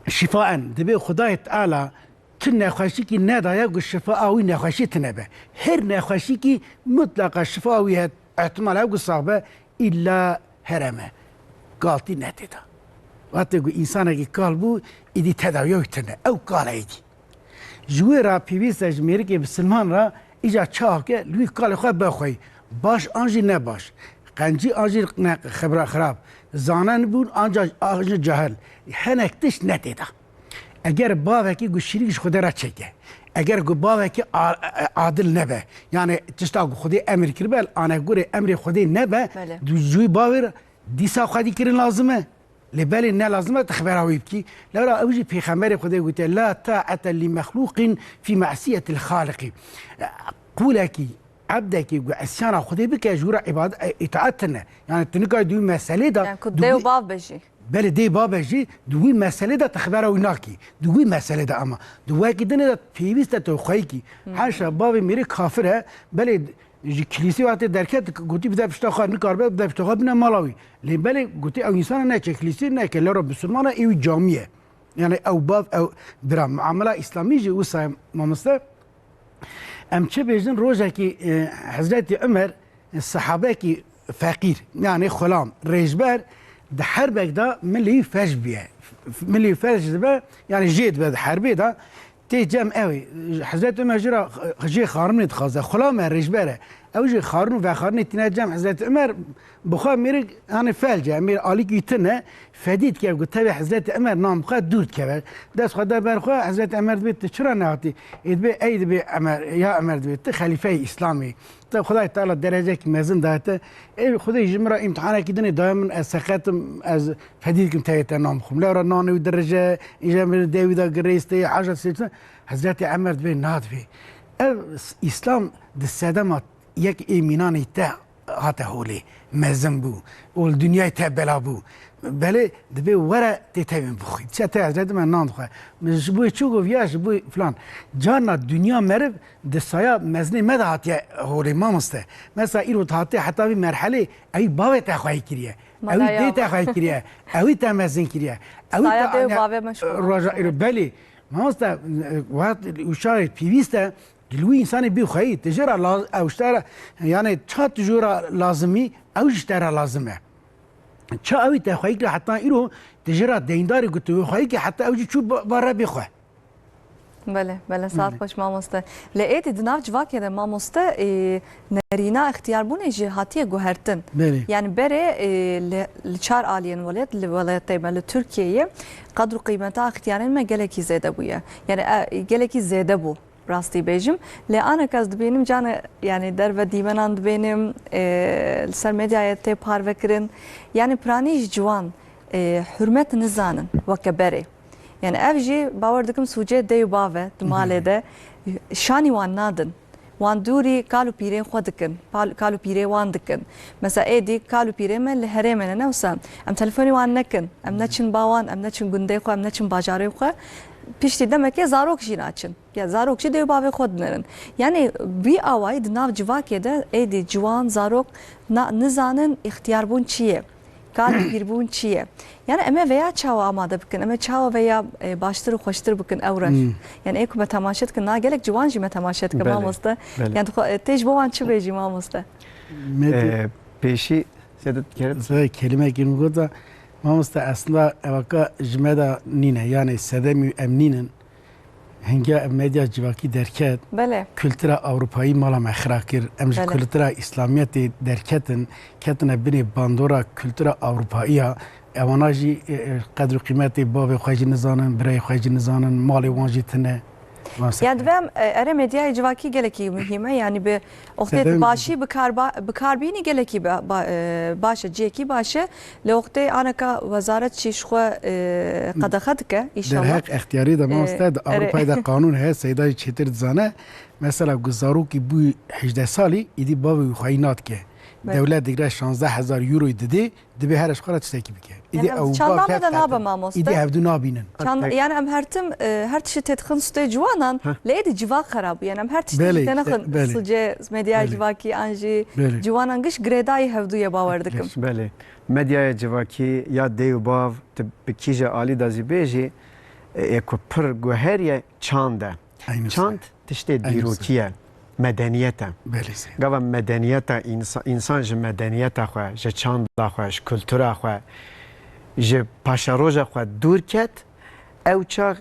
Şifaen. Dibê Xwedayê Teala tu nexweşîkî nedaye ku şifa a wî nexweşî tune be. Her nexweşîkî mutlaqa şifa a wî heye, ihtimal heye ku sax be, îlla hereme. Galtî ne tê de. Wextê ku însanekî kal bû, îdî tedawiya wî tune. Ew kal e îdî. Ji wê re pêwîst e ji mêrikê bisilman re îca çawa ke li wî kalê xwe bixweyî. Baş an jî ne baş. Qencî an jî ne xebra xirab. Zanenbûn an ca-, an jî cahil. Hinek tişt ne tê de. Eger bavekî ku şirîk ji Xwedê re çêke, eger ku bavekî a-, e-, adil nebe, yani tişta ku Xwedê emir kiribe, li anegorê emrê Xwedê nebe, Belê. du-, ji wî bavê re dîsa xwedî kirin lazim e. Lê belê ne lazim e tu xebera wî bikî. Lewra ew jî Pêxemberê Xwedê gotiye, "La taete li mexluqin fî mesiyetil xaliqî." Qûlekî, ebdekî ku isyana Xwedê bike, ji wî re îbad-, e, îtaet tune. Yani tu nikayî di wî meselê de, Yani ku di dê û wî bav be jî. Belê dê babe jî di wî meselê de tu xebera wî nakî. Di wî meselê de ama. Di wekî dinê de pêwîst e tu xweyî kî. Hmm. Haşa bavê mêrê kafir e. Belê ji kilîsê wextê derket gotî bide pişta xwe, nikaribe bide pişta xwe bine mala wî. Lê belê gotî ew însana neçe kilîsê neke, lewra bisilman e, ê wî camî ye. Yani ew bav, ew bira. Muamela îslamî jî wisa ye mamoste. Em çi bêjin, rojekî, e, Hezretî Umer, e, sehabekî feqîr, yani xulam, rêjber, di herbek de milî felc bûye. Milî felc dibe, yani jê dibe di herbê de, tê cem ew ê. Hezretî Umer jê re, jê xarimê dixwaze. Xulam e, rêjber e. Ew jî xarin û vexarinê tîne cem Hezretî Umer, bi xwe mêrik, yani felc e, mêr alîkî tune, fedî dike, got, tevê Hezretî Umer nan bi xwe dûr dikeve. Dest xwe de ber xwe, Hezretî Umer dibê, tu çira nehatî? Ê dibê, ey dibê Umer, ya Umer dibê, tu xelîfeyê Îslamê. Te Xwedayê Teala derecekî mezin daye te. Ê Xwedê ji min re îmtihanekî dinê daye min, ez seqet im, ez fedî dikim tevê te nan bixwim. Lewra nanê wî dirije, îja min dê wî de girêstê, haşa sê. Hezretî Umer dibê, na dibê. Ev Îslam di sedema yek ê mînanê te hate holê, mezin bû û li dinyayê te bela bû. Belê dibê were tê tevên bixwî. Diçe te Hezretî Umer nan dixwe. Ji bo çi goviya, ji bo filan. Carna dinya meriv di saya mezinê me de hatiye holê mamoste. Mesela îro hatiye heta vî merhelê, ewî bavê te xweyî kiriye. Ewî dê te xweyî kiriye. Ewî te mezin kiriye. Ewî Saya te dê û aniye bavê me şûna. Roja îro belê. Mamoste, e, wext û şarê pêwîst e. Di li wî însanê bî xweyî, tu jê re la-, ew ji te re, yani ça tu jê re lazimî, ew jî ji te re lazim e. Ça ew ê te xweyîk li heta îro, tu jê re deyndarî ku tu wê xweyîkê heta ew jî çû ba, ba Rebê xwe. Belê, belê, saet xweş mamoste. Lê êdî di nav civakê de mamoste, e, nerîna ixtiyarbûnê jî hatiye guhertin. Belê. Yani berê, e, li, li çar aliyên welat, li welatê me, li Tirkiyeyê qedr û qîmeta ixtiyarên me gelekî zêde bûye. Yani, e, gelekî zêde bû, rastî bêjim. Lê anek ez dibînim, cane, yani derve dîmenan dibînim, e, li ser medyayê tê parve kirin. Yani piranî ji ciwan, e, hurmet nizanin weke berê. Yani ev jî bawer dikim sûcê dey û bav e di malê de. Şanî wan nadin. Wan dûrî kal û pîrên xwe dikin. Pal-, kal û pîrê wan dikin. Mesela êdî kal û pîrê me li herêmê ne, ne wisa. Em telefonî wan nekin. Em neçin ba wan, em neçin gundê xwe, em neçin bajarê xwe. Piştî demekê zarok jî naçin. Ya zarok jî dê û bavê xwe dinerin. Yani vî awayî di nav civakê de êdî ciwan, zarok na-, nizanin îxtiyarbûn çi ye. Kal û pîrbûn çi ye? Yani em ê veya çawa amade bikin? Em ê çawa veya, e, baştir û xweştir bikin ew reş? Yani ê ku me temaşe dikin, na gelek ciwan jî me temaşe dikin, Belê, mamoste. belê. Yani dixwe-, e, tê ji bo wan çi bêjî, mamoste? Met Ee, pêşî Sedat Kerem. Zay kelimekî min got da, mamoste, aslında evaka ji me de nîne, yani sedemî em nînin. Hingiya ev medya civakî derket, Belê. Kultura Ewropayî mala me xira kir. Em ji Belê. Kultura Îslamiyetê derketin, ketine binê bandora kultura Ewropayiya. Ewana jî, e, e, qedr û qîmetê bavê xwe jî nizanin, birayê xwe jî nizanin, malê wan jî tine. Wan se- Yani divê em, e, erê medyayê civakî gelekî muhîm e. Yani bi wextê Sedem- başî bi kar ba-, bi kar bînî gelekî ba-, ba-, e, baş e, cihekî baş e. Lê wextê aneka wezaret jî ji xwe, e, qedexe dike, inşallah. Derheq extiyarî de, Ee, mamoste, di erê. Ewropayê de qanûn heye, Seyda jî çêtir dizane. Mesela ku zarokî bû hejdeh salî, îdî bavê wî xweyî nadike. Evet. Dewlet digre şazdeh hezar euroyê didê, dibê here ji xwe re tiştekî bike. Îdî Yani ew çanda bav me de hev nabe qetin. Mamoste. Îdî hevdû nabînin. Çand-, yani em her tim, e, her tiştê têdixin stûyê ciwanan, lê êdî civak xerab bû. Yani em her tiştê Belê, jî tênexin işte, belê. sûcê medyaya Belê. civakî an jî Belê. ciwanan giş girêdayî hevdû ye, bawer dikim. Belê. Medyaya civakî ya dê û bav, tu bi kîje alî de zî bêjî, e, ê ku pir guher ye çand e. Aynı Çand tiştê Aynı dîrokî ye, medeniyet e. Belê sê. Gava medeniyeta însa-, însan ji medeniyeta xwe, ji çanda xwe, ji kultura xwe, ji paşeroja xwe dûr ket, ew çax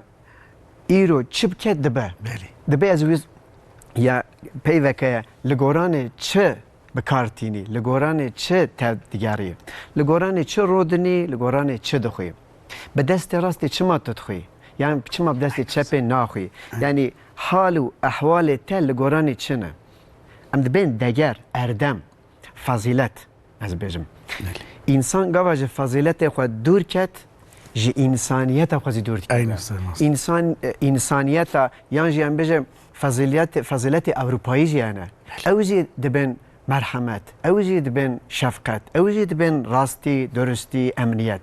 îro çi biket dibe. Belê. Dibê ez wî ya peyveke li goranê çi bi kar tînî, li goranê çi tev digerî, li goranê çi rodinî, li goranê çi dixwî. Bi destê rastê çima tu dixwî? Yan çima bi destê çepê naxwî? Yanî hal û ehwalê te li goranê çi ne? Em dibên deger, erdem, fezîlet, ez bêjim. Însan gava ji fezîletê xwe dûr ket, ji însaniyeta xwe zî dûr dikeve. Aynı sê, mamoste. Însan, e, însaniyeta, yan jî em bêjin fezîlet-, fezîletê Ewropayî jî hene. Ew jî dibên merhemet, ew jî dibên şefqet, ew jî dibên rastî, durustî, emniyet,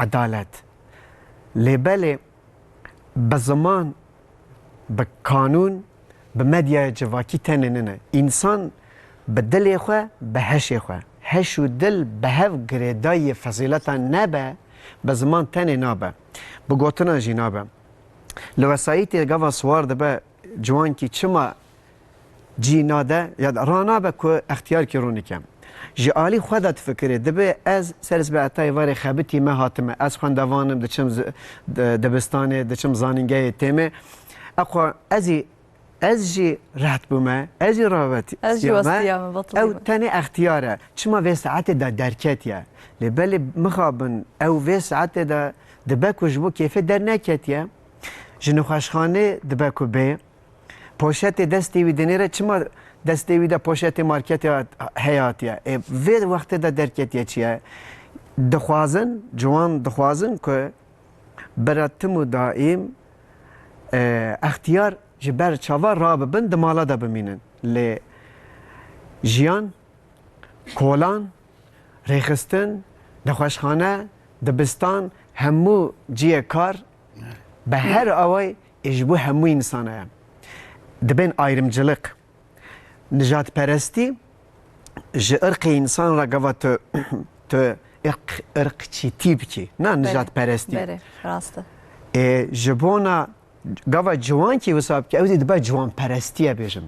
edalet. Lê belê bi ziman, bi kanûn, bi medyaya civakî tenê nine. Însan bi dilê xwe, bi heşê xwe. Heş û dil bi hev girêdayî fezîletan nebe, bi ziman tenê nabe. Bi gotinan jî nabe. Li wesayîtê gava siwar dibe, ciwankî çima cî nade, ya ranabe ku extiyarkî rûnike. Ji alî xwe de difikirê, dibê ez ser sibê etayê varê xebitî me hatime, ez xwendevan im, diçim zi-, di-, dibistanê, diçim zanîngehê têmê. Exwe ez ê, ez jî reht bûme, ez jî rawetî-, Ez jî yame. westiyame, betilî Ew me. Tenê extiyar e. Çima vê saetê de derketiye? Lê belê mixabin, ew vê saetê de dibe ku ji bo kêfê derneketiye. Ji nexweşxanê dibe ku bê. Poşetê destê wî dinêre, çima destê wî de poşetê marketê hat-, heye hatiye? Ê, vê wextê de derketiye çi ye? Dixwazin, ciwan dixwazin ku bira tim û daîm, e, extiyar ji ber çava rabibin, di mala de bimînin. Lê jiyan, kolan, rêxistin, nexweşxane, dibistan, hemû cihê kar bi her awayî ê ji bo hemû însan e. Dibên ayrımcılık, nijadperestî ji irqê însan re gava tu, tu irq, irqçîtî bikî. Na nijadperestî. Berê, rast e. Ê, ji bona gava ciwankî wisa bike, ew zî dibe ciwanperestiye bêjim.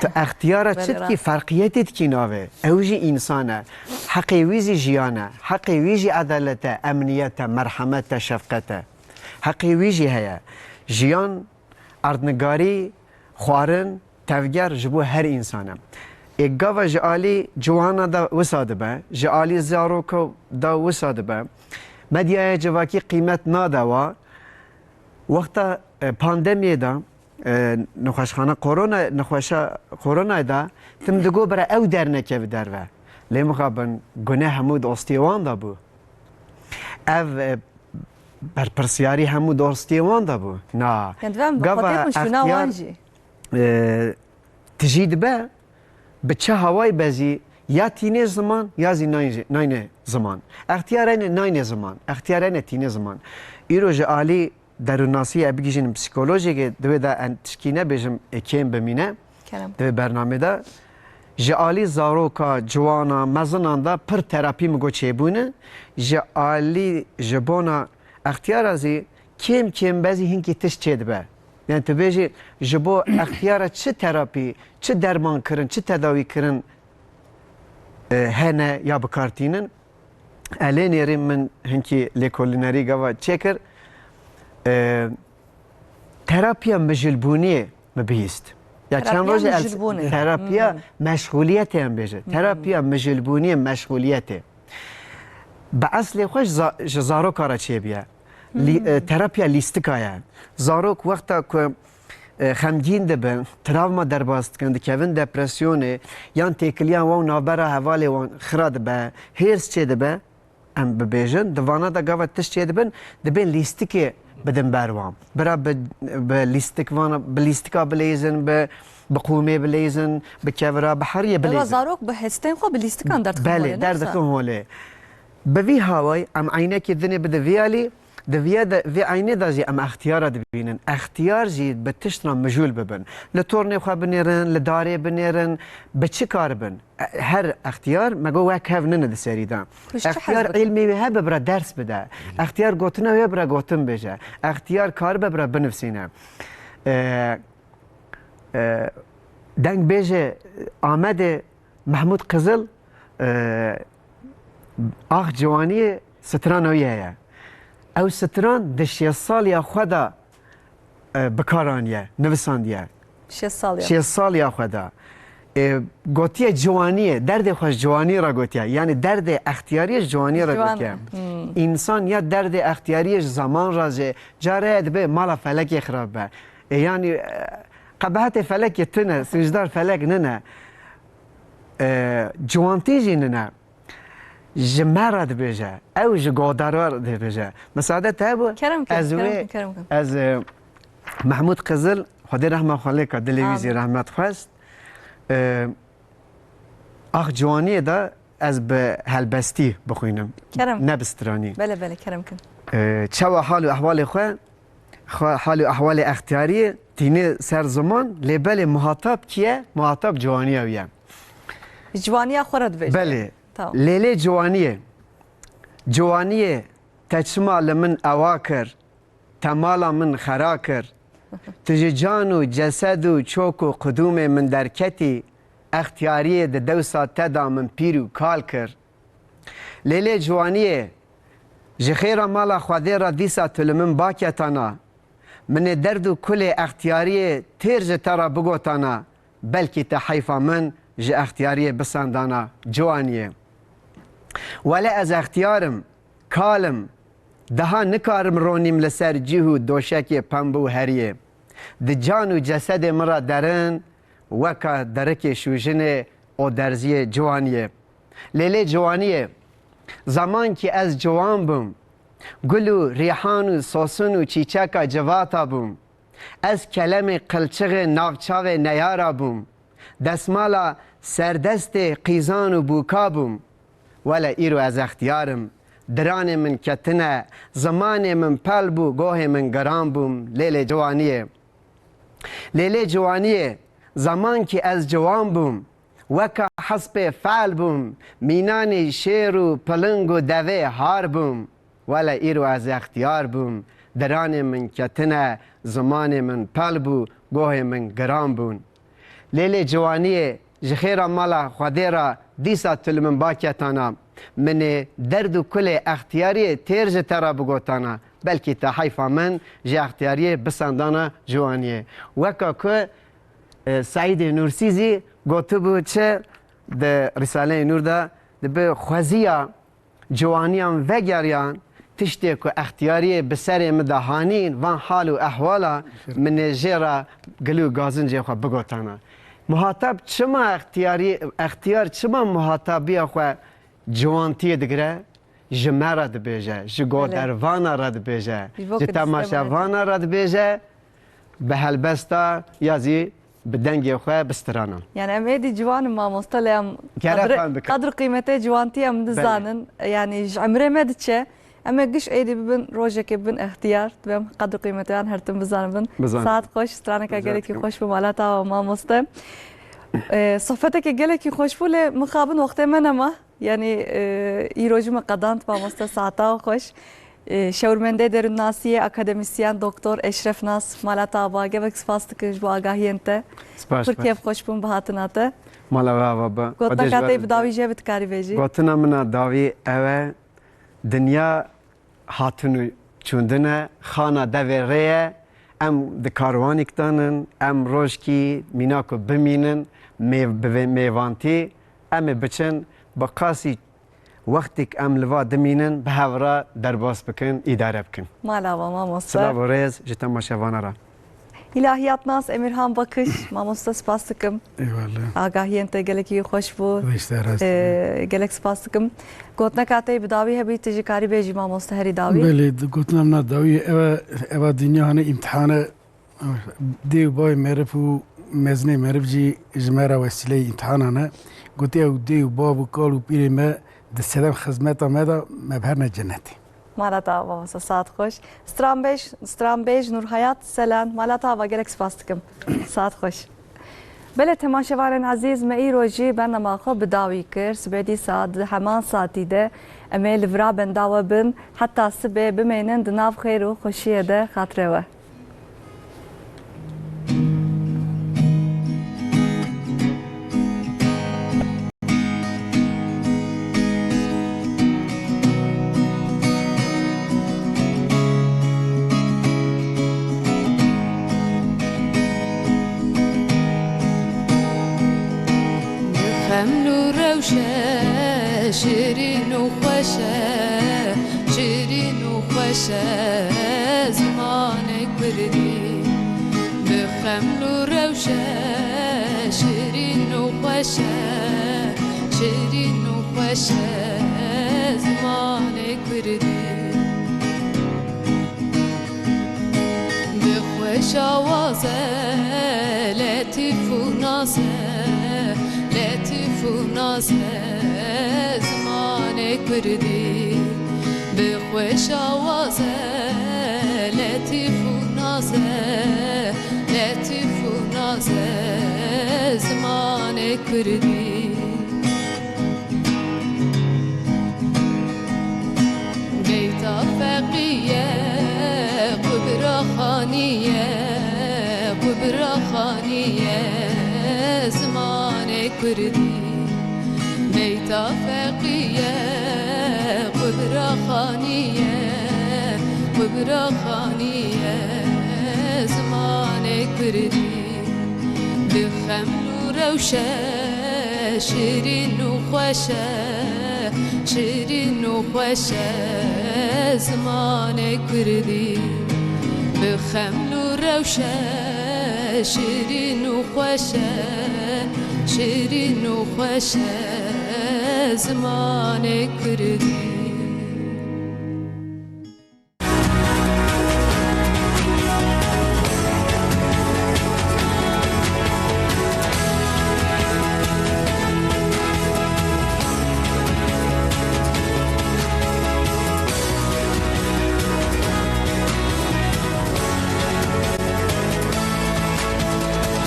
Tu extiyara çi dikî, ferqiyetê dikî navê. Ew jî însan e. Heqê wî zî jiyan e. Heqê wî jî edalet e, emniyet e, merhemet e, şefqet e. Heqê wî jî heye. Jiyan, erdnigarî, xwarin, tevger ji bo her însan e. Ê gava ji alî ciwana de wisa dibe, ji alî zaroka de wisa dibe. Medyaya civakî qîmet nade wa. Wexta, e, pandemiyê de, e, nexweşxane korona, nexweşa koronayê de tim digo bira ew dernekeve derve. Lê mixabin gune hemû dostiyê wan de bû. Ev, e, berpirsiyarî hemû dostiyê wan de bû. Na. Yani divem bi Gava xwedê xwe şûna extiyar, wan jî. E, tijî dibe, bi çi hawayî be zî ya tînê ziman ya zî nayne, nayne ziman. Extiyar ene nayne ziman. Extiyar ene tînê ziman. Îro ji alî derûnnasiyê bigihîjin psîkolojîkê, divê de en tişkî nebêjim, ê kêm bimîne. Kerem. Divê bernamê de ji alî zaroka, ciwana, mezinan de pir terapî min got çêbûne. Ji alî ji bona extiyara zî kêm kêm bezî hinkî tişt çêdibe. Yani tu bêjî ji bo extiyara çi terapî, çi derman kirin, çi tedawî kirin, e, hene ya bi kar tînin. Elê nêrî min hinkî lêkolînerî gava çêkir. E, terapiya mijilbûniyê min bihîst. Ya çend Terapiya rojê el, mijilbûnê. Terapiya Hmm. meşxuliyetê em bêje. Hmm. Terapiya mijilbûniyê meşxuliyetê. Bi eslê xwe ji za-, ji zaroka re çêbiye. Lî-, Hmm. e, terapiya lîstika ye. Zarok wexta ku, e, xemgîn dibin, travma derbas dikin, dikevin depresyonê, yan têkiliya wan û navbera hevalê wan xira dibe, hêrs çêdibe, em bibêjin, di vana de gava tişt çêdibin, dibên lîstikê bidin ber wan. Bira bi, bi lîstik vana, bi lîstika bileyzin, bi, bi qûmê bileyzin, bi kevira, bi heriyê Eva bileyzin. Zarok bi hestên xwe bi lîstikan derdixin Belê, holê, ne derdikin wisa? Holê. Bi vî hawayî em eynekê dinê bide vî alî, di vî de, vî eynê de jî em extiyara dibînin. Extiyar jî bi tişt re mijûl bibin. Li tornê xwe binêrin, li darê binêrin, bi çi kar bin? E, her extiyar me got wek hev nine di serî de. Ku ji çi Extiyar hez bikin? Îlmê wê hebe bira ders bide. Extiyar gotina wê bira gotin bêje. Extiyar karibe bira binivsîne. E, e, deng bêje Amedê Mehmûd Qizil, e, ax ciwaniyê strana wî heye. Ew stran di şêst saliya xwe de, e, bi kar aniye, nivisandiye. Şêst saliya. Şêst saliya xwe de. E, gotiye ciwaniyê, derdê xwe ji ciwanî re gotiye. Yani derdê extiyariyê ji ciwanî re Ciwan. Gotiye. Hmm. Însan ya derdê extiyariyê ji zeman re jî, care dibe mala felekê xirab be. E, yani, e, qebehetê felekê tune, sûcdar felek nine. E, ciwantî jî nine. Ji me re dibêje. Ew ji godara re dibêje. Misade te hebû, Kerem kin, ez kerem wê, kin, kerem kin. Ez, e, Mehmûd Qizil, Xwedê rehma xwe lê ka, dilê wî zî Amin. Rehmet xwest. E, ax ciwaniyê de ez bi helbestî bixwînim. Kerem. Ne bi stranî. Bele, bele, kerem kin. E, çawa hal û ehwalê xwe, xwe, hal û ehwalê extiyariyê tînê ser ziman, lê belê muhatab kî ye? Muhatab ciwaniya wî ye. Ji ciwaniya xwe re dibêje. Belê. Tamam. Lêlê ciwaniyê. Ciwaniyê, te çima li min ewa kir? Te mala min xera kir. Tu ji can û cesed û çok û qudûmê min derketî, extiyariyê di dewsa te de min pîr û kal kir. Lêlê ciwaniyê, ji xêra mala Xwedê re dîsa tu li min baketana. Min ê derd û kulê extiyariyê têr ji te re bigotana, belkî te heyfa min ji extiyariyê bisendana ciwaniyê. Wele ez extiyar im, kal im, daha nikarim ronîm li ser cih û doşekê pemb û heriyê. Di can û cesedê min re derin, weka derikê şûjinê û derziyê ciwaniyê. Lêlê ciwaniyê, zeman kî ez ciwan bûm, gul û rîhan û sosin û çîçeka civata bûm. Ez kelemê qilçixê navçavê neyara bûm. Desmala serdestê qîzan û bûka bûm. Wele îro ez extiyar im. Diranê min ketine, zimanê min pel bû, gohê min giran bûm. Lêlê ciwaniyê. Lêlê ciwaniyê, zeman kî ez ciwan bûm, weka hespê fel bûm, mînanî şêr û piling û devê har bûm. Wele îro ez extiyar bûm, diranê min ketine, zimanê min pel bû, gohê min giran bûn. Lê lê ciwaniyê ji xêra mala Xwedê ra dîsa tu li min baketana. Min ê derd û kulê extiyariyê têr ji te ra bigotana. Belkî te heyfa min ji extiyariyê bisendana ciwaniyê. Weka ku, e, Seîdê Nûrsî zî gotibû çi di Rîsaleyê Nûr de, dibe xweziya ciwaniyan vegeriyan, tiştê ku extiyariyê bi serê min de hanîn, van hal û ehwala min ê jê re gil û gazincê xwe bigotana. Muhatab çima extiyarî, extiyar çima muhatabiya xwe ciwantiyê digire? Ji me re dibêje, ji Belê. godervana re dibêje, Ji bo ji ku distema temaşevana re dibêje, bi helbesta ya zî bi dengê xwe bi strana. Yani em êdî ciwan in mamoste, lê em Gerek qedr, em bikin. qedr û qîmetê ciwantî em Belê. dizanin. Yani ji emrê me diçe. Em ê giş êdî bibin, rojekê bibin extiyar. Divê em qedr û qîmetê wan her tim bizanin bin. Bizanin. Saet xweş, straneka Rica gelekî dikim. xweş bû, mala te ava mamoste. E, sohbeteke gelekî xweş bû, lê mixabin wextê me nema. Yani, e, îro jî me qedand mamoste, saeta xweş. E, şewirmendê derûnnasiyê, akademisyen, doktor Eşref Nas, mala te ava, gelek spas dikim ji bo agahiyên te. Spas, Pir spas. kêfxweş bûm bi hatina te. Mala we ava be. Gotina Xwedê ji katê we bi dawî jê bi dikarî bêjî. Gotina min a dawî ew e, dinya hatin û çûndin e, xana devê rê ye, em di karwanîk de nin, em rojkî mîna ku bimînin, mêv-, bi vê mêvantî, em ê biçin, bi qasî wextêk em li va dimînin, bi hev re derbas bikin, îdare bikin. Mala we mamoste. Silav û rêz ji temaşevana re. Îlahiyatnas Emirhan Bakış, mamoste spas dikim. Eyvallah. Agahiyên te gelekî xweş bû. Xwedê ji te razî be. Ee, gelek spas dikim. Gotineka te bi dawî hebî, tu jî karî bêjî mamoste herî dawî. Belê, di gotina min a dawî, eva, eva dinya hane îmtihane. Dê û bavê meriv û mezinê meriv jî ji me re wesîleyê îmtihana ne. Gotî, ew dê û bav û kal û pîrê me di sedem xizmeta me de, me bi her ne cenetê. Mala te ava, saet xweş. Stranbêj, stranbêj Nurhayat Selen, mala te ava, gelek spas dikim. Saet xweş. Belê, temaşevanên ezîz, me îro jî bernama xwe bi dawî kir. Sibê dîsa di heman saetî de em ê li vira benda we bin. Heta sibê bimeynin di nav xêr û xweşiyê de, xatirê we. Bi xeml û rewşe şirîn û xweş e, şirîn û xweş e zimanê kurdî. Bi xeml û rewşe şirîn û xweş e, şirîn û xweş e zimanê kurdî. Bi xweş awaz e, letîf û nas e, letîf û nas e zimanê kurdî. Bi xweş awaz e, letîf û nas e, letîf û nas e zimanê kurdî. Beyta feqî ye, qubra xanî ye, qubra xanî ye zimanê kurdî. Beyta feqî ye, qubra xanî ye, qubra xanî ye zimanê kurdî. Bi xeml û rewşe şirîn û xweş e, şirîn û xweş e zimanê kurdî. Bi xeml û rewşe şirîn û xweş e, şirîn û xweş e zimanê kurdî.